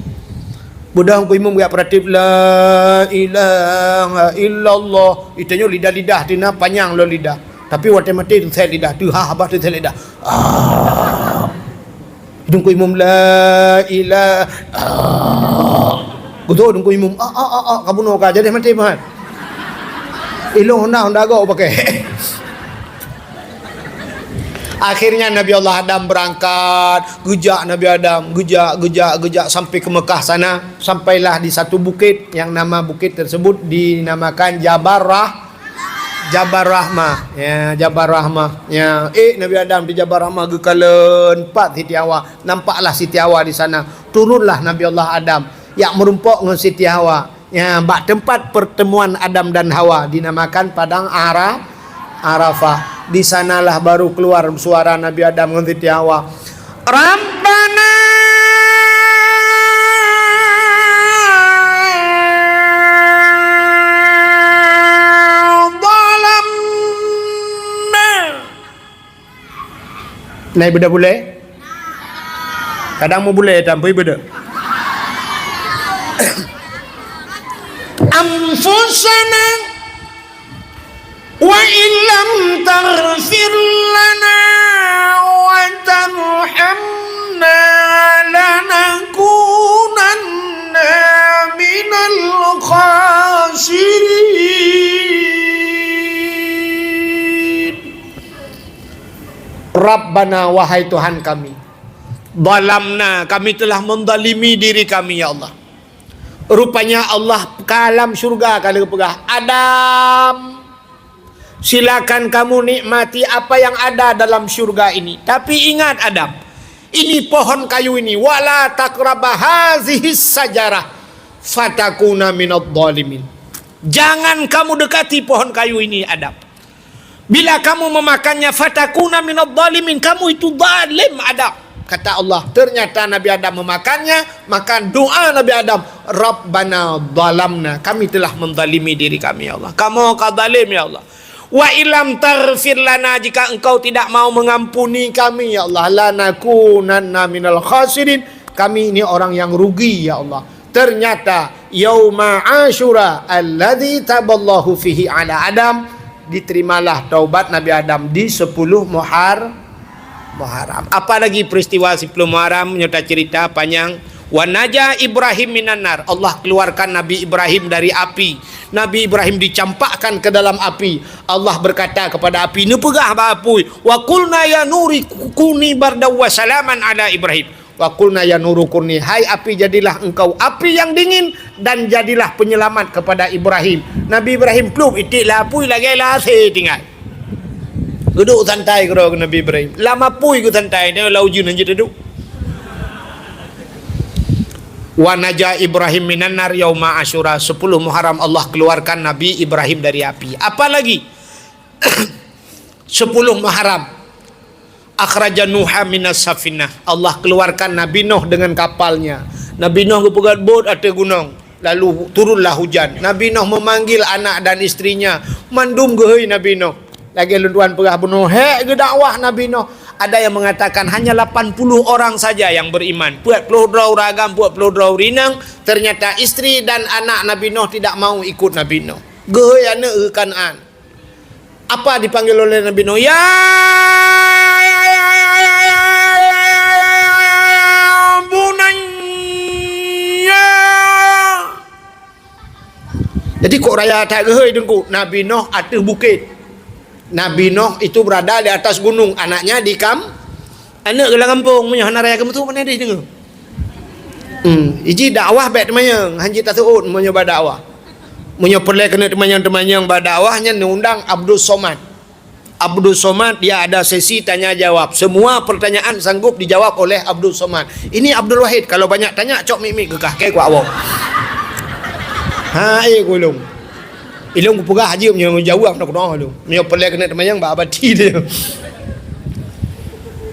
Beudang ku imum geujak peuratif, "La ilaha illallah." Itanyoe lidah-lidah tina panyang lom lidah. Tapi watée maté teusét lidah, teuhah bah teusét lidah. Ah. Dungku imum, "La ilaha." Ah. Beutôi dungku imum, "Ah, ah, ah, ah," ka bunoe ka, jadi maté meuhan. Ilong honda, honda gok pakai. Akhirnya Nabi Allah Adam berangkat, geujak Nabi Adam, geujak, geujak, geujak sampai ke Mekah sana. Sampailah di satu bukit yang nama bukit tersebut dinamakan Jabal Rah-, Jabal Rahmah. Ya, Jabal Rahmah. Ya, eh Nabi Adam di Jabal Rahmah geukalon pat Siti Hawa. Nampaklah Siti Hawa di sana. Turunlah Nabi Allah Adam. Yak merumpok ngon Siti Hawa. Ya, bak tempat pertemuan Adam dan Hawa dinamakan Padang Ara-, Arafah. Di sanalah baru keluar suara Nabi Adam ngon Siti Hawa. Rabbana zalamna. Nah, ibu dah boleh? Kadang mau boleh, tapi ibu dah. Anfusana wa illam taghfir lana wa tarhamna lanakunanna minal khasirin. Rabbana, wahai Tuhan kami, zalamna, kami telah menzalimi diri kami, ya Allah. Rupanya Allah ka lam syurga ka lheueh peugah, "Adam, silakan kamu nikmati apa yang ada dalam syurga ini. Tapi ingat Adam, ini pohon kayu ini, wala taqraba hazihi sajarah, fatakuna minadh dhalimin." Jangan kamu dekati pohon kayu ini, Adam. Bila kamu memakannya, fatakuna minadh dhalimin, kamu itu zalim, Adam. Kata Allah, ternyata Nabi Adam memakannya, maka doa Nabi Adam, "Rabbana zalamna, kami telah menzalimi diri kami, ya Allah. Kamu ka zalim, ya Allah. Wa illam taghfir lana, jika Engkau tidak mau mengampuni kami, ya Allah, lanakunanna minal khasirin, kami ini orang yang rugi, ya Allah." Ternyata yauma Asyura alladzi taballahu fihi ala Adam, diterimalah taubat Nabi Adam di sepuluh Muhar-, Muharram. Apa lagi peristiwa sepuluh Muharram nyoe tacerita panjang. Wa naja Ibrahim minan nar. Allah keluarkan Nabi Ibrahim dari api. Nabi Ibrahim dicampakkan ke dalam api. Allah berkata kepada api, neupeugah bak apui, "Wa qulna ya nuri kuni bardaw wa salaman ala Ibrahim." "Wa qulna ya nuru kuni, hai api, jadilah engkau api yang dingin dan jadilah penyelamat kepada Ibrahim." Nabi Ibrahim plup itik lam apui lagèe lam asèe tinggai. Geuduek santai keudroe Nabi Ibrahim. Lam apui geusantai, nyoe lam ujeuen hanjeuet teuduek. Wa naja Ibrahim minan nar yauma Asyura, sepuluh Muharram Allah keluarkan Nabi Ibrahim dari api. Apa lagi? Sepuluh Muharram. Akhraja Nuha minas safinah. Allah keluarkan Nabi Nuh dengan kapalnya. Nabi Nuh geupeugöt bot ateueh gunong, lalu turunlah hujan. Nabi Nuh memanggil anak dan istrinya, mandum geuhôi Nabi Nuh. Lagèe lôn tuan peugah bunoe, hék geudakwah Nabi Nuh. Ada yang mengatakan hanya lapan puluh orang saja yang beriman. Peuet ploh droe ureueng agam, peuet ploh droe ureueng inong. Ternyata istri dan anak Nabi Nuh tidak mau ikut Nabi Nuh. Geuhôi aneuk geuh Kanaan. Apa dipanggil oleh Nabi Nuh? "Ya, ya, ya, ya, ya, ya, ya, ya, ya, ya, bunayya." Jadi kok raya that geuhôi Teungku? Nabi Nuh ateueh bukét. Nabi Nuh itu berada di atas gunung, anaknya di kam-, Aneuk geuh lam gampông, meunyoe hana raya keumeusut, mana deh deungoe? Hmm, iji dakwah bèk teumanyong, hanjeuet taseuôt meunyoe bak dakwah. Meunyoe peureulèe keuneuk teumanyong-teumanyong bak dakwah, nyan neuundang Abdul Somad. Abdul Somad, dia ada sesi tanya jawab. Semua pertanyaan sanggup dijawab oleh Abdul Somad. Ini Abdul Wahid, kalau banyak tanya, cok mic-mic keu kah, kèe kuak woe. Ha, eh, gulong. Ilôn kupeugah jeuem nyoe jaweueb na keunoe lôn. Meunyoe peureulèe keuneuk teumanyong bak abati lé.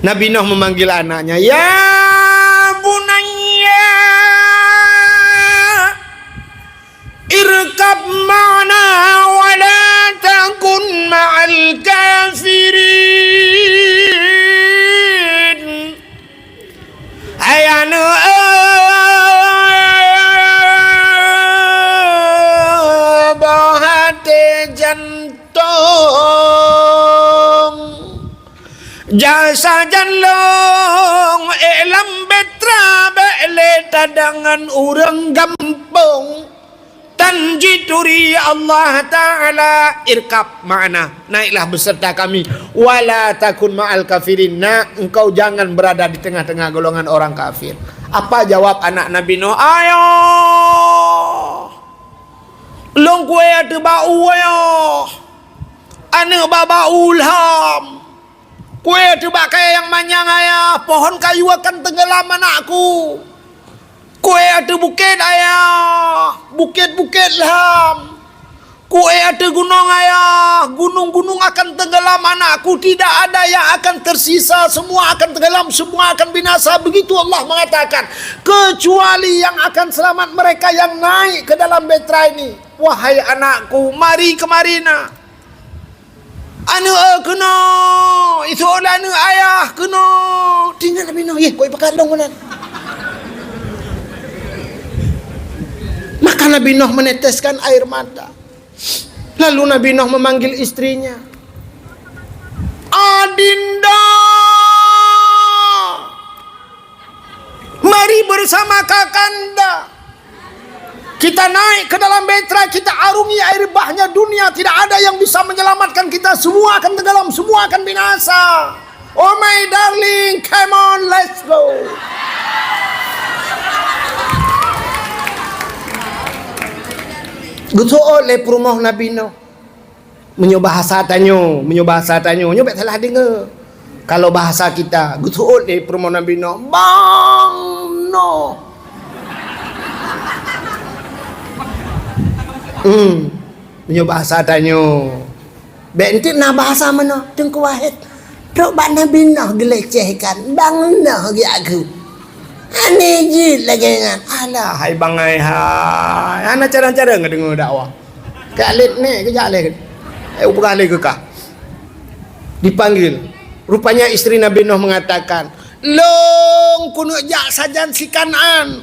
Nabi Nuh memanggil anaknya, "Ya bunayya, irkab ma'ana wa la takun ma'al kafirin." Hai aneuk, boh até jantông, jak sajan lôn ék lam beutra, bèk lé tadangan ureueng gampông. Tan jituri Allah Ta'ala, "Irkab ma'ana, naiklah beserta kami. Wala takun ma'al kafirin, nak, engkau jangan berada di tengah-tengah golongan orang kafir." Apa jawab anak Nabi Nuh? "Ayah, lôn kueh ateueh bak u, ayah. Aneuk bak, bak u lham." Kueh ateueh bak kayèe nyang manyang, ayah, pohon kayu akan tenggelam anakku. Kueh ateueh bukét, ayah, bukét-bukét lham. Kueh ateueh gunong, ayah, gunung-gunung akan tenggelam anakku. Tidak ada yang akan tersisa, semua akan tenggelam, semua akan binasa. Begitu Allah mengatakan. Kecuali yang akan selamat mereka yang naik ke dalam bahtera ini. Wahai anakku, mari kemari nak. Aneuk, eh, keunoe, iseuôt lé aneuk ayah keunoe. Tinggai Nabi Nuh, yeh, kok ipakat lôn meunan. Maka Nabi Nuh meneteskan air mata. Lalu Nabi Nuh memanggil istrinya, "Adinda!" Mari bersama kakanda. Kita naik ke dalam bahtera, kita arungi air bahnya dunia. Tidak ada yang bisa menyelamatkan kita. Semua akan tenggelam, semua akan binasa. Oh my darling, come on, let's go. Geuseuôt lé peurumoh Nabi Nuh. Meunyoe bahasa tanyoe, meunyoe bahasa tanyoe, nyoe bèk salah deungö. Kalau bahasa kita, geuseuôt lé peurumoh Nabi Nuh, "Bang Nuh." Hmm, meunyoe bahasa tanyoe. Bèk enteuk na bahasa meunoe, Teungku Wahid. Trok bak Nabi Nuh geulecehkan, "Bang Nuh," geujak kheun. Aneh jeuet lagèe nyan. Alah, hai bangai hai. Hana carông-carông ka deungö dakwah. Keu alet nèk keujak lé. Eh, upeugah lé keu kah. Dipanggil. Rupanya istri Nabi Nuh mengatakan, "Lôn keuneuk jak sajan si Kanaan.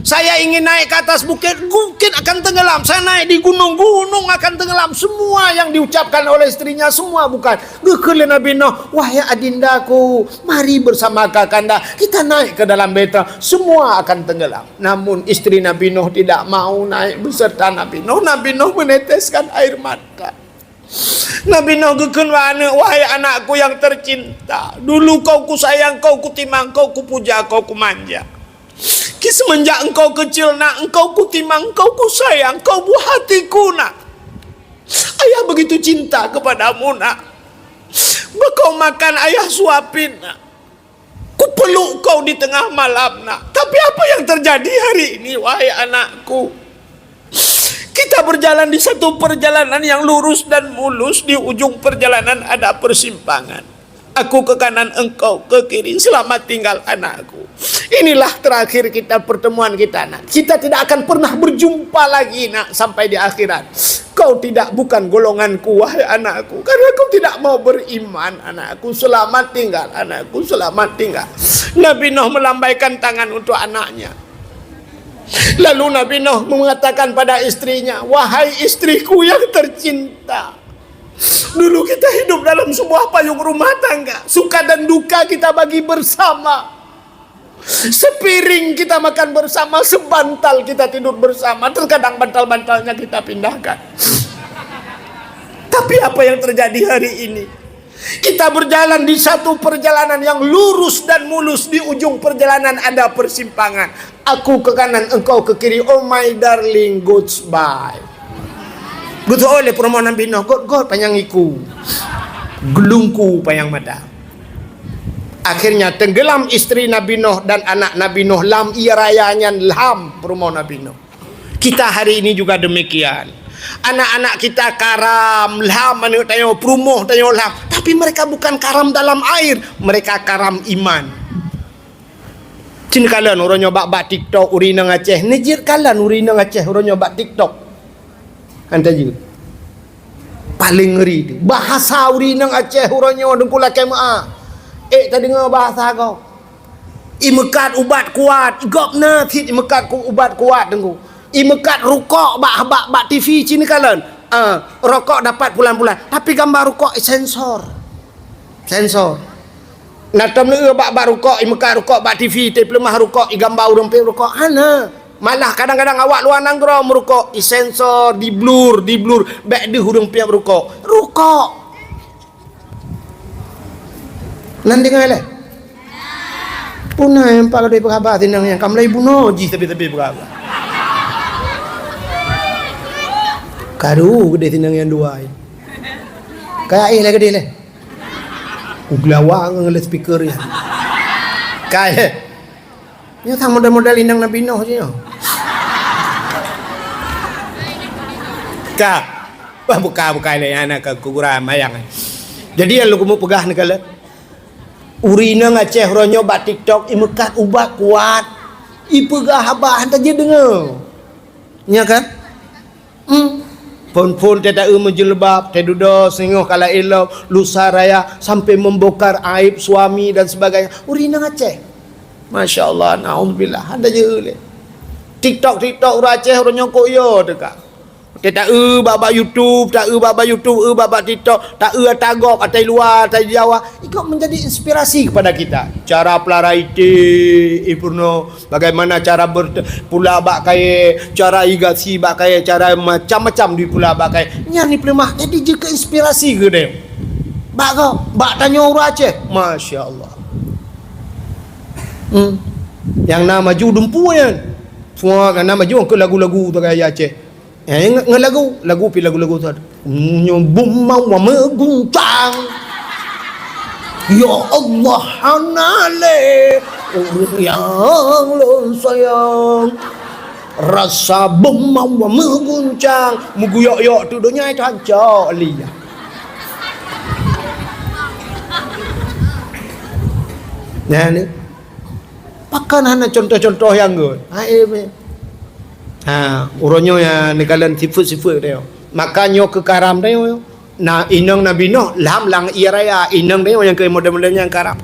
Saya ingin naik ke atas bukit, bukit akan tenggelam. Saya naik di gunung, gunung akan tenggelam. Semua yang diucapkan oleh istrinya, semua bukan. Geukheun lé Nabi Nuh, "Wahai adindaku, mari bersama kakanda, kita naik ke dalam beta, semua akan tenggelam." Namun istri Nabi Nuh tidak mau naik beserta Nabi Nuh. Nabi Nuh meneteskan air mata. Nabi Nuh geukheun bak aneuk, "Wahai anakku yang tercinta, dulu kau kusayang, kau kutimang, kau kupuja, kau kumanja. Ki semenjak engkau kecil, nak, engkau kutimang, engkau kusayang, kau buah hatiku, nak. Ayah begitu cinta kepadamu, nak. Bekau makan ayah suapin, nak. Kupeluk kau di tengah malam, nak. Tapi apa yang terjadi hari ini, wahai anakku? Kita berjalan di satu perjalanan yang lurus dan mulus, di ujung perjalanan ada persimpangan. Aku ke kanan, engkau ke kiri. Selamat tinggal, anakku." Inilah terakhir kita, pertemuan kita, nak. Kita tidak akan pernah berjumpa lagi, nak, sampai di akhirat. Kau tidak, bukan golonganku, wahai anakku, karena kau tidak mau beriman, anakku. Selamat tinggal, anakku, selamat tinggal. Nabi Nuh melambaikan tangan untuk anaknya. Lalu Nabi Nuh mengatakan pada istrinya, "Wahai istriku yang tercinta, dulu kita hidup dalam sebuah payung rumah tangga, suka dan duka kita bagi bersama. Sepiring kita makan bersama, sebantal kita tidur bersama, terkadang bantal-bantalnya kita pindahkan. Tapi apa yang terjadi hari ini? Kita berjalan di satu perjalanan yang lurus dan mulus, di ujung perjalanan ada persimpangan. Aku ke kanan, engkau ke kiri. Oh my darling, goodbye." Beutôi lé peurumoh Nabi Nuh, "Got-got panyang iku, geulungku panyang mata." Akhirnya tenggelam istri Nabi Nuh dan anak Nabi Nuh lam ie raya nyan, lam peurumoh Nabi Nuh. Kita hari ini juga demikian. Anak-anak kita karam lam aneuk tanyoe, peurumoh tanyoe lam. Tapi mereka bukan karam dalam air, mereka karam iman. Cit kalon uroe nyoe bak-bak TikTok ureueng inong Aceh. Neujeuet kalon ureueng inong Aceh uroe nyoe bak TikTok. Hana jeuet. Paleng ngeri tu. Bahasa ureueng inong Aceh uroe nyoe, Teungku, lakèe meu'ah. Ék tadeungoe bahasa gob. Imeukat ubat kuat, gobnyan cit imeukat ku-, ubat kuat, Teungku. Imeukat rukok bak, bak, bak T V cit kalon. Ah, rokok dapat pulan-pulan, tapi gambar rukok isensor. Sensor. Na tom lé bak, bak rukok, imeukat rukok bak T V, teupeuleumah rukok, igambar ureueng peuet rukok. Hana. Malah kadang-kadang awak luwa nanggroe meurukok, isensor, diblur, diblur, bèk deuh ureueng peuet rukok. Rukok. Nan deungoe lé? Puna nyang pat gadôh peugah haba sinong nyan, ka mulai bunoe jih sabe-sabe peugah haba. Karu geudeh sinong nyang dua. Ka éh lé geudeh lé. Uglawa ngon lé speaker nyan. Ka éh. Nyoe sang model-model inong Nabi Nuh jih nyoe. Ka. Wah, buka-buka lé aneuk keu kuburan mayang. Jadi, nyang lôn keumeung peugah neukalon, ureueng inong Aceh uroe nyoe bak TikTok imeukat ubat kuat. Ipeugah haba hana jeuet deungoe. Nya kan? Hmm. Phôn-phôn teuh ta-eu meujilbab, teuh dudoe singoh ka laén lom, lusa raya sampai membongkar aib suami dan sebagainya. Ureueng inong Aceh. Masya Allah, naudzubillah. Hana jeuet lé. TikTok, TikTok ureueng Aceh uroe nyoe kok yo teuka. Teuh ta-eu bak-bak YouTube, ta-eu bak-bak YouTube, eu bak-bak TikTok, ta-eu ata gob, ata luwa, ata Jawa. Ikut menjadi inspirasi kepada kita. Cara pelara iték, eh, peurunoe. Bagaimana cara ber-, pula bak kayèe, cara irigasi bak kayèe, cara macam-macam jipula bak kayèe. Nyan jipeuleumah, jadi jeuet keu inspirasi keu tanyoe. Bak gob, bak tanyoe ureueng Aceh. Masya Allah. Hmm. Nyang na maju dumpeue nyan. Semua nyang na maju keu lagu-lagu tu gaya Aceh. Eh, nge-, ngon lagu, lagu pi lagu-lagu that. Nyoe beumawa meuguncang. Ya Allah, hana lé ureueng nyang lôn sayang. Rasa beumawa meuguncang, meuguyok-yok tu donya itu hancok liya. Nah, ni. Pakon hana contoh-contoh nyang göt? Ha, eh, meh. Ha, uroe nyoe ya neukalon sifeuet-sifeuet tanyoe. Maka nyoe keu karam tanyoe. Na inong Nabi Nuh lam, lam ie raya, inong tanyoe nyang keu model-model nyang karam.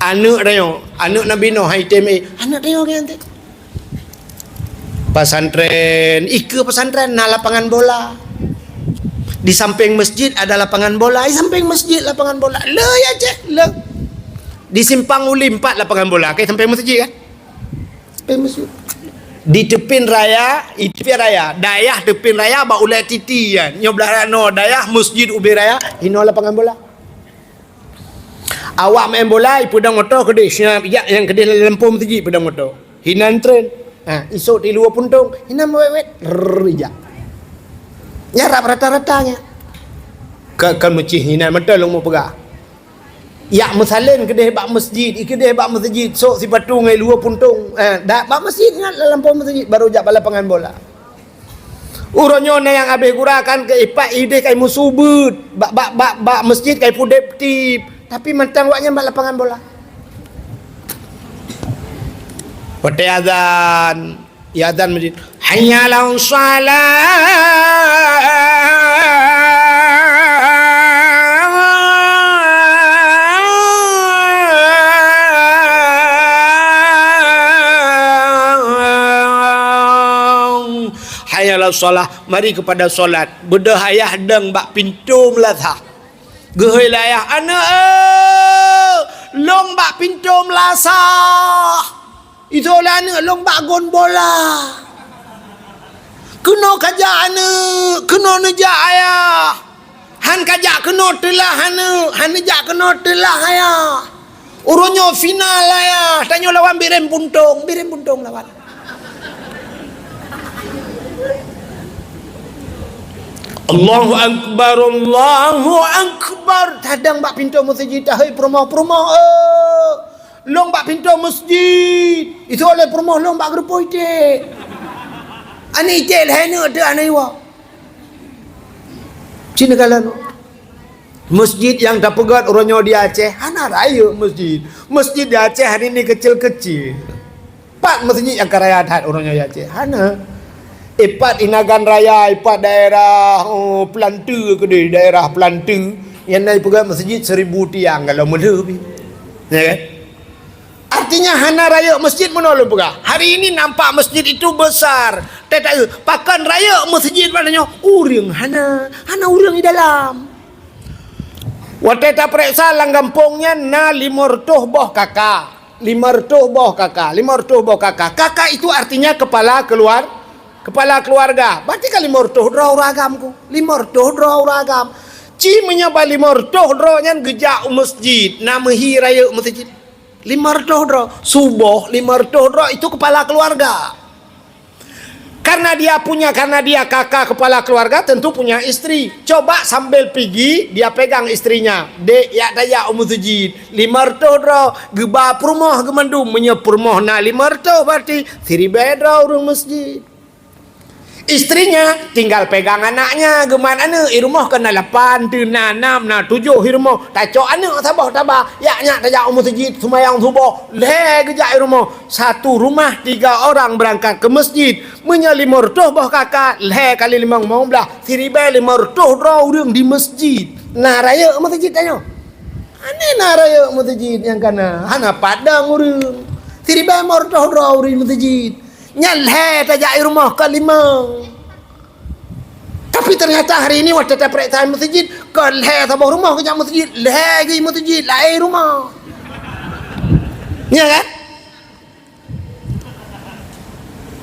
Aneuk tanyoe, aneuk Nabi Nuh hai tem, eh, aneuk tanyoe nyan teuh. Pesantren, ikeue pesantren na lapangan bola. Di samping masjid ada lapangan bola, di samping masjid lapangan bola. Le ya, Ceh, le. Di Simpang Uli empat lapangan bola, ka di samping masjid kan? Samping masjid. Di teupin raya, di teupin raya, dayah teupin raya bak ulèe titi kan. Nyoe blah rano dayah, masjid ubé raya, hinoe lapangan bola. Awak main bola, ipeudong moto keudeh, siap jak nyang keudeh lam lampôh masjid peudong moto. Hinan tren. Ha, isok di luwa puntông, hinan wet-wet, rrrr, ijak. Nyan rab rata-rata nyan. Ka, ka meucih hinan mata lôn meupeugah. Yak meusalén keudeh bak masjid, ikeudeh bak masjid, sok sipatu ngon luwa puntông. Eh, dak bak masjid nyan, lam lampôh masjid, baru jak bak lapangan bola. Uroe nyoe na nyang habéh gura kan keu ipat ideh kai meusu beuet. Bak, bak, bak, bak masjid kai pudeb tip. Tapi mantong awak nyan bak lapangan bola. Watèe azan, ya azan masjid. Hayya 'alas shalah. Hayya 'alas shalah. Mari kepada solat. Beudôh ayah dong bak pintoe meulasah. Geuhôi lé ayah, "Aneuk, eh, lôn bak pintoe meulasah." Itoe lé aneuk, "Lôn bak gon bola." "Keunoe kajak aneuk, keunoe neujak ayah." "Han kajak keunoe teulah aneuk, han neujak keunoe teulah ayah." Uroe nyoe final ayah, tanyoe lawan Bireuen Puntông, Bireuen Puntông lawan. Allahu Akbar, Allahu Akbar. Tadong bak pintoe masjid, tahôi peurumoh-peurumoh, eh. Lôn bak pintoe masjid. Itoe lé peurumoh lôn bak geureupoh iték. Aneuk iték lhèe neuk teuh aneuk iwoe. Cina kalon. Masjid nyang tapeugöt uroe nyoe di Aceh, hana rayeuk masjid. Masjid di Aceh hari ini kecil-kecil. Pat masjid nyang ka raya that uroe nyoe di Aceh? Hana. Ipat Inagan Raya, ipat daerah, oh, Peulanteu keudeh, daerah Peulanteu. Nyang na ipeugöt masjid seribu tiang kalau meulheueh pih. Ya kan? Artinya hana rayeuk masjid meunoe lôn peugah. Hari ini nampak masjid itu besar. Tetapi pakon rayeuk masjid pada nyoe? Ureueng hana, hana ureueng di dalam. Watèe tapareksa lam gampông nyan na limong reutôh boh KK. Limong reutôh boh KK, limong reutôh boh KK. KK itu artinya kepala keluar-, kepala keluarga. Berarti kan limong reutôh droe ureueng agam ku. Limong reutôh droe ureueng agam. Ci meunyoe ban limong reutôh droe nyan geujak u masjid, na meuhi rayeuk masjid. Limong reutôh droe. Suboh limong reutôh droe itu kepala keluarga. Karena dia punya, karena dia KK kepala keluarga, tentu punya istri. Coba sambil pigi, dia pegang istrinya. "Dek, yak tajak u masjid." Limong reutôh droe, geuba peurumoh geumandum. Meunyoe peurumoh na limong reutôh, berarti siribèe droe ureueng masjid. Istrinya tinggal pegang anaknya, geumat aneuk, i rumoh kon na lapan, teuh na nam, na tujoh i rumoh. Tacok aneuk saboh taba, yak nyak tajak u masjid seumayang suboh, lhèe geujak i rumoh. Satu rumah tiga orang berangkat ke masjid. Meunyoe limong reutôh boh KK, lhèe kali limong, limong blaih, siribèe limong reutôh droe ureueng di masjid. Na rayeuk masjid tanyoe? Hana na rayeuk masjid nyang ka na. Hana padang ureueng. Siribèe limong reutôh droe ureueng masjid. Nyan lhèe tajak i rumoh kon limong. Tapi ternyata hari ini watèe tapareksa masjid, kon lhèe saboh rumoh geujak masjid, lhèe geuh masjid laén rumoh. Ya kan?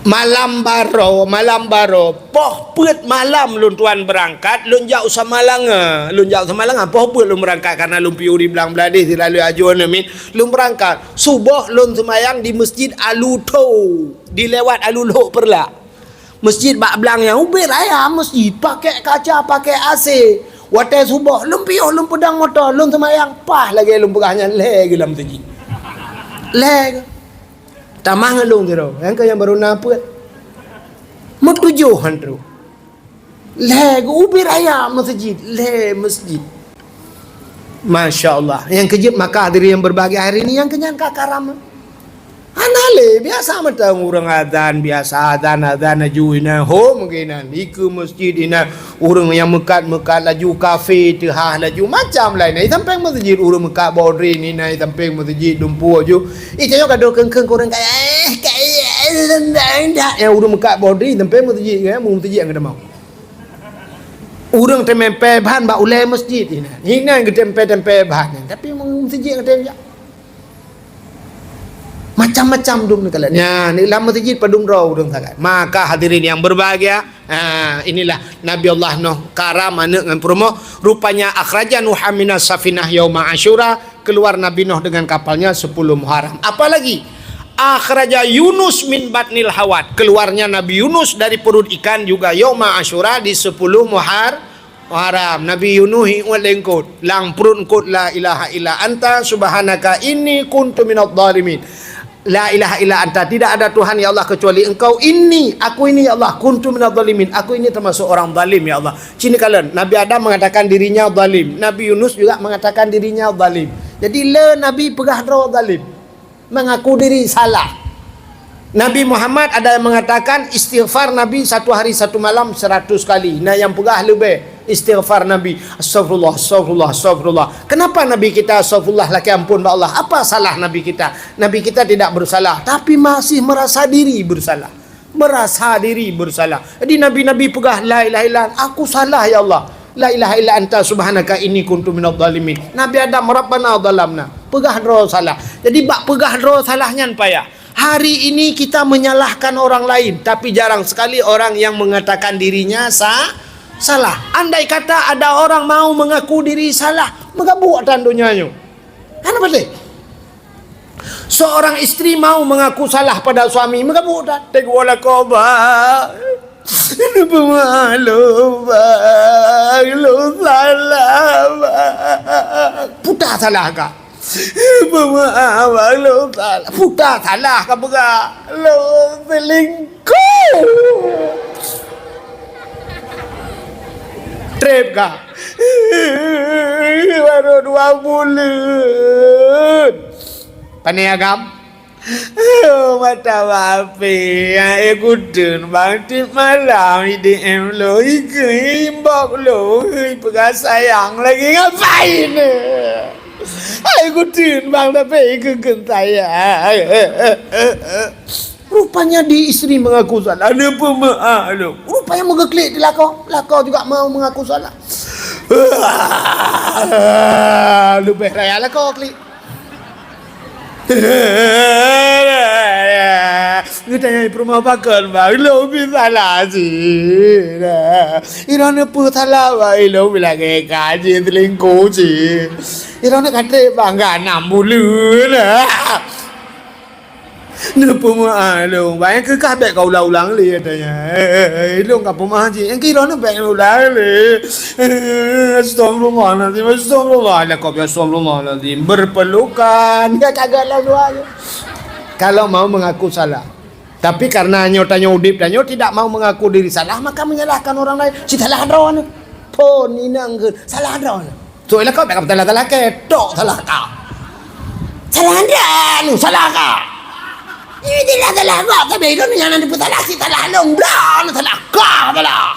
Malam baroe, malam baroe, poh peuet malam lôn tuan beurangkat, lôn jak u Samalanga. Lôn jak u Samalanga, poh peuet lôn beurangkat, karena lôn piôh di Blang Bladeh, silalui ajoe neumin, lôn beurangkat. Suboh lôn seumayang di Masjid Alutho, di lewat Alulhok Peureulak. Masjid bak blang nyan ubit raya masjid, pakai kaca, pakai A C. Watèe suboh, lôn piôh, lôn peudong moto, lôn seumayang, paih lagèe lôn peugah nyan, lhèe geuh lam masjid. Lhèe geuh. Tamah ngon lôn sidroe, nyang keu nyang baru na peuet. Meutujoh han troh. Lhèe geuh ubit raya masjid, lhèe masjid. Masya Allah. Nyang keu jeuet maka hadirin yang berbahagia hari ini, nyang keu nyan ka karam. Hana lé, biasa mantong ureueng azan, biasa azan, azan laju inan, hom geuh inan, dikeue masjid inan, ureueng nyang meukat-meukat laju, kafe teuhah laju, macam laén. Di sampéng masjid ureueng meukat bodri inan, di sampéng masjid dumpeue ju. Ih, tanyoe ka dong kheun-kheun keu ureueng kaya, eh, kaya, eh, Indak, indak. Ya, ureueng meukat boh dri, teumpe meuseujid, ya, meuseujid nyang geutamong. Ureueng teumpe ban bak ulèe masjid, inan. Inan geuteumpée-teumpée ban, tapi meuseujid nyang geutamong. Macam-macam dum neukalon. Nya, lam masjid padum droe ureueng sagai. Maka hadirin yang berbahagia, ha, inilah Nabi Allah Nuh karam aneuk ngon peurumoh. Rupanya akhraja Nuha minas safinah yauma Asyura, keluar Nabi Nuh dengan kapalnya sepuluh Muharram. Apalagi akhraja Yunus min batnil hawat, keluarnya Nabi Yunus dari perut ikan juga yauma Asyura di sepuluh Muhar-, Muharram. Nabi Yunus iwet lé eungkot, lam pruet eungkot la ilaha illa anta subhanaka inni kuntu minadh dhalimin. La ilaha illa anta, tidak ada Tuhan ya Allah kecuali Engkau, inni, aku ini ya Allah, kuntu minadh dhalimin, aku ini termasuk orang zalim ya Allah. Cit neukalon, Nabi Adam mengatakan dirinya zalim, Nabi Yunus juga mengatakan dirinya zalim. Jadi le Nabi peugah droe zalim. Mengaku diri salah. Nabi Muhammad ada yang mengatakan istighfar Nabi satu hari satu malam seratus kali. Nah, yang peugah leubeh istighfar Nabi, "Astagfirullah, astagfirullah, astagfirullah." Kenapa Nabi kita astagfirullah lakèe ampôn bak Allah? Apa salah Nabi kita? Nabi kita tidak bersalah, tapi masih merasa diri bersalah. Merasa diri bersalah. Jadi nabi-nabi peugah, "La ilaha illa anta, aku salah ya Allah. La ilaha illa anta subhanaka inni kuntu minadh dhalimin." Nabi Adam, "Rabbana dhalamna." Peugah droe salah. Jadi bak peugah droe salah nyan payah. Hari ini kita menyalahkan orang lain, tapi jarang sekali orang yang mengatakan dirinya sa-, salah. Andai kata ada orang mau mengaku diri salah, meugabuk ata donya nyoe. Hana patéh. Seorang isteri mau mengaku salah pada suami, meugabuk ata. Teuk wala koba. Peumaklum, Bang. Lôn salah, Bang. Puta salah ka. Peumaklum, Bang. Lôn salah. Puta salah ka peugah. Lôn selingkuh. Trép ka. Baru dua buleuen. Pane agam? Oh, mata bapé, eh, kuteun bang tiep malam, I D M lôn, ikeu inbox lôn, peugah sayang lagi ngapain? Ai kuteun bang, tapi ikeu sayang. Rupanya di isteri mengaku salah. Ada pemaaf lôn. Rupanya meugeklik di lakoe. Lakoe juga mau mengaku salah. Leubeh raya lakoe klik. Geutanyong peurumoh pakon, Bang, lôn pih salah cit. Droeneuh peue salah, Bang, lôn pih lagèe ka cit, selingkuh cit. Droeneuh ka trép, Bang, ka nam buleuen. Neupeumaaf lôn, Bang, nyang keu kah bèk ka ulang-ulang lé, katanya. Eh, eh, eh, lôn ka peumaaf cit. Nyang keu droeneuh bèk ulang lé. Eh, astagfirullahalazim, astagfirullah. Lakoe pih astagfirullahalazim. Berpelukan. Ka, ka, ka, lalu aja. Kalau mau mengaku salah. Tapi karena nyoe tanyoe udép tanyoe tidak mau mengaku diri salah, maka menyalahkan orang lain. Cit salah droeneuh. Phon inong keu salah droeneuh. Sôk lakoe bèk ka salah-salah kèe, tok salah ka. Salah droeneuh, salah ka. Ini jelas salah kok, tapi droeneuh nyang na neupeusalah, cit salah lôn, droeneuh salah ka, salah.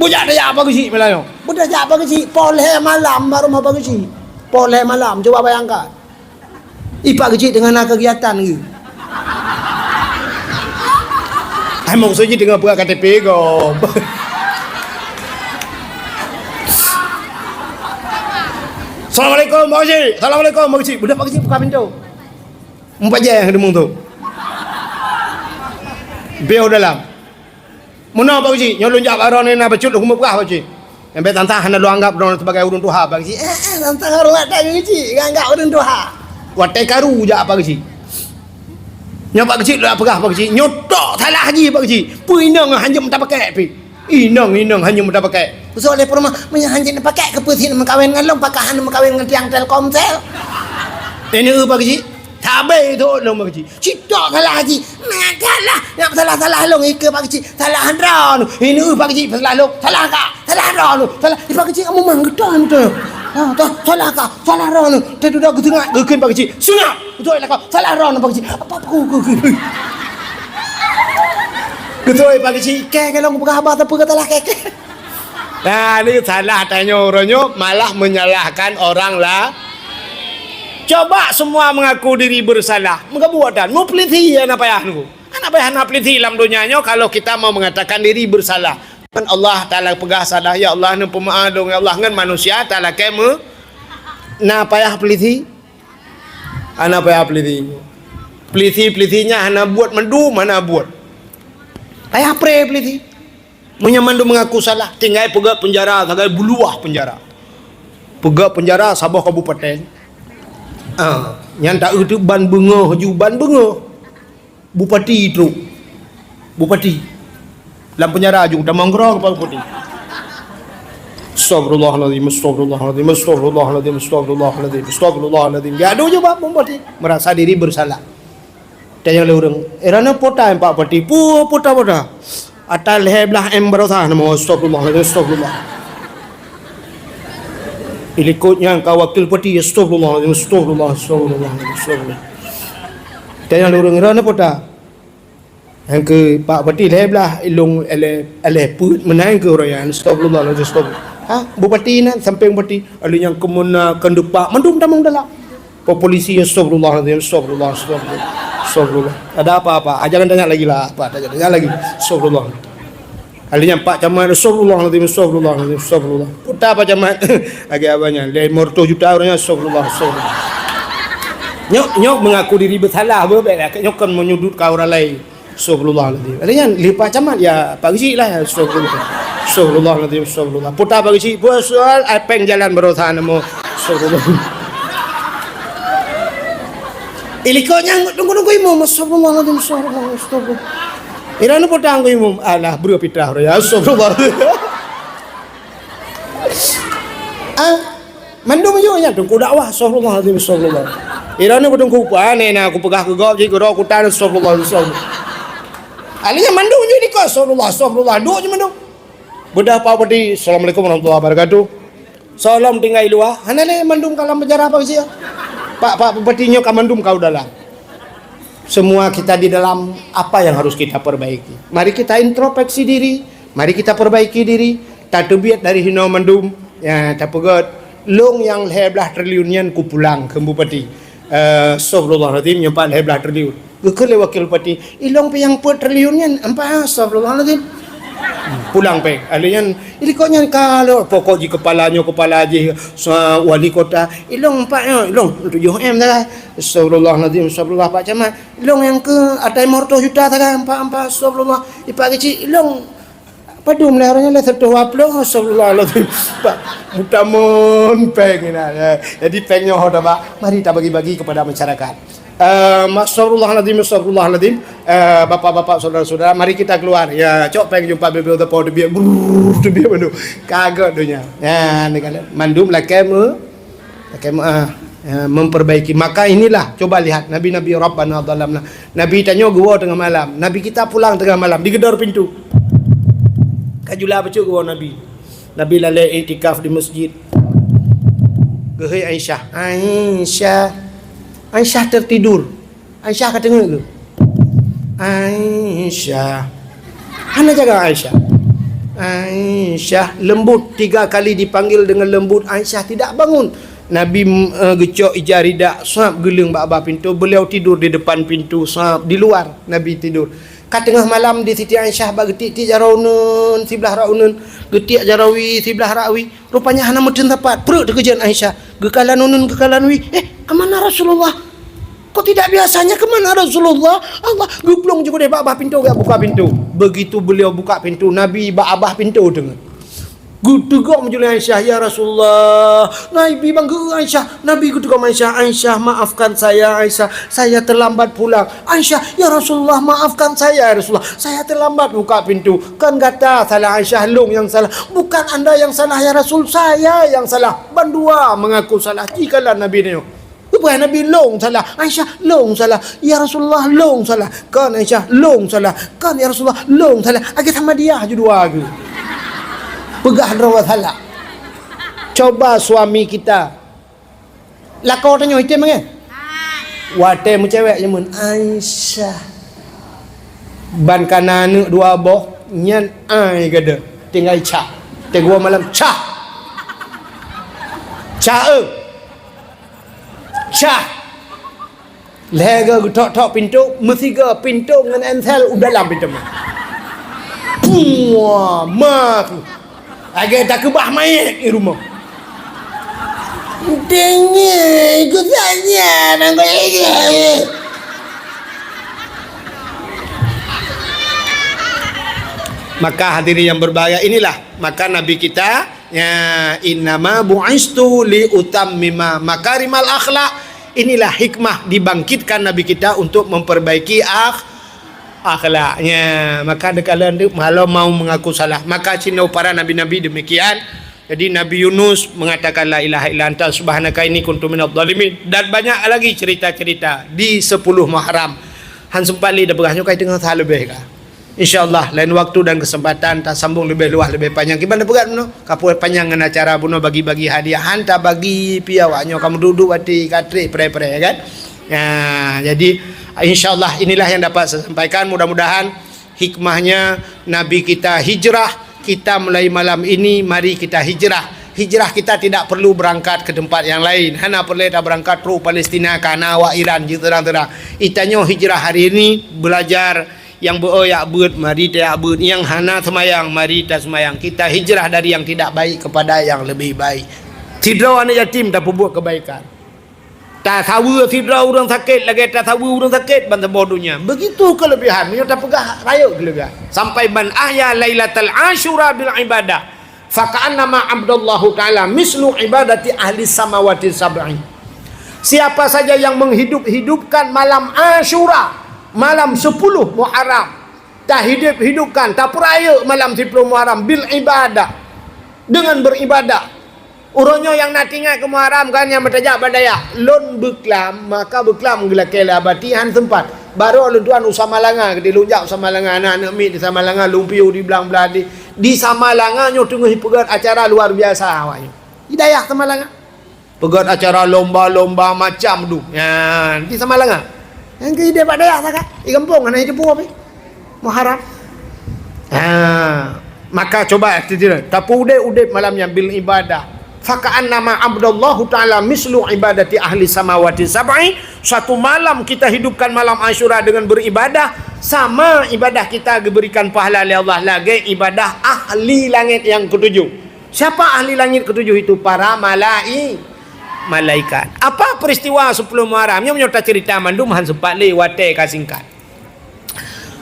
Beujak tajak Pak Geuchik malam nyoe. Beujak tajak Pak Geuchik, poh lhèe malam baru ma Pak Geuchik. Poh lhèe malam, cuba bayangkan. I Pak Geuchik teungoh na keugiatan geuh. Hai, maksud jih teungoh peugah K T P gob. Assalamualaikum, Pak Geuchik. Assalamualaikum, Pak Geuchik. Beudôh Pak Geuchik buka pintoe. Mupajée deungon tu. Piôh dalam. Meunoe Pak Geuchik, nyoe lôn jak bak droeneuh na bacut lôn keumeung peugah Pak Geuchik. Nyang bèk tantang hana lôn anggap droeneuh sibagai ureueng tuha Pak Geuchik. Eh, eh, tantang horeumat that Pak Geuchik, ngon anggap ureueng tuha. Watèe karu jak Pak Geuchik. Nyoe Pak Geuchik lôn peugah Pak Geuchik, nyoe tok salah jih Pak Geuchik. Peue inong hanjeuet meuta pakèk pih. Inong, inong hanjeuet meuta pakèk. Soe lé peurumoh, meunyoe hanjeuet meuta pakèk, keupeue sit meukawen ngon lôn, pakon hana meukawen ngon tiang Telkomsel. Ini Pak Geuchik. Sabé thôn lôn Pak Geuchik. Cit tok salah jih. Meusalah, nyang salah-salah lôn ikeu Pak Geuchik. Salah droeneuh. Ini Pak Geuchik salah lôn. Salah ka. Salah droeneuh. Salah. Di Pak Geuchik kamu mang geutan tu. Ha, tu salah ka. Salah droeneuh. Teududak geuseungap geukheun Pak Geuchik. Seungap. Beutôi lah kau. Salah droeneuh Pak Geuchik. Apa aku, aku, aku. Beutôi Pak Geuchik. Kèe, kèe lôn peugah haba sapeue keu salah kèe, kèe. Nah, ni salah tanyoe uroe nyoe malah menyalahkan orang la-, coba semua mengaku diri bersalah. Meugabuek dan muflisi hana payah nunggu. Hana payah na peulisi lam donya nyoe kalau kita mau mengatakan diri bersalah. Kan Allah Taala peugah salah, "Ya Allah, neupeumaaf lôn, ya Allah," ngon manusia Taala keu meu-, na payah peulisi. Hana payah peulisi. Peulisi-peulisi nyan hana buet mandum, hana buet. Payah pre peulisi. Meunyoe mandum mengaku salah, tinggai peugöt peunjara sagai buluwah peunjara. Peugöt peunjara saboh kabupaten. Ah, nyan taeu teuh ban beungoh ju ban beungoh. Bupati trok. Bupati. Lam peunjara ju tamong keudroe keu Pak Bupati. Astagfirullahalazim, astagfirullahalazim, astagfirullahalazim, astagfirullahalazim, astagfirullahalazim. Geujak ju bak Bupati, merasa diri bersalah. Tanyong lé ureuëng, "Eh, droeneuh peue ta, Pak Bupati?" "Peue, peue ta, peue ta?" "Ata lhée blaih M baroesa nama." "Astagfirullahalazim, astagfirullah." Ilikot nyan ka wakil bupati, "Astagfirullahalazim, astagfirullah, astagfirullah, astagfirullah." Tanyong lé ureuëng, "Droeneuh peue ta?" Nyang keu Pak Bupati lhée blaih, ilong éh lhée, éh lhée peuet meunan keu ureuëng nyan. "Astagfirullahalazim, astagfirullah." Ha, bupati nan, sampéng bupati, alheuh nyang keumeuna, keundupak, mandum tamong dalam. Polisi, "Astagfirullahalazim, astagfirullah, astagfirullah, astagfirullah." "Ada apa, Pak?" "Ah, jangan tanya lagi lah, Pak, jangan tanya lagi." "Astagfirullah." Ahli nyan Pak Camat, "Astagfirullahalazim, astagfirullahalazim, astagfirullah." Peue ta Pak Camat? Lagée abah nyan, lhée reutôh juta ureuëng nyan, "Astagfirullah, astagfirullah." Nyoe, nyoe mengaku diri bersalah, beuh, bék lah, nyoe kon menyudutkan ureuëng laén. "Astagfirullahalazim." Ahli nyan, lé Pak Camat, ya, Pak Geuchik lah, "Astagfirullah. Astagfirullahalazim, astagfirullah." Peue ta Pak Geuchik? "Peue soal, ai péng jalan baroesa nama." "Astagfirullah." Ilikot nyan tunggu-tunggu imum, "Astagfirullahalazim, astagfirullah, astagfirullah." Ira ni peue ta tunggu imum, "Alah, breueh pitrah raya, astagfirullah." Ah, mandum ju nyan tunggu dakwah, "Astagfirullahalazim, astagfirullah." Ira ni peue tunggu, "Pane na aku peugah keu gob, jih keudroe kutan, astagfirullah, astagfirullah." Ahli nyan mandum ju ilikot, "Astagfirullah, astagfirullah." Duek ju mandum. Beudah Pak Bupati, "Assalamualaikum warahmatullahi wabarakatuh." Soe lom tinggai luwa, hana lé mandum ka lam penjara Pak Geuchik. Pak, Pak Bupati nyoe ka mandum ka u dalam. Semua kita di dalam, apa yang harus kita perbaiki? Mari kita introspeksi diri, mari kita perbaiki diri, tateubiet dari hinoe mandum, ya, tapeugöt, "Lôn nyang lhée blaih triliun nyan kupulang," kheun bupati. Eh, astagfirullahalazim, nyoe pat lhée blaih triliun. Geukheun lé wakil bupati, "Ilong pih nyang peuet triliun nyan, ampat, astagfirullahalazim." Pulang péng. Ahli nyan, "Ilikot nyan ka lôn, pokok jih keupala nyoe, keupala jih, sa-, wali kota. Ilong ampat nyoe, ilong tujoh M sagai. Astagfirullahalazim, astagfirullah Pak Camat. Ilong nyang keu atai lima reutôh juta sagai, ampat, ampat, astagfirullah. Ipak Geuchik, ilong padum lé ureuëng nyan lé seratus dua puluh, astagfirullahalazim." Pak, meutamon péng inan, ya. Jadi péng nyoe ho tabak, mari tabagi-bagi kepada masyarakat. Ehm, astagfirullahalazim, astagfirullahalazim. Eh, bapak-bapak, saudara-saudara, mari kita keluar. Ya, cok péng jumpa bibir teupeu teubiet, brrr, teubiet mandum. Ka göt donya. Ya, ni kan mandum lakée me-, lakée me-, ah, ya, memperbaiki. Maka inilah, coba lihat, nabi-nabi Rabbana zalamna. Nabi tanyoe geuwoe teungoh malam. Nabi kita pulang teungoh malam, digedor pintu. Ka jula bacut geuwoe Nabi. Nabi lalée iktikaf di masjid. Geuhôi Aisyah, "Aisyah." Aisyah tertidur. Aisyah ka teungeut geuh. "Aisyah." Hana jaga Aisyah. "Aisyah." Lembut, tiga kali dipanggil dengan lembut, Aisyah tidak bangun. Nabi, eh, geucok ija ridak, sab geuleueng bak babah pintu. Beliau tidur di depan pintu, sab di luar Nabi tidur. Ka teungoh malam di Siti Aisyah bak geutiek-tiek jaroe uneuen, siblah rot uneuen, geutiek jaroe wie, siblah rot wie. Rupanya hana meuteun sapat, preuet teukeujeuet Aisyah. Geukalon uneuen, geukalon wie. "Eh, kemana Rasulullah? Kok tidak biasanya, kemana Rasulullah?" Allah, geuplueng ju keudeh bak babah pintu, geujak buka pintu. Begitu beliau buka pintu, Nabi bak babah pintu teungeut. Geuteugom ju lé Aisyah, "Ya Rasulullah." Nabi bangga Aisyah. Nabi geuteugom Aisyah, "Aisyah, maafkan saya, Aisyah. Saya terlambat pulang." "Aisyah, ya Rasulullah, maafkan saya, ya Rasulullah. Saya terlambat buka pintu." "Kon gata salah, Aisyah, lôn nyang salah." "Bukan anda yang salah, ya Rasul, saya yang salah." Bandua mengaku salah. Jikalau Nabi nyoe. Bukan Nabi, "Lôn salah." "Aisyah, lôn salah." "Ya Rasulullah, lôn salah." "Kon Aisyah, lôn salah." "Kon ya Rasulullah, lôn salah." Akhé sama dia ju dua geuh. Peugah droe salah. Coba suami kita. Lakoe tanyoe item ngai. Watée meucewek jameun, "Aisyah." Ban kana aneuk dua boh, nyan ai gada. Tinggai cah. Teungoh malam, "Cah." "Cah, eh." "Cah." Lhèe goe geuthok-thok pintoe, meusigoe pintoe ngon ensel u dalam pintoe ma. Puah, ma. Lagèe takeubah manyèt di rumoh. Teungoh, ku saja, nang ku saja. Maka hadirin yang berbahagia, inilah maka Nabi kita, ya, "Innama bu'istu li utammima makarimal akhlak." Inilah hikmah dibangkitkan Nabi kita untuk memperbaiki akh-, akhlaknya. Maka dikala itu, kalau mau mengaku salah, maka cinoe para nabi-nabi demikian. Jadi, Nabi Yunus mengatakan, "La ilaha illa anta subhanaka inni kuntu minadh dhalimin." Dan banyak lagi cerita-cerita di sepuluh Muharram. Han sempat lé dah peugah nyoe, kai teungoh sa leubeh ka. Insya Allah, lain waktu dan kesempatan tasambung leubeh luwah, leubeh panyang. Kiban peugah bunoe, ka peue panyang ngon acara bunoe bagi-bagi hadiah. Han tabagi pih awak nyoe, kamoe duek-duek watèe ka trép pré-pré, kan? Ya, jadi, insya Allah, inilah yang dapat saya sampaikan. Mudah-mudahan hikmahnya Nabi kita hijrah, kita mulai malam ini, mari kita hijrah. Hijrah kita tidak perlu berangkat ke tempat yang lain. Hana peureulèe tabeurangkat trôk Palestina, ka na awak Iran, jeuet seurang-seurang. Geutanyoe hijrah hari ini, belajar nyang beu-o jak beuet, mari tajak beuet. Nyang hana seumayang, mari taseumayang. Kita hijrah dari yang tidak baik kepada yang lebih baik. Sidroe aneuk yatim tapeubuet kebaikan. Tasaweue sidroe ureueng sakét lagèe tasaweue ureueng sakét ban saboh donya. Begitu kelebihan, meunyoe tapeugah rayeuk kelebihan. Sampai, "Man ahya lailatal asyura bil ibadah, faka'annama abdallahu ta'ala mislu ibadati ahli samawati sab'i." Siapa saja yang menghidup-hidupkan malam Asyura, malam sepuluh Muharram, tahidup-hidupkan, tapeurayeuk malam sepuluh Muharram bil ibadah, dengan beribadah. Uroe nyoe nyang na teuingat keu Muharram kan, nyang meutajak bak dayah. Lôn beuklam, maka beuklam geulakèe lé Abati han sempat. Baroe lôn tuan u Samalanga, keudéh lôn jak u Samalanga, na aneuk miet di Samalanga, lôn piôh di blang-blang di, di Samalanga nyoe teungoh jipeugèt acara luar biasa awak nyoe. Di dayah Samalanga. Peugèt acara lomba-lomba macam tu. Nyan, di Samalanga. Nyang keu idéh bak dayah sagai, di gampông hana jiteupeue pih. Muharram. Ha, maka coba, tapeuudép-udép malam nyan bil ibadah. Faka'annama abdallahu ta'ala mislu ibadati ahli samawati sab'i. Satu malam kita hidupkan malam Asyura dengan beribadah, sama ibadah kita diberikan pahala lé Allah lagèe ibadah ahli langét nyang ketujuh. Siapa ahli langit ketujuh itu? Para malai-, malaikat. Apa peristiwa sepuluh Muharram? Nyoe meunyoe tacerita mandum han sempat lé, watèe ka singkat.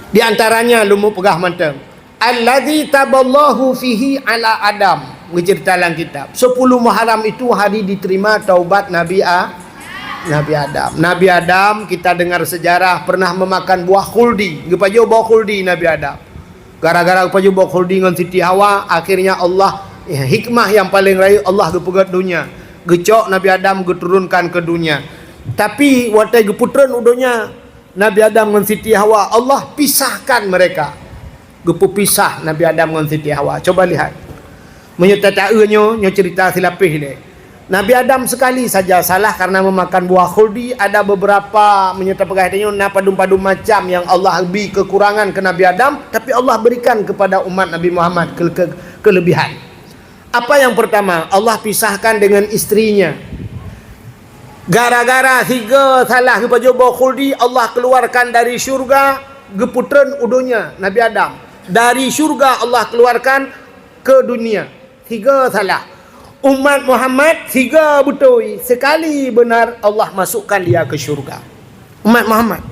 Di antaranya lôn peugah mantong. Alladzi taballahu fihi ala Adam. Geucerita lam kitab. Sepuluh Muharram itu hari diterima taubat Nabi A-, Nabi Adam. Nabi Adam, kita dengar sejarah, pernah memakan buah khuldi. Geupajoh buah khuldi Nabi Adam. Gara-gara geupajoh buah khuldi ngon Siti Hawa, akhirnya Allah, ya, hikmah nyang paleng rayeuk, Allah geupeugèt donya. Geucok Nabi Adam geuturunkan keu donya. Tapi watèe geupeutreun u donya, Nabi Adam ngon Siti Hawa, Allah pisahkan mereka. Geupeupisah Nabi Adam ngon Siti Hawa. Coba lihat. Meunyoe tataeu nyoe, nyoe cerita silapéh lé. Nabi Adam sekali saja salah karena memakan buah khuldi. Ada beberapa, meunyoe tapeugah tanyoe, na padum-padum macam nyang Allah bri kekurangan keu Nabi Adam, tapi Allah berikan kepada umat Nabi Muhammad ke-, ke-, kelebihan. Apa yang pertama? Allah pisahkan dengan istrinya. Gara-gara sigoe salah geupajoh buah khuldi, Allah keluarkan dari syurga, geupeutreun u donya Nabi Adam. Dari syurga Allah keluarkan ke dunia. Sigoe salah. Umat Muhammad sigoe beutôi, sekali benar Allah masukkan dia ke syurga. Umat Muhammad.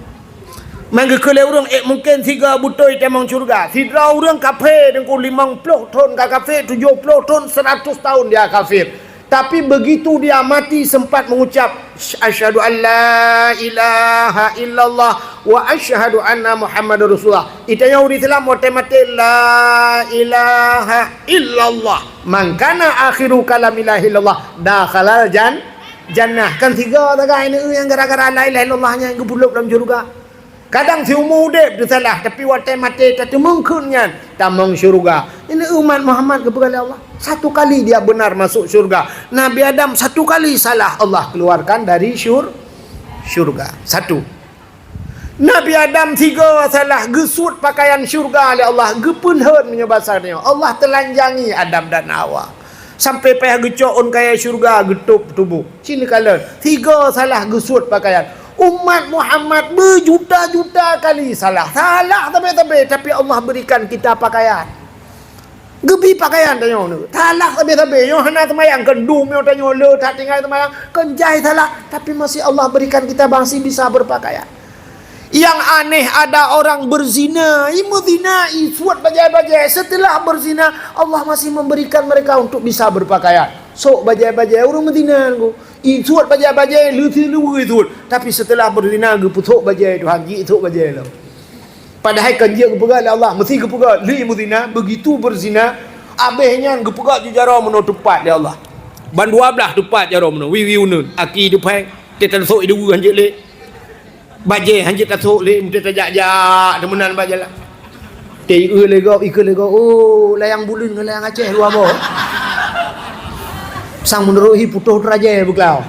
Meunyoe geukheun lé ureueng, eh, mungken sigoe beutôi tamong syurga. Sidroe ureueng kafé, teungku, limong ploh thon ka kafé, tujoh ploh thon, seratus tahun dia kafir. Tapi begitu dia mati sempat mengucap, "Asyhadu an la ilaha illallah wa asyhadu anna Muhammadar Rasulullah." Geutanyoe ureueng Islam watèe maté, "La ilaha illallah. Man kana akhiru kalami la ilaha illallah, dakhalal jan-, jannah." Kan sigoe sagai neu nyang gara-gara la ilaha illallah nyan geupeuleub lam syurga. Kadang siumu udép teusalah, tapi watèe maté tateumeung kheun nyan, tamong syurga. Ini umat Muhammad geupeugah lé Allah. Satu kali dia benar masuk syurga. Nabi Adam satu kali salah, Allah keluarkan dari syur-, syurga. Satu. Nabi Adam sigoe salah, geusuet pakaian syurga lé Allah, geupeulhon meunyoe basa nyoe. Allah teulanjangi Adam dan Hawa. Sampai payah geucok ôn kayèe syurga, geutôp tuboh. Cit neukalon, sigoe salah geusuet pakaian. Umat Muhammad berjuta-juta kali salah. Salah sabe-sabe, tapi Allah berikan kita pakaian. Geubri pakaian tanyoe nyoe. Salah sabe-sabe. Nyoe hana seumayang, keu dum nyoe tanyoe le that tinggai seumayang. Keu jai salah, tapi masih Allah berikan kita masih bisa berpakaian. Yang aneh, ada orang berzina, i meuzina, i suet bajai-bajai. Setelah berzina, Allah masih memberikan mereka untuk bisa berpakaian. Sok bajai-bajai, ureuëng meuzina nyoe. I suet bajai-bajai, leuti luweue i suet. Tapi setelah berzina, geupeusok bajai Tuhan, jisok bajai lom. Padahai kan jeuet geupeugah lé Allah, meusti geupeugah, "Lé meuzina, begitu berzina," abéh nyan geupeugah ju jaroe meunoe teupat lé Allah. Ban dua blaih teupat jaroe meunoe, wiwi uneun, aki teuphai, teutan sok i dua hanjeuet lé. Bajée hanjeuet tasok lé, meuti tajak-jak teumeunan bak jalan. Teu-eu lé gob, ikeue lé gob, oh, layang buleuen ngon layang Aceh dua boh. Sang meunurot hi putôh teurajée beuklau.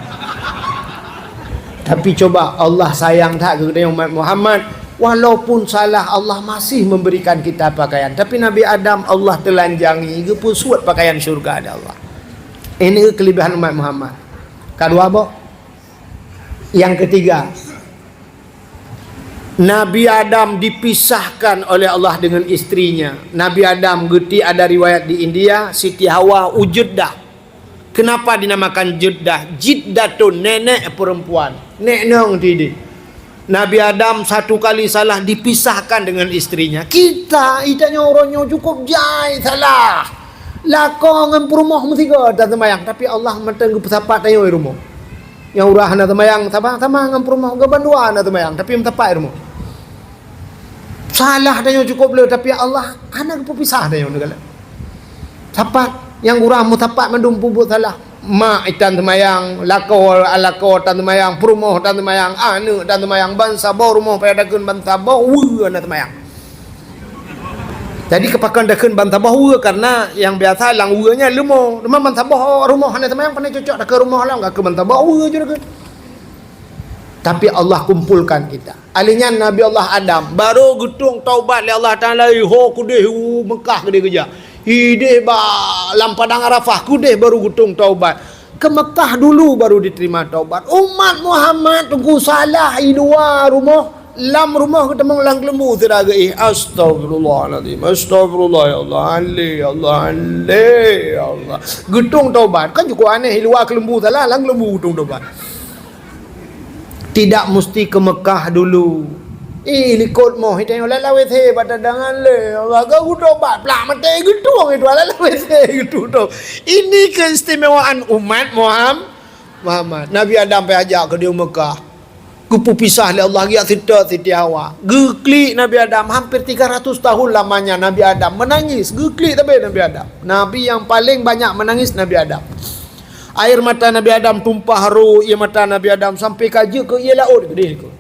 Tapi coba, Allah sayang that keu geutanyoe umat Muhammad. Walaupun salah, Allah masih memberikan kita pakaian. Tapi Nabi Adam, Allah telanjangi, geupeusuet pakaian syurga lé Allah. Ini kelebihan umat Muhammad. Kadua boh. Yang ketiga, Nabi Adam dipisahkan oleh Allah dengan istrinya. Nabi Adam, geuti ada riwayat di India, Siti Hawa u Jeddah. Kenapa dinamakan Jeddah? Jiddatun, nenek perempuan. Nek nong tideh. Nabi Adam satu kali salah dipisahkan dengan istrinya. Kita, itanyoe uroe nyoe cukup jai salah. Lakoe ngon peurumoh meusigoe taseumayang, tapi Allah mantong geupeusapat tanyoe i rumoh. Nyang uroe hana seumayang, sama-sama ngon peurumoh, geuban dua hana seumayang, tapi meusapat i rumoh. Salah tanyoe cukup le, tapi Allah hana geupeupisah tanyoe ngon geuh. Sapat, nyang uroe meusapat mandum peubuet salah. Mak itan seumayang, lakoe, lakoe tan seumayang, peurumoh tan seumayang, aneuk tan seumayang, bansaboh rumoh payah takheun bansaboh, wue hana seumayang. Jadi, keupakon takheun bansaboh wue, karena nyang biasa lam wue nyan leumo. Teuma bansaboh rumoh hana seumayang, pane cocok takheun rumoh lam, ka keu bansaboh wue ju takheun. Tapi Allah kumpulkan kita. Alheuh nyan Nabi Allah Adam baru geutueng taubat lé Allah Taala, ho keudeh u Mekah keudeh geujak. Ideh ba lam padang Arafah keudeh baru geutueng taubat. Ke Mekah dulu baru diterima taubat. Umat Muhammad teungku salah i luwa rumoh, lam rumoh geutamong lam keuleumbu sira geuih. Astagfirullahalazim. Astagfirullah ya Allah. Ale ya Allah. Ale ya Allah. Geutueng taubat. Kan cukup aneh, i luwa keuleumbu salah, lam keuleumbu geutueng taubat. Tidak musti ke Mekah dulu. Ih, likot moh, itanyoe lam WC bak tadangan lé. Allah, geutobat, plak maté geutueng itu lam WC geutueng. Ini keistimewaan umat Muham-, Muhammad. Nabi Adam pai ajak keu di Mekah. Geupeupisah lé Allah, geujak seutôt Siti Hawa. Geuklik Nabi Adam, hampir tiga ratus tahun lamanya Nabi Adam menangis. Geuklik tapi Nabi Adam. Nabi yang paling banyak menangis Nabi Adam. Air mata Nabi Adam tumpah ru ie mata Nabi Adam sampai ka jeuet keu ie laôt keudeh keu.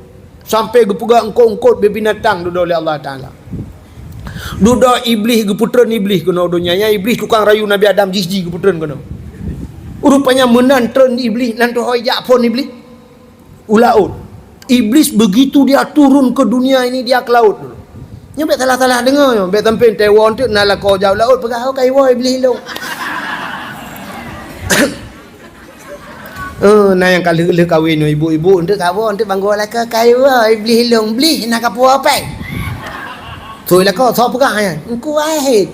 Sampai geupeugah eungkôt-eungkôt bibinatang dudoe lé Allah Taala. Dudoe Iblih geupeutreun Iblih keunoe donya. Nyan Iblih tukang rayu Nabi Adam jih-jih geupeutreun keunoe. Rupanya meunan treun Iblih nan teuhôi jak phon Iblih. U laôt. Iblis begitu dia turun ke dunia ini, dia ke laut dulu. Nyoe bék salah-salah deungoe nyoe, bék sampoe teuwoe teuk na lakoe jak u laôt peugah, "Oh, ka iwoe Iblis ilong." Eh, na nyang ka lheueh-lheueh kawin nyoe, ibu-ibu, enteuk ka woe, enteuk banggô lakoe, "Ka iwoe Iblis ilong, blih na ka puwoe péng." Soi lakoe, soe peugah nyan? Engku Wahid.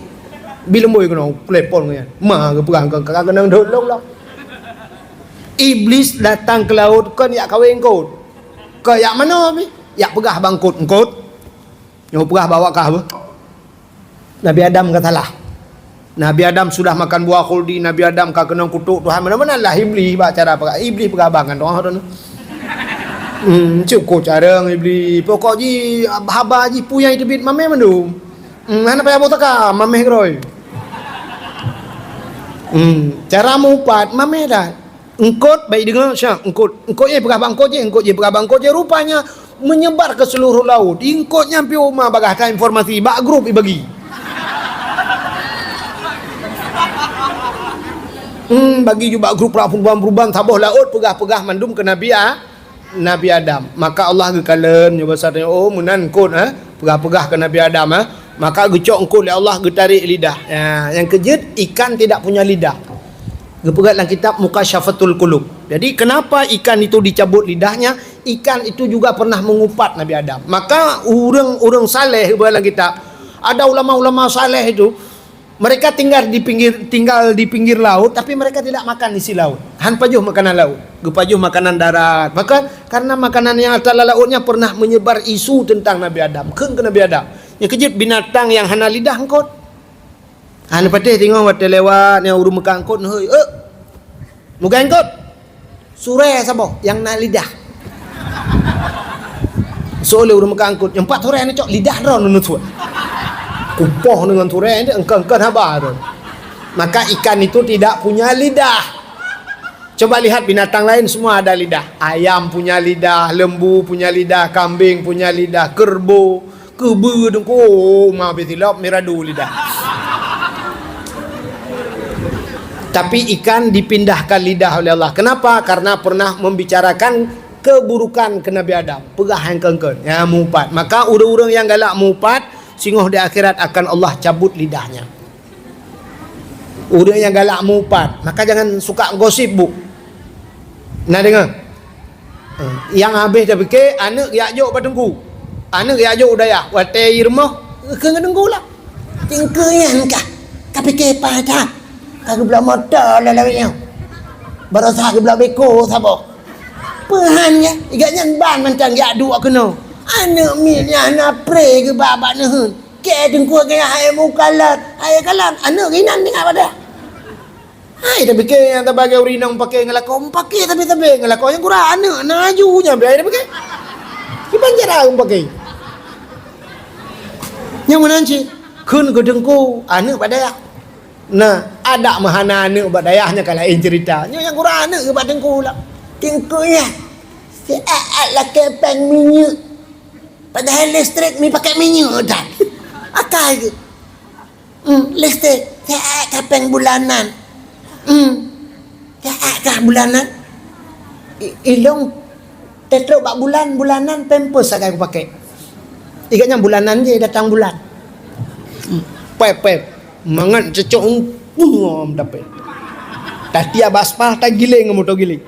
Bi leumboi keunoe, telepon ngon nyan. Ma geupeugah, "Ka, ka keunong dot lôn lom." Iblis datang ke laut kon jak kawin eungkôt. Kon jak manoe pih? Jak peugah bak eungkôt, "Eungkôt, nyoe peugah bak awak kah beuh. Nabi Adam ka salah. Nabi Adam sudah makan buah khuldi, Nabi Adam ka keunong kutok Tuhan." Meunan-meunan lah Iblis bak cara peugah. Iblis peugah bak ngon doa tu. Hmm, cukup carông Iblis. Pokok jih haba jih peue nyang teubiet mamèh mandum. Hmm, hana payah boh saka, mamèh keudroe. Hmm, cara meuupat, mamèh that. Eungkôt, bèk deungoe, syak, eungkôt. Eungkôt jih peugah bak eungkôt jih, eungkôt jih peugah bak eungkôt jih. Rupanya, menyebar ke seluruh laut. Eungkôt nyan pih uma bagaih that informasi, bak grup ibagi. Hmm, bagi ju bak grup rak peuruban-peuruban, saboh laôt peugah-peugah mandum keu Nabi A-, Nabi Adam. Maka Allah geukalon nyoe basa teuh, oh, meunan eungkôt, eh, peugah-peugah keu Nabi Adam, eh. Maka geucok eungkôt lé Allah, geutarek lidah. Ya, nyang keujeuet, ikan tidak punya lidah. Geupeugah lam kitab Mukasyafatul Qulub. Jadi, kenapa ikan itu dicabut lidahnya? Ikan itu juga pernah mengupat Nabi Adam. Maka ureuëng-ureuëng saleh, dalam kitab, ada ulama-ulama saleh itu, mereka tinggal di pinggir, tinggal di pinggir laut, tapi mereka tidak makan isi laut. Han pajoh makanan laut, geupajoh makanan darat. Maka, karena makanan yang ata lam lautnya pernah menyebar isu tentang Nabi Adam, kheun keu Nabi Adam. Nyang keujeuet binatang nyang hana lidah eungkot. Hana patéh teungoh watée lewat nyang ureuëng meukat eungkot, neuhôi, "Eh, mugai eungkot." Surée saboh nyang na lidah. Soe lé ureuëng meukat eungkot, "Nyoe pat surée neucok lidah droe neutuek." Kupoh deungon surée, eungkot-eungkot haba droe. Maka ikan itu tidak punya lidah. Coba lihat binatang lain, semua ada lidah. Ayam punya lidah, lembu punya lidah, kambing punya lidah, kerbau, keubeu, dengko, ma bitilop, miradu lidah. Tapi ikan dipindahkan lidah oleh Allah. Kenapa? Karena pernah membicarakan keburukan ke Nabi Adam. Peugah nyang keungkeun, nyang mupat. Maka ureuëng-ureuëng nyang galak mupat, singoh di akhirat akan Allah cabut lidahnya. Ureuëng nyang galak mupat, maka jangan suka gosip, Bu. Na deungoe? Eh, nyang habéh tapike, aneuëk jak jok bak teungku. Aneuëk jak jok u dayah, watée i rumoh, keu ngon teungku lah. Teungku nyan kah, ka pike paih that. Ka geubloe moto lé lawét nyoe. Baroesa geubloe beko saboh. Peuhan nyan, igat nyan ban mantong jak duek keunoe. Aneuëk miet nyan hana pré geuba bak neuheun. Kée teungku gaya hai mukalat, hai kalam, aneuëk inan tinggai pada. Hai tapike nyang tabagi ureuëng inong pake ngeulakon, pake tapi-tapi ngeulakon nyang kurang aneuëk na aju nyan biaya tapike. Kiban cara pake. Nyang meunan cit, kheun keu teungku, aneuëk bak dayah. Nah, adak meuhana aneuëk bak dayah nyan ka laén cerita. Nyoe nyang kurang aneuëk bak teungku lah. Teungku nyan, siat-at lakée péng minyeuk. Padahai listrik mi pakai minyeuk dan akai geuh. Hmm, listrik, siat ka péng bulanan. Hmm, siat ka bulanan. I-, ilong tetrok bak bulan, bulanan pampers sagai kupake. Igat nyan bulanan je datang bulan. Hmm, pep, pep. Mangat cecok ngom dapet. Tati abas pah tagiling moto giling.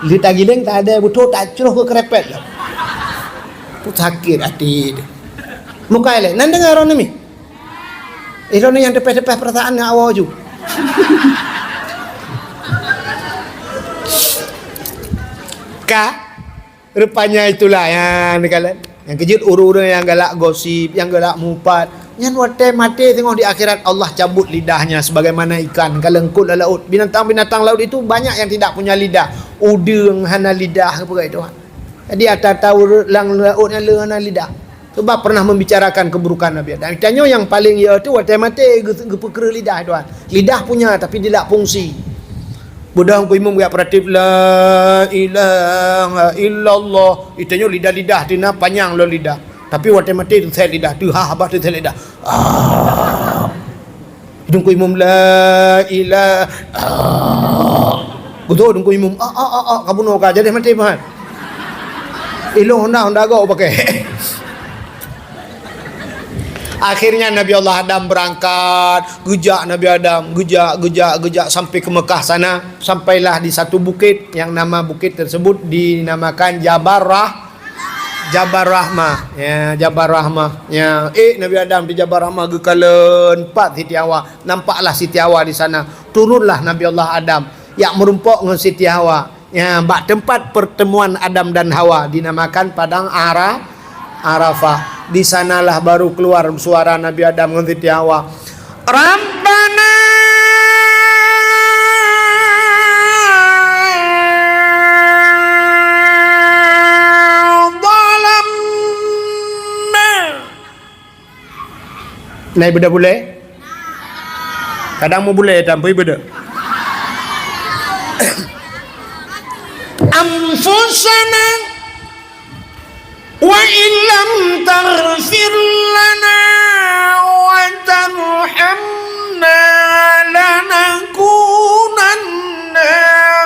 Lheueh tagiléng, tadée beutôi, tacroh keu keurépet lom. Sakét até teuh. Mukai lé, nan deungoe droeneuh mi? Eh, droeneuh nyang teupeh-teupeh peurasaan ngon awak ju. Ka, rupanya itulah nyang neukalon. Nyang keujeuet ureuëng-ureuëng nyang galak gosip, nyang galak mupat, nyan watée maté teungoh di akhirat Allah cabut lidahnya sebagaimana ikan ka leungkot lam laut. Binatang-binatang laut itu banyak yang tidak punya lidah. Udeueng hana lidah, peugah Tuhan. Jadi ata-ata ureuëng lam laut nyan le hana lidah. Sebab pernah membicarakan keburukan Nabi Adam. Tanyoe nyang paling ya tu watée maté geu-, geupeukreuh lidah Tuhan. Lidah punya tapi tidak fungsi. Beudôh Teungku Imum geujak peuratif, "La ilaha illallah." Itanyoe lidah-lidah teuh na panyang lom lidah. Tapi watée maté teuthét lidah, teuhah bah teuthét lidah. Ah. Teungku Imum, "La ilaha." Ah. Beutôi Teungku Imum, "Ah, ah, ah, ah," ka bunoe ka, jadi maté meuhan. Ilong honda, honda gok pakai. Akhirnya Nabi Allah Adam berangkat, geujak Nabi Adam, geujak, geujak, geujak sampai ke Mekah sana. Sampailah di satu bukit yang nama bukit tersebut dinamakan Jabal Rah-, Jabal Rahmah. Ya, Jabal Rahmah. Ya, eh, Nabi Adam di Jabal Rahmah geukalon pat Siti Hawa. Nampaklah Siti Hawa di sana. Turunlah Nabi Allah Adam, jak meurumpok ngon Siti Hawa. Ya, bak tempat pertemuan Adam dan Hawa dinamakan Padang Ara-, Arafah. Di sanalah baru keluar suara Nabi Adam ngon Siti Hawa. "Rabbana zalamna." Nai beda bulée? Kadang mau bulée tampui beda. "Anfusana wa illam taghfir lana wa tarhamna lanakunanna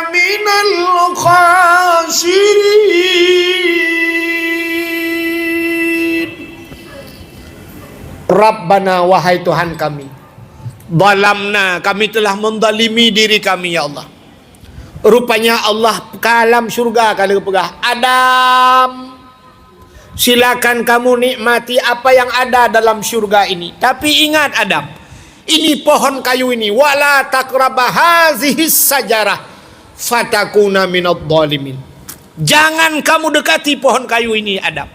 minal khasirin." Rabbana, wahai Tuhan kami, zalamna, kami telah menzalimi diri kami, ya Allah. Rupanya Allah ka lam syurga ka lheueh peugah, "Adam, silakan kamu nikmati apa yang ada dalam syurga ini. Tapi ingat, Adam, ini pohon kayu ini, wala taqraba hazihis sajarah, fatakuna minadh dhalimin." Jangan kamu dekati pohon kayu ini, Adam.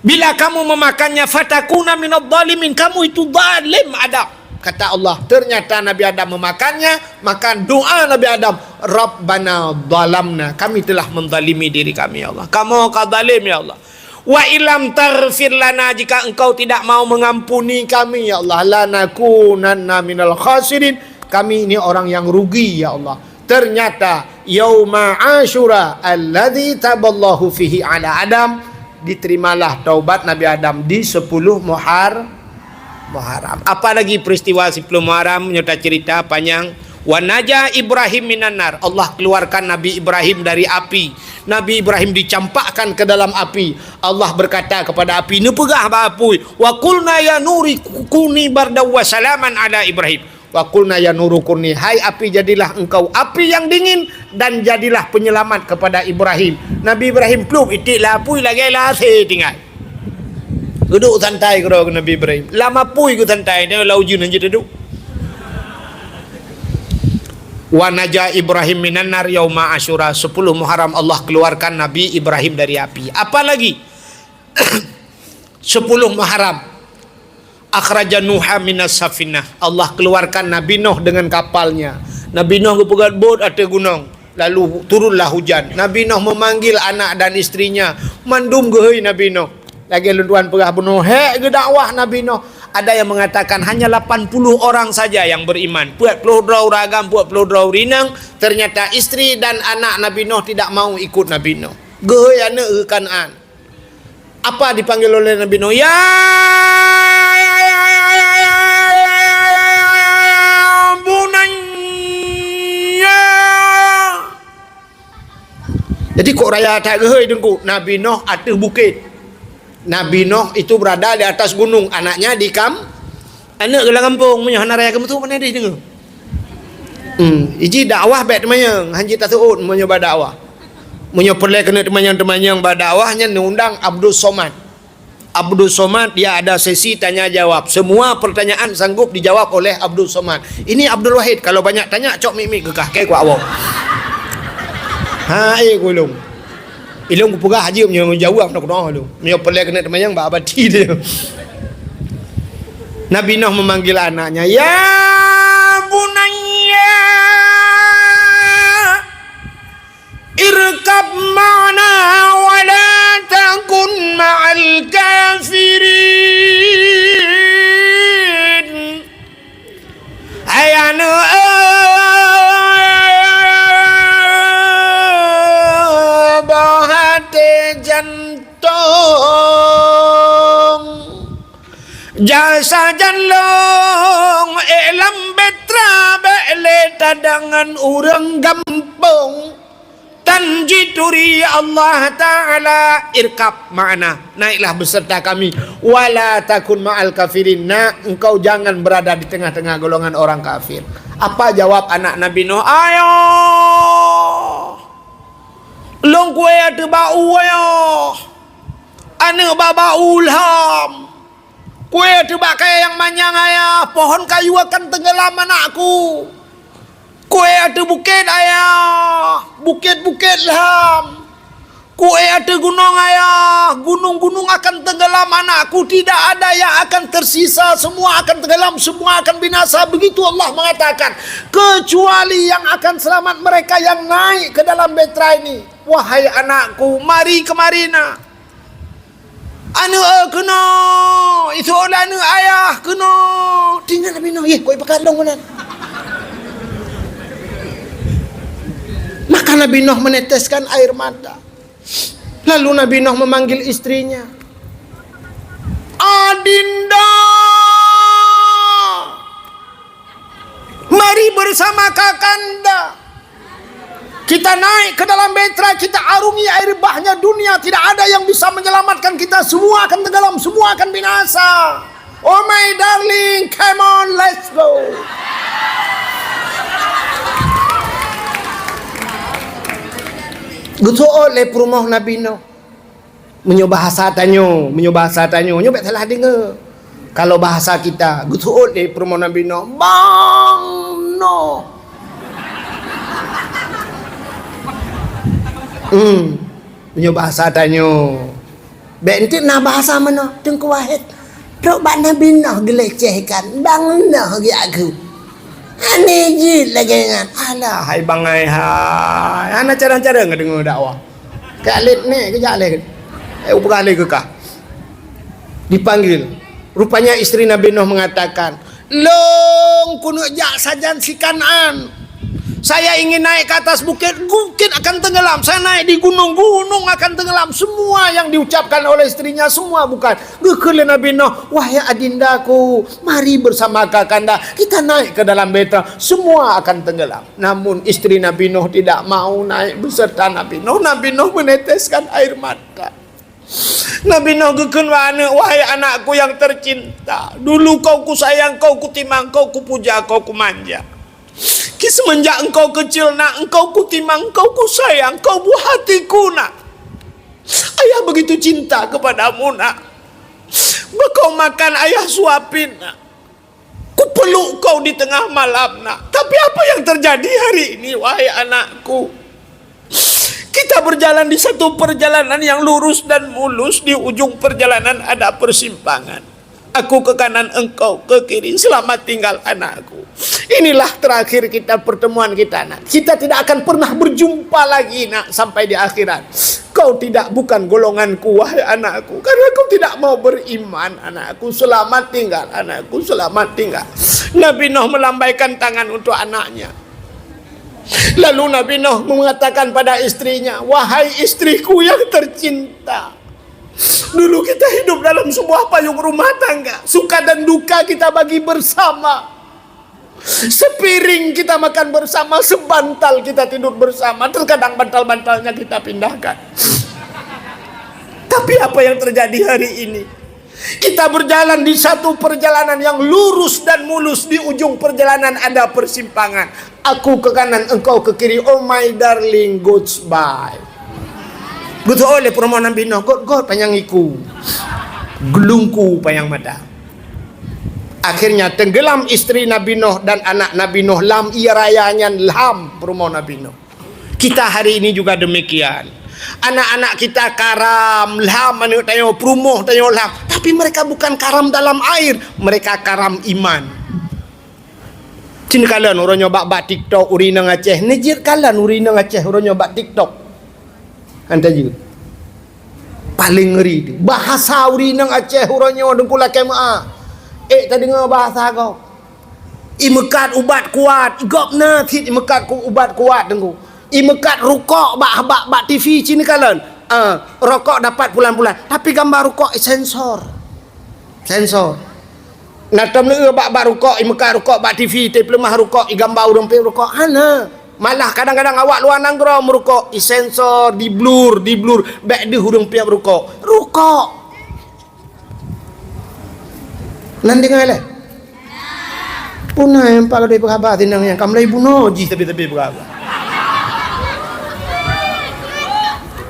Bila kamu memakannya, fatakuna minadh dhalimin, kamu itu zalim, Adam, kata Allah. Ternyata Nabi Adam memakannya, maka doa Nabi Adam, "Rabbana zalamna, kami telah menzalimi diri kami, ya Allah. Kamoe ka zalim, ya Allah. Wa illam taghfir lana, jika Engkau tidak mau mengampuni kami, ya Allah, lanakunanna minal khasirin, kami ini orang yang rugi, ya Allah." Ternyata yauma Asyura alladzi taballahu fihi ala Adam, diterimalah taubat Nabi Adam di sepuluh Muhar-, Muharram. Apa lagi peristiwa sepuluh Muharram? Nyoe ta cerita panjang. Wa naja Ibrahim minan nar. Allah keluarkan Nabi Ibrahim dari api. Nabi Ibrahim dicampakkan ke dalam api. Allah berkata kepada api, neupeugah bak api, "Wa qulna ya nuri kuni bardan wa salaman ala Ibrahim." "Wa qulna ya nuru kuni, hai api, jadilah engkau api yang dingin dan jadilah penyelamat kepada Ibrahim." Nabi Ibrahim plup itik lam apui lagèe lam asèe tinggai. Geuduek santai keudroe Nabi Ibrahim. Lam apui geusantai, nyoe lam ujeuen hanjeuet teuduek. Wa naja Ibrahim minan nar yauma Asyura, sepuluh Muharram Allah keluarkan Nabi Ibrahim dari api. Apa lagi? Sepuluh Muharram. Akhraja Nuha minas safinah. Allah keluarkan Nabi Nuh dengan kapalnya. Nabi Nuh geupeugöt bot ateueh gunong, lalu turunlah hujan. Nabi Nuh memanggil anak dan istrinya. Mandum geuhôi Nabi Nuh. Lagèe lôn tuan peugah bunoe, hék geudakwah Nabi Nuh. Ada yang mengatakan hanya lapan puluh orang saja yang beriman. Peuet ploh droe ureueng agam, peuet ploh droe ureueng inong. Ternyata istri dan anak Nabi Nuh tidak mau ikut Nabi Nuh. Geuhôi aneuk geuh Kanaan. Apa dipanggil oleh Nabi Nuh? Ya, ya, ya, ya, ya, ya, ya, ya, ya, bunayya. Jadi kok raya that geuhôi Teungku, Nabi Nuh ateueh bukét. Nabi Nuh itu berada di atas gunung, anaknya di kam-, aneuk geuh lam gampông, meunyoe hana raya keumeusut, mana deh deungoe. Hmm, iji dakwah bèk teumanyong, hanjeuet taseuôt meunyoe bak dakwah. Meunyoe peureulèe keuneuk teumanyong-teumanyong bak dakwah, nyan neuundang Abdul Somad. Abdul Somad, dia ada sesi tanya jawab. Semua pertanyaan sanggup dijawab oleh Abdul Somad. Ini Abdul Wahid, kalau banyak tanya, cok mik-mik keu kah, keu kuak awong. Ha, eh, ku lôn. Ilôn kupeugah aja meunyoe jaweueb na keunoe lôn. Meunyoe peureulèe keuneuk teumanyong bak abati dia. Nabi Nuh memanggil anaknya, "Ya bunayya, irkab ma'ana wa la takun ma'al kafirin." Hai aneuk, eh, boh até jantông. Jasa jan lông, eh, lam beutra bèk lé tadangan ureueng gampông. Tan jituri Allah Ta'ala, irkab ma'ana, naiklah beserta kami. Wala takun ma'al kafirin, nak, engkau jangan berada di tengah-tengah golongan orang kafir. Apa jawab anak Nabi Nuh? Ayah, lôn kueh ateueh bak u, ayah. Aneuk bak bak u lham. Kueh ateueh bak kayèe nyang manyang, ayah, pohon kayu akan tenggelam anakku. Kueh ateueh bukét, ayah, bukét-bukét lham. Kueh ateueh gunong, ayah, gunung-gunung akan tenggelam anakku. Tidak ada yang akan tersisa, semua akan tenggelam, semua akan binasa. Begitu Allah mengatakan, kecuali yang akan selamat mereka yang naik ke dalam beutra ini. Wahai anakku, mari kemari nak. Aneuk, eh, keunoe, iseuôt lé aneuk ayah keunoe. Teuingat Nabi Nuh, yeh, kok ipeukandong meunan. Maka Nabi Nuh meneteskan air mata. Lalu Nabi Nuh memanggil istrinya, "Adinda, mari bersama kakanda. Kita naik ke dalam beutra, kita arungi air bahnya dunia. Tidak ada yang bisa menyelamatkan kita. Semua akan tenggelam, semua akan binasa. Oh my darling, come on, let's go." Geuseuôt lé peurumoh Nabi Nuh. Meunyoe bahasa tanyoe, meunyoe bahasa tanyoe, nyoe bék salah deungoe. Kalau bahasa kita, geuseuôt lé peurumoh Nabi Nuh, "Bang Nuh!" Hmm, meunyoe bahasa tanyoe. Bék enteuk na bahasa meunoe, Teungku Wahid. Trok bak Nabi Nuh geulecehkan, bang Nuh geujak geuh. Hana jeuet lagée nyan. Alah, hai bangai hai. Hana carang-carang deungoe dakwah. Kak Lid ni kejak leh. Eh, upeugah lé keu kah. Dipanggil. Rupanya istri Nabi Nuh mengatakan, "Lôn keuneuk jak sajan si Kan'an. Saya ingin naik ke atas bukit, bukit akan tenggelam. Saya naik di gunung, gunung akan tenggelam." Semua yang diucapkan oleh istrinya, semua bukan. Geukheun lé Nabi Nuh, "Wahai adindaku, mari bersama kakanda, kita naik ke dalam beta, semua akan tenggelam." Namun istri Nabi Nuh tidak mau naik beserta Nabi Nuh. Nabi Nuh meneteskan air mata. Nabi Nuh geukheun bak aneuk, "Wahai anakku yang tercinta, dulu kau kusayang, kau kutimang, kau kupuja, kau kumanja. Ki semenjak engkau kecil, nak, engkau kutimang, engkau kusayang, kau buah hatiku, nak. Ayah begitu cinta kepadamu, nak. Bekau makan ayah suapin, nak. Kupeluk kau di tengah malam, nak. Tapi apa yang terjadi hari ini, wahai anakku? Kita berjalan di satu perjalanan yang lurus dan mulus, di ujung perjalanan ada persimpangan. Aku ke kanan, engkau ke kiri. Selamat tinggal, anakku. Inilah terakhir kita, pertemuan kita, nak. Kita tidak akan pernah berjumpa lagi, nak, sampai di akhirat. Kau tidak, bukan golonganku, wahai anakku, karena kau tidak mau beriman, anakku. Selamat tinggal, anakku, selamat tinggal." Nabi Nuh melambaikan tangan untuk anaknya. Lalu Nabi Nuh mengatakan pada istrinya, "Wahai istriku yang tercinta, dulu kita hidup dalam sebuah payung rumah tangga, suka dan duka kita bagi bersama. Sepiring kita makan bersama, sebantal kita tidur bersama, terkadang bantal-bantalnya kita pindahkan. Tapi apa yang terjadi hari ini? Kita berjalan di satu perjalanan yang lurus dan mulus, di ujung perjalanan ada persimpangan. Aku ke kanan, engkau ke kiri. Oh my darling, goodbye." Geuteu'oh lé peurumoh Nabi Nuh, "Got-got panyang iku, geulungku panyang mata." Akhirnya tenggelam istri Nabi Nuh dan anak Nabi Nuh lam ie raya nyan, lham peurumoh Nabi Nuh. Kita hari ini juga demikian. Anak-anak kita karam, lham aneuk tanyoe, peurumoh tanyoe lham. Tapi mereka bukan karam dalam air, mereka karam iman. Cit neukalon uroe nyoe bak-bak TikTok ureueng inong Aceh. Neujeuet kalon ureueng inong Aceh uroe nyoe bak TikTok. Han tajeuet. Paleng ngeri tu. Bahasa ureueng inong Aceh uroe nyoe, Teungku, lakée meu'ah. Ék tadeungoe bahasa gob. Imeukat ubat kuat. Gobnyan cit imeukat ku-, ubat kuat, Teungku. Imeukat rukok bak, bak, bak TV cit neukalon. Ah, rokok dapat pulan-pulan. Tapi gamba rukok isensor. Sensor. Na tom neueu bak, bak rukok, imeukat rukok bak TV, teupeuleumah rukok, igamba ureueng peuet rukok. Hana. Malah kadang-kadang awak luwa nanggroe meurukok, isensor, diblur, diblur, bék deuh ureueng peuet rukok. Rukok. Nan deungoe lé? Puna nyang pat keudeh peuhaba sinang nyang ka mulai bunoe jih sabe-sabe peuhaba.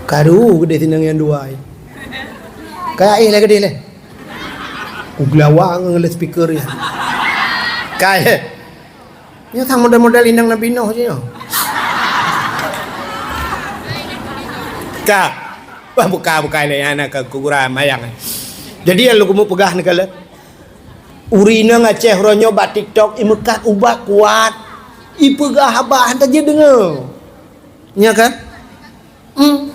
Karu keudeh sinang nyang dua. Kaya éh lé keudeh lé. Kugeulawa ngon lé speaker nyan. Kai. Nyoe sang model-model inong Nabi Nuh jih nyoe. Ka. Wah, buka, buka lé, aneuk keu kuburan mayang. Jadi, nyang lôn keumeung peugah neukalon. Ureueng inong Aceh uroe nyoe bak TikTok, imeukat ubat kuat. Ipeugah haba, han tajeuet deungoe. Nya kan? Hmm.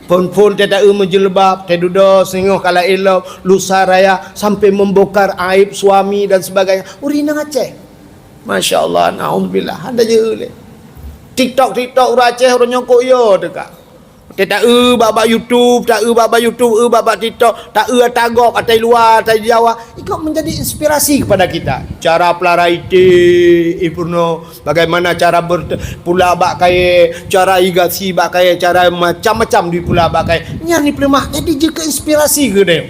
Phon-phon teuh taeu meujilbab, teuh dudoe singoh kala ilop, lusa raya, sampai membongkar aib suami dan sebagainya. Ureueng inong Aceh. Masya Allah, naudzubillah. Ada je lé. TikTok, TikTok ureueng Aceh, ureueng nyokok yo teuka. Teuh taeu bak-bak YouTube, taeu bak-bak YouTube, eu bak-bak TikTok, taeu ata gob, ata luwa, ata Jawa. Ikut menjadi inspirasi kepada kita. Cara pelara ité, ipurno. Bagaimana cara ber-, pula bak kayée, cara igasi bak kayée, cara macam-macam dipula bak kayée. Nyan dipeuleumah, jadi jeuet keu inspirasi keu deh.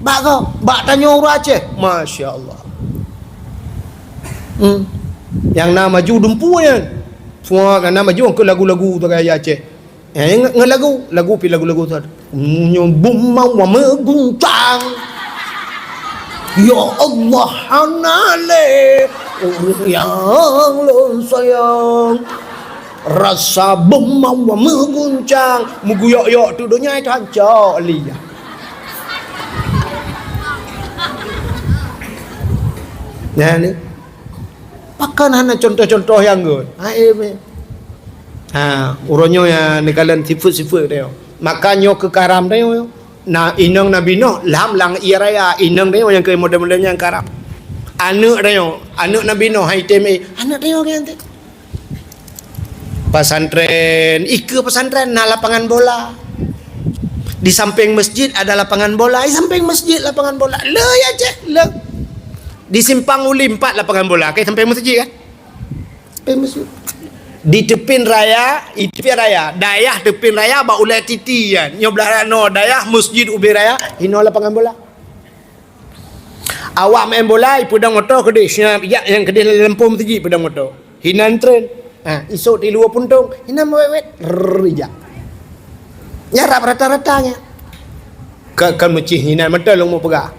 Bak gob, bak tanyoe ureueng Aceh. Masya Allah. Hmm. Nyang na maju dumpu nyan. Semua nyang na maju keu lagu-lagu tu gaya Aceh. Eh, nge-, nge-, lagu, lagu pi lagu-lagu tu. Nyoe beumawa meuguncang. Ya Allah, hana lé ureueng nyang lôn sayang. Rasa beumawa meuguncang, meuguyok-yok tu donya itu hancok liya. Nah, ni. Pakon hana contoh-contoh nyang gét? Ha, eh, meh. Ha, uroe nyoe ya neukalon sifeuet-sifeuet tanyoe. Maka nyoe keu karam tanyoe. Na inong Nabi Nuh lam, lam ie raya, inong tanyoe nyang keu model-model nyang karam. Aneuk tanyoe, aneuk Nabi Nuh hai tem, eh, aneuk tanyoe kan teuh. Pesantren, ikeue pesantren na lapangan bola. Di samping masjid ada lapangan bola, di samping masjid lapangan bola. Le ya ceh, le. Di Simpang Uli empat lapangan bola, ke samping masjid kan? Samping masjid. Di teupin raya, di teupin raya, dayah teupin raya bak ulèe titi kan. Nyoe blah no dayah masjid ubé raya, hino lapangan bola. Awak main bola, ipeudong moto keudeh, siap jak nyang keudeh lam lampôh masjid peudong moto. Hinan tren. Ha, isok di luwa puntong, hinan mewet-wet, rrrr, ijak. Nyarap rata-rata nya. Ka, ka meucih hinan mata lôn meupeugah.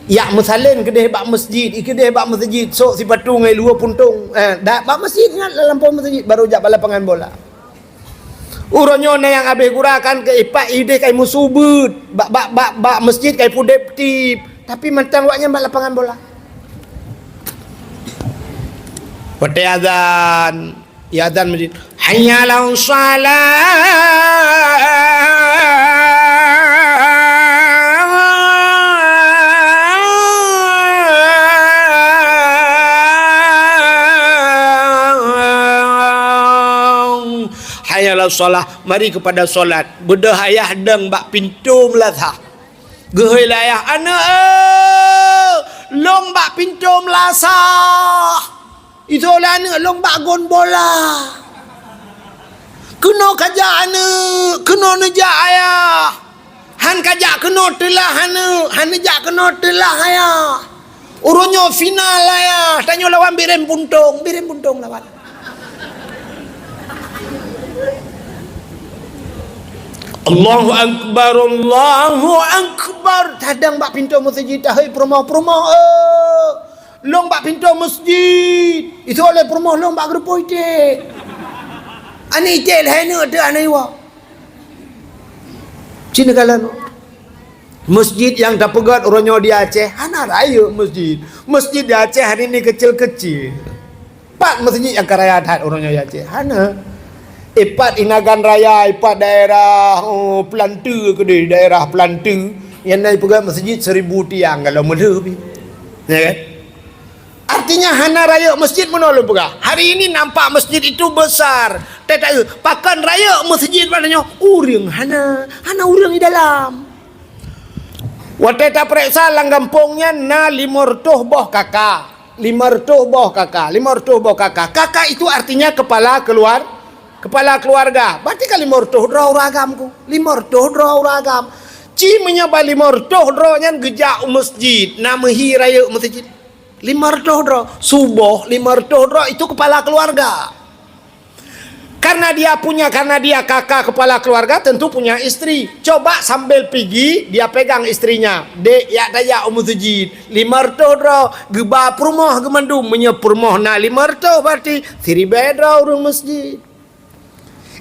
Yak meusalén keudeh bak masjid, i keudeh bak masjid, sok sipatu ngai luwa puntong. Eh, dak bak masjid, ingat lam lampôh masjid, baru jak bak lapangan bola. Uroe nyoe na nyang habéh gura kan keu ipak ideh kai meusubeut, bak, bak, bak, bak masjid kai pudeb tip, tapi mantong awaknyan bak lapangan bola. Watèe azan, ya azan masjid, "Hayya 'alas shalah." Hayya 'alas shalah, mari kepada salat. Beudôh ayah dong bak pintoe meulasah. Geuhôi lé ayah, "Aneuk, eh, lôn bak pintoe meulasah." Itu lé aneuk, "Lôn bak gon bola." "Keunoe kajak aneuk, keunoe neujak ayah." "Han kajak keunoe teulah aneuk, han neujak keunoe teulah ayah. Uroe nyoe final ayah, tanyoe lawan Bireuen Puntong, Bireuen Puntong lawan." Allahu Akbar, Allahu Akbar. Tadong bak pintoe masjid, tahôi peurumoh-peurumoh, eh. Lôn bak pintoe masjid. Itu oleh peurumoh lôn bak geureupoh iték. Aneuk iték lhèe neuk teuh aneuk iwa. Cina kalon. Masjid nyang tapeugöt uroe nyoe di Aceh hana rayeuk masjid. Masjid di Aceh hari ini kecil-kecil. Pat masjid nyang ka raya that uroe nyoe di Aceh? Hana. Ipat Inagan Raya, ipat daerah, oh, Peulanteu keudeh, daerah Peulanteu. Nyang na ipeugöt masjid seribu tiang kalau meulheueh pih. Ya kan? Artinya hana rayeuk masjid meunoe lôn peugah. Hari ini nampak masjid itu besar. Tetapi pakon rayeuk masjid pada nyoe? Ureueng hana, hana ureueng di dalam. Watèe tapareksa lam gampông nyan na lima reutôh boh kaka. Lima reutôh boh kaka, lima reutôh boh kaka. Kaka itu artinya kepala keluar, kepala keluarga. Berarti kan lima reutôh droe ureueng agam ku. Lima reutôh droe ureueng agam. Ci meunyoe ban lima reutôh droe nyan geujak u masjid, na meuhi rayeuk masjid. Lima reutôh droe. Suboh lima reutôh droe itu kepala keluarga. Karena dia punya, karena dia kaka kepala keluarga, tentu punya istri. Coba sambil pigi, dia pegang istrinya. "Dek, yak tajak u masjid. Lima reutôh droe, geuba peurumoh geumandum." Meunyoe peurumoh na lima reutôh, berarti siribèe droe ureueng masjid.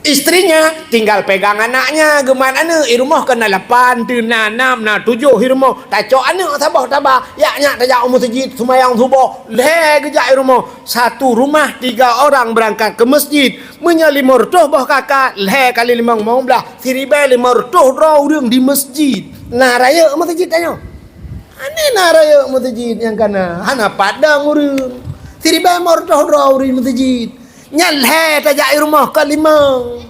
Istrinya tinggal pegang anaknya, geumat aneuk, i rumoh keu na lapan, teuh na nam, na tujoh i rumoh. Tacok aneuk saboh taba, yak nyak tajak u masjid, seumayang suboh, lhèe geujak i rumoh. Satu rumah tiga orang berangkat ke masjid. Meunyoe lima reutôh boh kaka, lhèe kali limong, limong blah, siribèe lima reutôh droe ureueng di masjid. Na rayeuk masjid tanyoe? Hana na rayeuk masjid nyang kana, hana padang ureueng. Siribèe lima reutôh droe ureueng masjid. Nyan lhèe tajak i rumoh ka limong.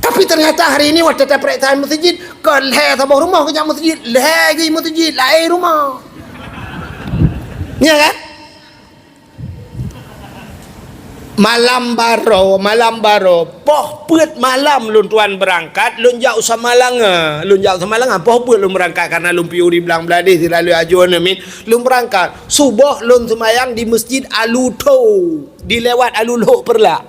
Tapi ternyata hari ini watèe tapareksa masjid, ka lhèe saboh rumoh geujak masjid, lhèe geuh masjid, laén rumoh. Ya kan? Malam baroe, malam baroe, poh peuet malam lôn tuan beurangkat, lôn jak u Samalanga. Lôn jak u Samalanga, poh peuet lôn beurangkat, karena lôn piôh di Blang Bladeh, sira lheueh ajoe neumiet, lôn beurangkat. Suboh lôn seumayang di Masjid Alu Tho, di lewat Alu Lhok Peureulak.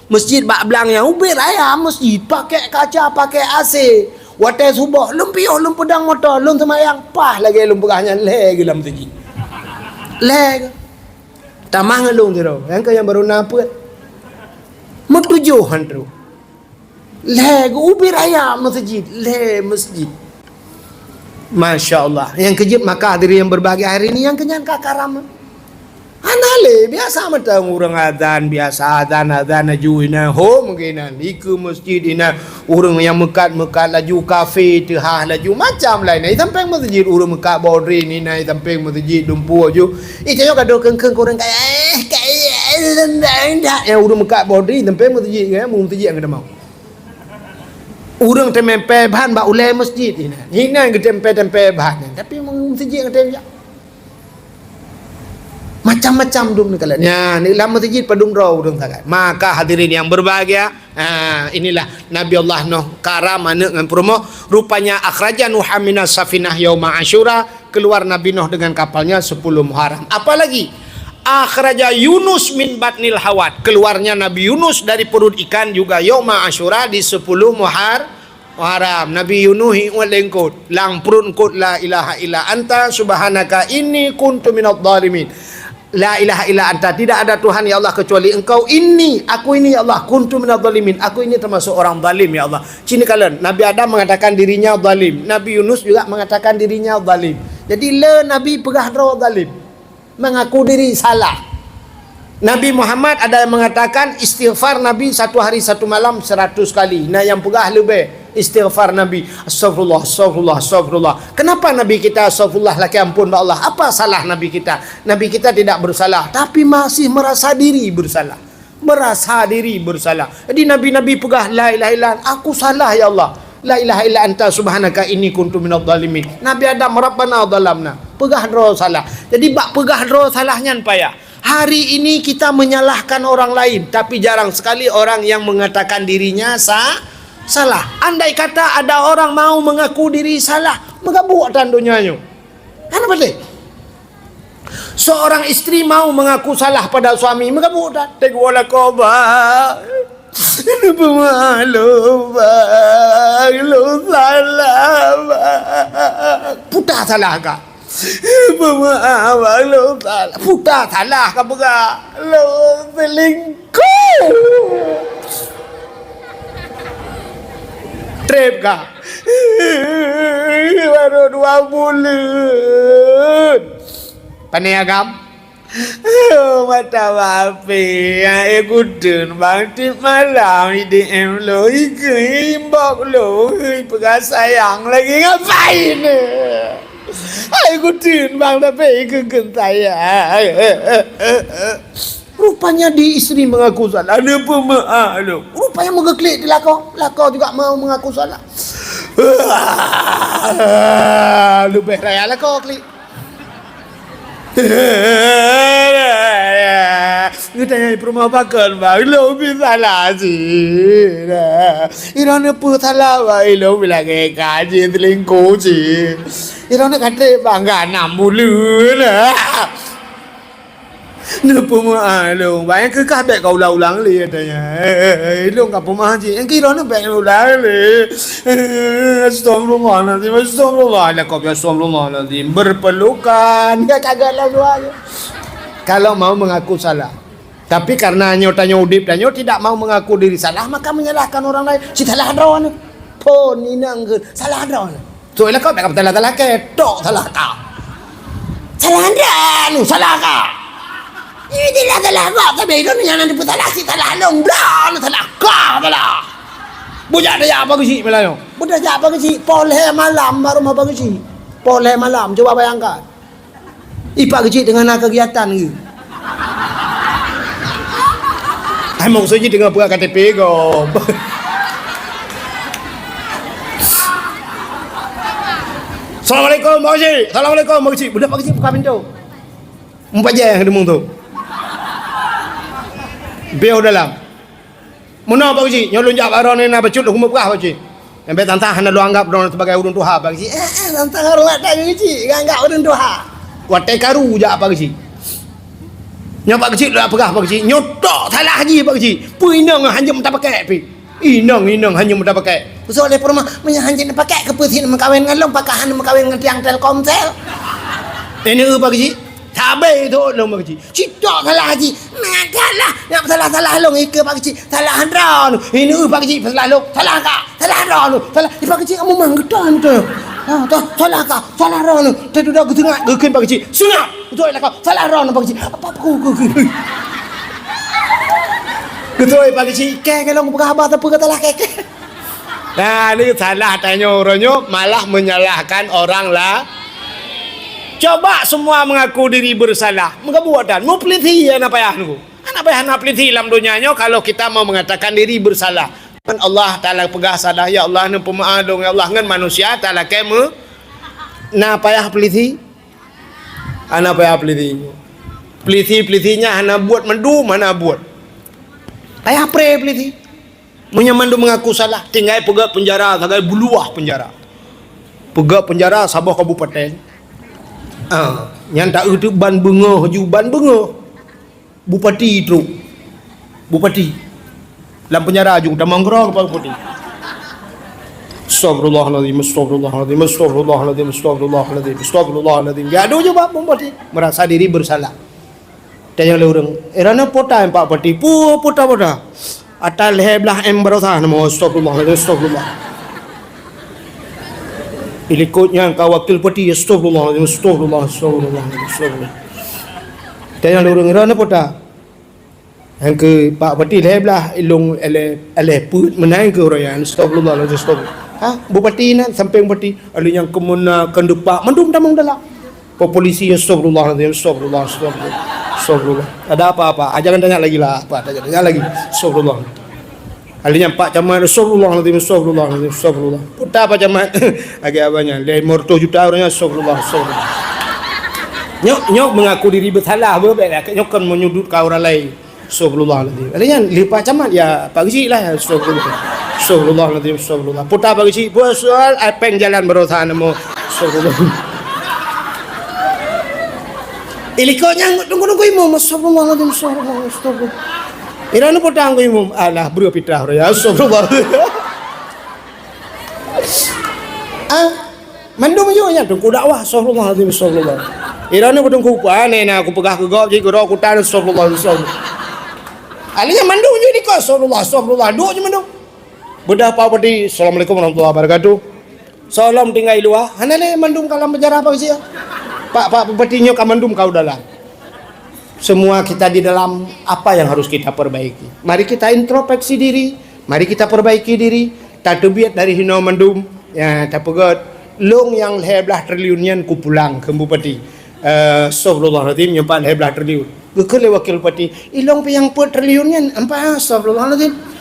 Masjid bak blang nyan ubit raya masjid, pakai kaca, pakai A C. Watèe suboh, lôn piôh, lôn peudong moto, lôn seumayang, paih lagèe lôn peugah nyan, lhèe geuh lam masjid. Lhèe geuh. Tamah ngon lôn sidroe, nyang keu nyang baru na peuet. Meutujoh han troh. Lhèe geuh ubit raya masjid, lhèe masjid. Masya Allah. Nyang keujeuet maka hadirin yang berbahagia hari ini, nyang keunyan ka karam. Hana lé, biasa mantong ureueng azan, biasa azan, azan laju inan, hom geuh inan, dikeue masjid inan, ureueng nyang meukat-meukat laju, kafe teuhah laju, macam laén. Inan sampéng masjid, ureueng meukat bodri inan, inan sampéng masjid, dumpeue laju. Ih, tanyoe ka dok kheun-kheun keu ureueng kaya, eh, kaya, eh, eh, eh, eh, eh, ureueng meukat bodri, sampéng masjid, kan, masjid nyang keudamau. Ureueng teumèe pèe ban bak ulèe masjid inan. Inan geutem pèe-tem pèe ban nyan. Tapi masjid nyang teuh jak. Macam-macam dum neukalon. Nyan, lam masjid padum droe ureueng sagai. Maka hadirin yang berbahagia, ha, inilah Nabi Allah Nuh karam aneuk ngon peurumoh. Rupanya akhraja Nuhan minas safinah yauma Asyura, keluar Nabi Nuh dengan kapalnya sepuluh Muharram. Apalagi, akhraja Yunus min batnil hawat, keluarnya Nabi Yunus dari perut ikan juga yauma Asyura di sepuluh Muhar-, Muharram. Nabi Yunus iuet lé eungkôt, lam pruet eungkôt, "La ilaha illa anta subhanaka inni kuntu minadh dhalimin." La ilaha illa anta, tidak ada Tuhan ya Allah kecuali Engkau, inni, aku ini ya Allah, kuntu minadh dhalimin, aku ini termasuk orang zalim ya Allah. Ci neukalon, Nabi Adam mengatakan dirinya zalim, Nabi Yunus juga mengatakan dirinya zalim. Jadi le Nabi peugah droe zalim. Mengaku diri salah. Nabi Muhammad ada yang mengatakan istighfar Nabi satu hari satu malam seratus kali. Nah, yang peugah leubeh istighfar Nabi, "Astagfirullah, astagfirullah, astagfirullah." Kenapa Nabi kita astagfirullah, lakèe ampôn bak Allah? Apa salah Nabi kita? Nabi kita tidak bersalah, tapi masih merasa diri bersalah. Merasa diri bersalah. Jadi nabi-nabi peugah, "La ilaha illa anta, aku salah ya Allah. La ilaha illa anta subhanaka inni kuntu minadh dhalimin." Nabi Adam, "Rabbana dhalamna." Peugah droe salah. Jadi bak peugah droe salah nyan payah. Hari ini kita menyalahkan orang lain, tapi jarang sekali orang yang mengatakan dirinya sa-, salah. Andai kata ada orang mau mengaku diri salah, meugabuk tan donya nyoe. Hana patéh. Seorang istri mau mengaku salah pada suami, meugabuk that. Teuk woe lakoe bang. Neupeumaklum bang, lôn salah bang. Puta salah ka. Neupeumaklum bang, lôn salah. Puta salah ka peugah. Lôn selingkuh. Trép ka. Baru dua buleuen. Pane agam? Oh, mata bapé, eh, kuteun bang tiep malam, I D M lo, ikeu inbox lo, ih, peugah sayang lagi ngapain? Ai kuteun bang, tapi ikeu keu sayang. Rupanya di istri mengaku salah. Neupeumaklum. Rupanya meugeuklik di lakoe. Lakoe juga mau mengaku salah. Leubeh raya lakoe klik. Geutanyong peurumoh pakon, bang. Lôn pih salah cit. Ilôn neupeusalah, bang. Ilôn pih lagèe ka jih selingkuh cit. Ilôn ka trép, bang, ka nam buleuen. Neupeumaklum, bang, nyang keu kah bèk ka ulang-ulang lé, katanya. Eh, eh, eh, lôn ka peumeu'ah cit. Nyang keu droeneuh bèk ulang lé. Eh, astagfirullahalazim, astagfirullah. Lakoe, astagfirullahalazim. Berpelukan. Ka, ka, ka, lalu aja. Kalau mau mengaku salah. Tapi karena nyoe tanyoe udép tanyoe tidak mau mengaku diri salah, maka menyalahkan orang lain. Cit salah droeneuh. Phôn inong keu salah droeneuh. Soe lakoe bèk ka salah-salah kèe, tok salah ka. Salah droeneuh, salah ka. Ini jelas salah kah, tapi droeneuh nyang na neupeusalah, cit salah lôn, droeneuh salah ka, salah. Bujak tajak Pak Geuchik malam nyoe. Bujak tajak Pak Geuchik, poh lhèe malam bak rumoh Pak Geuchik. Poh lhèe malam, cuba bayangkan. Ih, Pak Geuchik teungoh na kegiatan geuh. Hai, maksud jih teungoh peugah K T P gob. Assalamualaikum, Pak Geuchik. Assalamualaikum, Pak Geuchik. Beudôh Pak Geuchik buka pintoe. Mupajée nyang deungoe tu. Piôh dalam. Meunoe Pak Geuchik, nyoe lôn jak bak droeneuh na bacut lôn keumeung peugah Pak Geuchik. Nyang bèk tantang hana lôn anggap droeneuh sibagai ureueng tuha Pak Geuchik. Eh, eh, tantang hareumat that Pak Geuchik, geuanggap ureueng tuha. Watèe karu jak Pak Geuchik. Nyoe Pak Keuchik lôn peugah Pak Keuchik, nyoe tok salah jih Pak Keuchik. Peue inong hanjeuet meutabakek pih. Inong, inong hanjeuet meutabakek. Soe lé peurumoh, meunyoe hanjeuet meutabakek, keupeue sit meukawen ngon lôn, pakon hana meukawen ngon tiang Telkomsel. Ini eu Pak Keuchik. Sabe itu lôn Pak Keuchik. Sitok salah jih. Maka lah, nak salah-salah lôn ikeu Pak Keuchik. Salah droeneuh. Ini eu Pak Keuchik, salah lôn. Salah ka? Salah droeneuh. Salah. Di Pak Keuchik kamu mang geuton tu. Ha, tu salah ka? Salah droeneuh. Teududak geuseungap, geukheun Pak Keuchik. Seungap. Beutôi lah kau. Salah droeneuh Pak Keuchik. Apa aku ke ke. Beutôi Pak Keuchik. Keh ke lôn peugah haba sapeue kata lah keh. Nah, ini salah tanyoe uroe nyoe malah menyalahkan orang lah. Coba semua mengaku diri bersalah. Meugabuek dan meupeulisi hana payah nunggu. Hana payah na peulisi lam donya nyoe kalau kita mau mengatakan diri bersalah. Kan Allah Taala peugah salah, ya Allah, neupeumeu'ah lôn, ya Allah, ngon manusia talakée meu na payah peulisi. Hana payah peulisi. Peulisi-peulisi nyan hana buet mandum, hana buet. Payah pre peulisi. Meunyoe mandum mengaku salah, tinggai peugöt penjara sagai buluwah penjara. Peugöt penjara saboh kabupaten. Ah, nyan taeu teuk ban beungoh ju ban beungoh. Bupati trok. Bupati. Lam penjara ju tamong keudroe keu bupati. Astagfirullahalazim, astagfirullahalazim, astagfirullahalazim, astagfirullahalazim, astagfirullahalazim. Gadoh ju bak bupati, merasa diri bersalah. Tanyong lé ureuëng, "Eh, droeneuh peue ata Pak Bupati?" "Peue, peue ata, peue ata?" "Ata lhée blaih M baroesa." "Nama, astagfirullahalazim, astagfirullah." Ilikot nyan ka wakil bupati, "Astagfirullahalazim, astagfirullah, astagfirullah, astagfirullah." Tanyong lé ureuëng, "Droeneuh peue ata?" "Nyang keu Pak Bupati lhée blaih, ilong éle-, éle peuet meunan keu uroe nyan." "Astagfirullahalazim, astagfirullah." Ha, bupati na, sampéng bupati. Alheuh nyan keumeuna, keudepak, mandum tamong dalam. Polisi, astagfirullahalazim, astagfirullah, astagfirullah, astagfirullah. Ada apa-apa? Ah, jangan tanya lagi lah, apa? Tanya, tanya lagi. Astagfirullah. Alheuh nyan Pak Camat, astagfirullahalazim, astagfirullahalazim, astagfirullah. Peue ata Pak Camat? Lagée abah nyan, lhée reutôh juta uroe nyan, astagfirullah, astagfirullah. Nyok, nyok mengaku diri bersalah, beuh, bék lah. Nyok kon menyudut ka ureuëng laén. Astagfirullahalazim. Alheuh nyan, lé Pak Camat, ya, Pak Geuchik lah, astagfirullah. Astagfirullahalazim, astagfirullah. Peue ata Pak Geuchik, peue soal, ai péng jalan baroesa nama. Astagfirullah. Ilikot nyan tunggu-tunggu imum, astagfirullahalazim, astagfirullah, astagfirullah. Ira nu peue ata imum, alah, breueh pitah raya, astagfirullah. Ah, mandum ju nyan teungku dakwah, astagfirullahalazim, astagfirullah. Ira nu teungku, pane na aku peugah keu gob, jih keudroe kutan, astagfirullah, astagfirullah. Alheuh nyan mandum ju di kos, astagfirullah, astagfirullah, duek ju mandum. Beudah Pak Bupati, "Assalamualaikum warahmatullahi wabarakatuh." Salam tinggai luwa, hana lé mandum ka lam penjara Pak Geuchik. Pak, Pak Bupati nyoe ka mandum ka u dalam. Semua kita di dalam, apa yang harus kita perbaiki? Mari kita introspeksi diri, mari kita perbaiki diri, tateubiet dari hinoe mandum, ya, tapeugöt, lôn nyang lhée blaih triliun nyan kupulang keu bupati. Eh, astagfirullahalazim, nyoe pat lhée blaih triliun. Geukheun lé wakil bupati, ilong pih nyang peuet triliun nyan, ampa, astagfirullahalazim.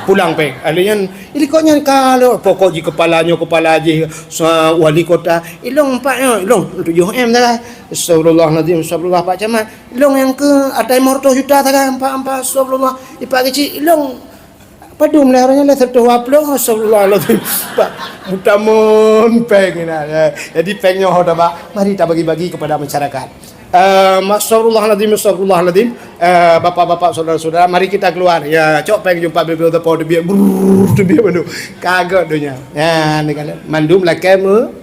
Pulang péng. Alheuh nyan, ilikot nyan ka lôn, pokok jih kepala nyoe, kepala jih, sa-, wali kota. Ilong empat nyoe, ilong tujoh M dah. Astagfirullahalazim, astagfirullah Pak Camat. Ilong nyang keu ata limong reutôh juta sagai, ampa, ampa, astagfirullah. Ipak Geuchik, ilong padum lé, uroe nyan lé seratus dua puluh, astagfirullahalazim. Pak, meutamon péng ina, ya. Jadi péng nyoe ho tabak, mari tabagi-bagi kepada masyarakat. Eh, astagfirullahalazim, astagfirullahalazim. Eh, bapak-bapak, saudara-saudara, mari kita keluar. Ya, cok péng jumpa bibir depan, teubiet, brrr, teubiet mandum. Kagok donya. Ya, ni kan, mandum lakée me-,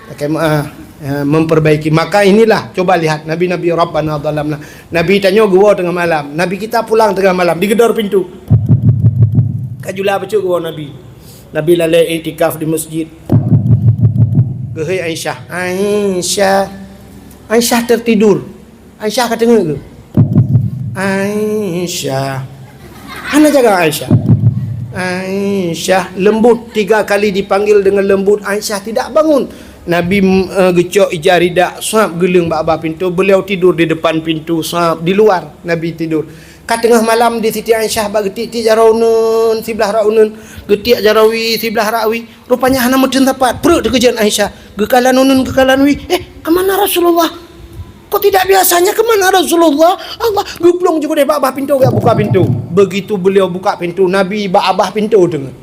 lakée me-, ah, ya, memperbaiki. Maka inilah, coba lihat, nabi-nabi Rabbana zalamna. Nabi tanyoe geuwoe teungoh malam. Nabi kita pulang teungoh malam, digedor pintu. Ka jula bacut geuwoe Nabi. Nabi lalée iktikaf di masjid. Geuhôi Aisyah. Aisyah. Aisyah tertidur. Aisyah ka teungeut geuh. Aisyah. Hana jaga Aisyah. Aisyah. Lembut, tiga kali dipanggil dengan lembut. Aisyah tidak bangun. Nabi, eh, geucok ija ridak, sab geuleueng bak babah pintu. Beliau tidur di depan pintu, sab di luar. Nabi tidur. Ka teungoh malam di Siti Aisyah bak geutiek-tiek jaroe uneuen, siblah rak uneuen, geutiek jaroe wie, siblah rak wie. Rupanya hana meuteun sapat, pruet teukeujot Aisyah. Geukalon uneuen, geukalon wie. "Eh, ke mana Rasulullah? Kok tidak biasanya, ke mana Rasulullah?" Allah geuplueng ju keudeh bak babah pintu, geujak buka pintu. Begitu beliau buka pintu, Nabi bak babah pintu teungeut.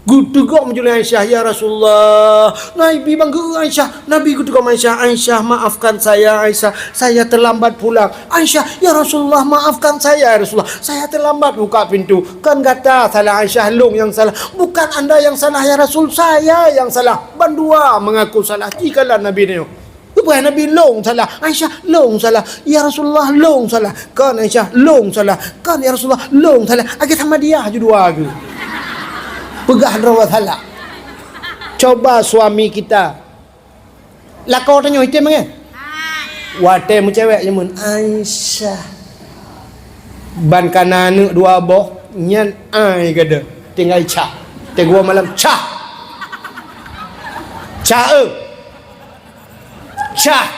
Geuteugom jih lé Aisyah, "Ya Rasulullah." Nabi bangga Aisyah. Nabi geuteugom Aisyah, "Aisyah, maafkan saya, Aisyah. Saya terlambat pulang." "Aisyah, ya Rasulullah, maafkan saya, ya Rasulullah. Saya terlambat buka pintu." "Kan gata salah, Aisyah, lôn nyang salah." "Bukan anda yang salah, ya Rasul, saya yang salah." Bandua mengaku salah. Jikalau Nabi nyoe. Bukan Nabi, "Lôn salah." "Aisyah, lôn salah." "Ya Rasulullah, lôn salah." "Kan Aisyah, lôn salah." "Kan ya Rasulullah, lôn salah." Akhé sama dia ju dua geuh. Peugah droe salah. Coba suami kita. Lakoe tanyoe item kan? Watée meucewek jameun, "Aisyah." Ban kana aneuk dua boh, nyan ai gada. Tinggai cah. Teugua malam, "Cah! Cah, eh! Cah!"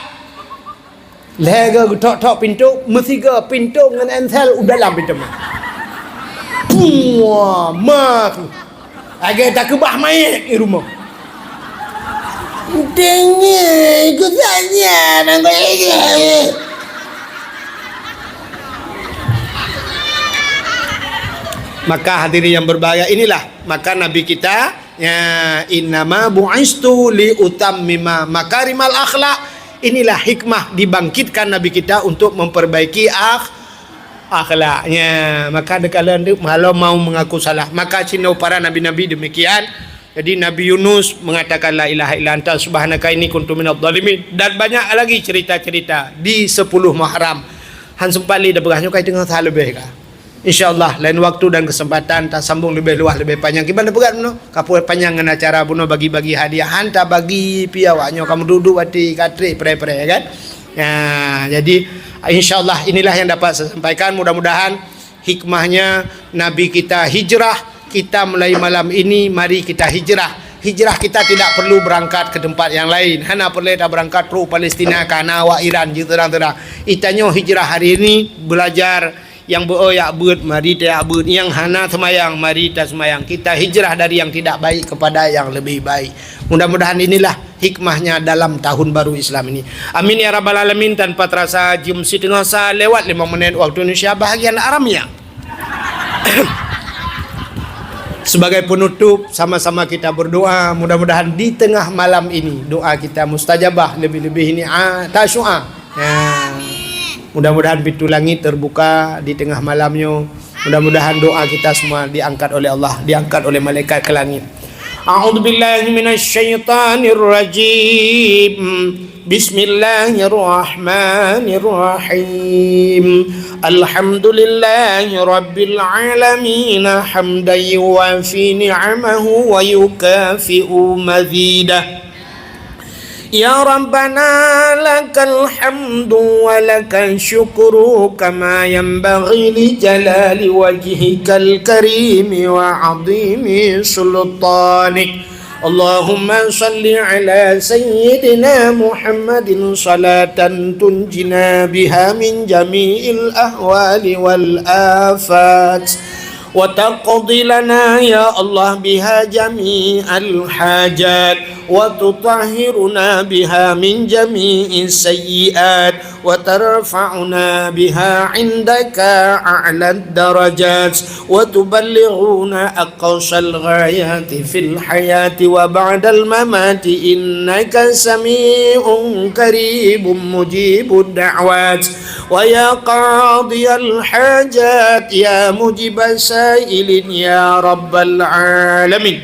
Lhée geuthok-thok pintoe, meusigoe pintoe ngon ensel u dalam pintoe. Puah, ma tu. Lagée takeubah manyét di rumoh. Deungoe, ku saja nanggroe. Maka hadirin yang berbahagia, inilah maka Nabi kita, ya, "Innama bu'istu li utammima makarimal akhlak." Inilah hikmah dibangkitkan Nabi kita untuk memperbaiki akh-, akhlaknya. Maka dikala ndu-, kalau mau mengaku salah, maka cinoe para nabi-nabi demikian. Jadi Nabi Yunus mengatakan, "La ilaha illa anta subhanaka inni kuntu minadh dhalimin." Dan banyak lagi cerita-cerita di sepuluh Muharram. Han sempat lé dapeugah nyoe kai teungoh that leubeh ka. Insya Allah lain waktu dan kesempatan tasambung leubeh luwah leubeh panyang. Kiban dapeugah bunoe, ka panyang ngon acara bunoe bagi-bagi hadiah. Han tabagi pih awak nyoe ka meuduek-duek watée ka trek preh-preh kan. Ya, jadi insya Allah inilah yang dapat saya sampaikan. Mudah-mudahan hikmahnya Nabi kita hijrah, kita mulai malam ini, mari kita hijrah. Hijrah kita tidak perlu berangkat ke tempat yang lain. Hana peureulée tabeurangkat trok Palestina, kana awak Iran jeuet seurang-seurang. Itanyoe hijrah hari ini, belajar nyang beu-o jak beuet, mari tajak beuet. Nyang hana seumayang, mari taseumayang. Kita hijrah dari yang tidak baik kepada yang lebih baik. Mudah-mudahan inilah hikmahnya dalam tahun baru Islam ini. Amin ya rabbal alamin. Tanpa terasa, jeuem siteungoh sa lewat lima menit waktu Indonesia bahagian Aramia. Sebagai penutup, sama-sama kita berdoa, mudah-mudahan di tengah malam ini doa kita mustajabah, lebih-lebih ini, ah, Tasyu'a. Ya. Mudah-mudahan pintu langit terbuka di tengah malam nyoe. Mudah-mudahan doa kita semua diangkat oleh Allah, diangkat oleh malaikat ke langit. A'udzubillahi minasyaitonirrajim. Bismillahirrahmanirrahim. Alhamdulillahi rabbil alamin, hamdan yuwafi ni'amahu wa yukafi'u mazidah. Ya Rabbana, lakal hamdu wa lakal syukru, kama yanbaghi li jalali wajhikal karimi wa azimi sultanik. Allahumma salli ala sayyidina Muhammadin salatan tunjina biha min jami'il ahwali wal afat. Wa taqdi lana, ya Allah, biha jami'al hajat, wa tutahhiruna biha min jami'is sayyi'at, wa tarfa'una biha 'indaka a'lad darajat, wa tuballighuna aqsal ghayati fil hayati wa ba'dal mamati, innaka sami'un qaribun mujibud da'wat. Wa ya qadiyal hajat, ya mujibas sailin, ya rabbal alamin.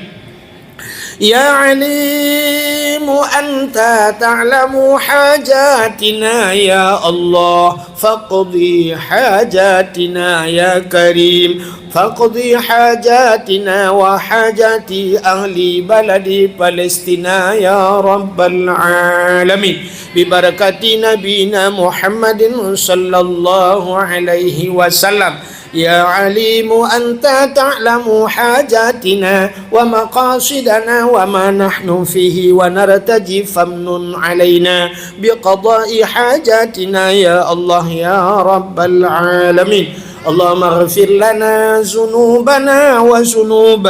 Ya alimu anta ta'lamu hajatina, ya Allah, faqdi hajatina, ya karim, faqdi hajatina wa hajati ahli baladi Palestina, ya rabbal alamin. Bibarakati Nabina Muhammadin sallallahu alaihi wasallam. Ya alimu anta ta'lamu hajatina wa maqasidana wa ma nahnu fihi wa nartaji, famnun alaina biqada'i hajatina, ya Allah, ya rabbal alamin. اللهم اغفر لنا ذنوبنا وذنوب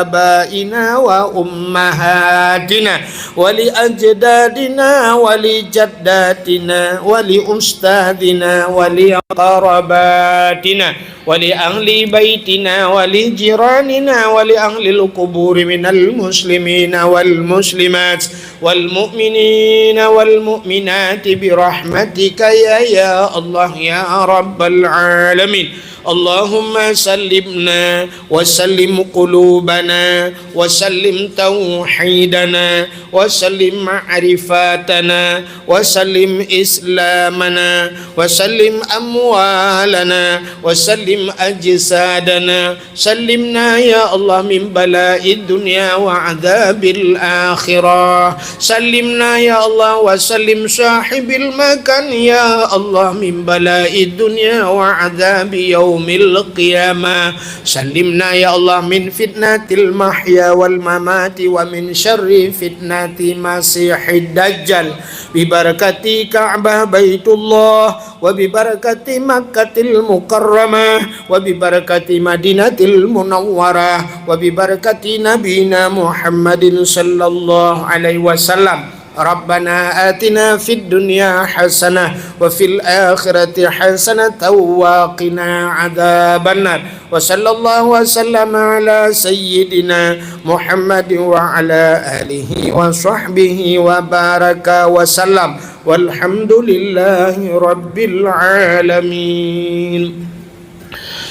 آبائنا وأمهاتنا ولأجدادنا ولجداتنا ولأستاذنا ولأقربائنا ولأهل بيتنا ولجيراننا ولأهل القبور من المسلمين والمسلمات والمؤمنين والمؤمنات برحمتك يا، يا الله يا رب العالمين. اللهم سلمنا وسلم قلوبنا وسلم توحيدنا وسلم معرفتنا وسلم إسلامنا وسلم أموالنا وسلم أجسادنا. سلمنا يا الله من بلاء الدنيا وعذاب الآخرة. سلمنا يا الله وسلم صاحب المكان يا الله من بلاء الدنيا وعذاب يوم القيامة. سلمنا يا الله من فتنة المحيا والممات ومن شر فتنة المسيح الدجال. ببركة كعبة بيت الله وببركة مكة المكرمة وببركة مدينة المنورة وببركة نبينا محمد صلى الله عليه وسلم. ربنا آتنا في الدنيا حسنة وفي الآخرة حسنة وقنا عذاب النار. وصلى الله وسلم على سيدنا محمد وعلى آله وصحبه وبارك وسلم. والحمد لله رب العالمين.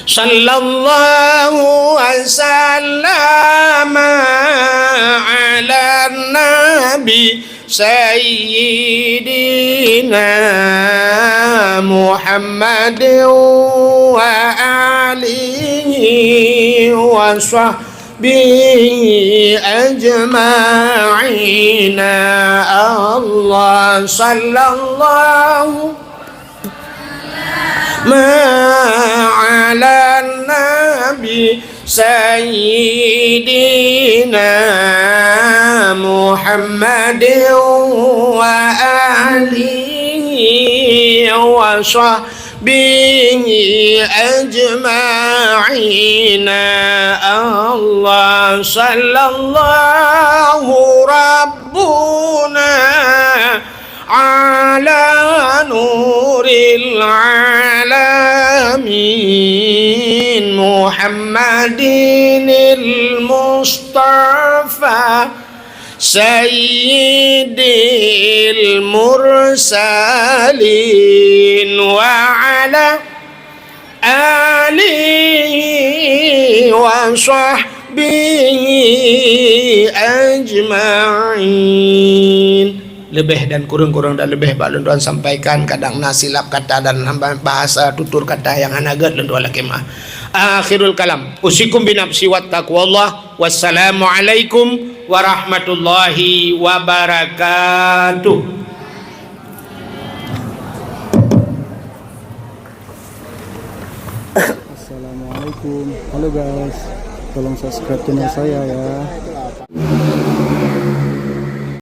صلى الله وسلم على النبي سيدنا محمد وآله وصحبه أجمعين. الله صلى الله ما على النبي سيدنا محمد وآله وصحبه أجمعين. الله صلى الله ربنا على نور العالمين محمد المصطفى سيد المرسلين وعلى آله وصحبه أجمعين. Leubeh dan kureueng-kureueng dan leubeh bak lôn tuan sampaikan, kadang na silap kata dan bahasa tutur kata nyang hana gét, lôn tuan lakée meu'ah. Akhirul kalam, usikum binafsi wattaqwallah. Wassalamualaikum warahmatullahi wabarakatuh. Assalamualaikum. Halo guys, tolong subscribe channel saya ya.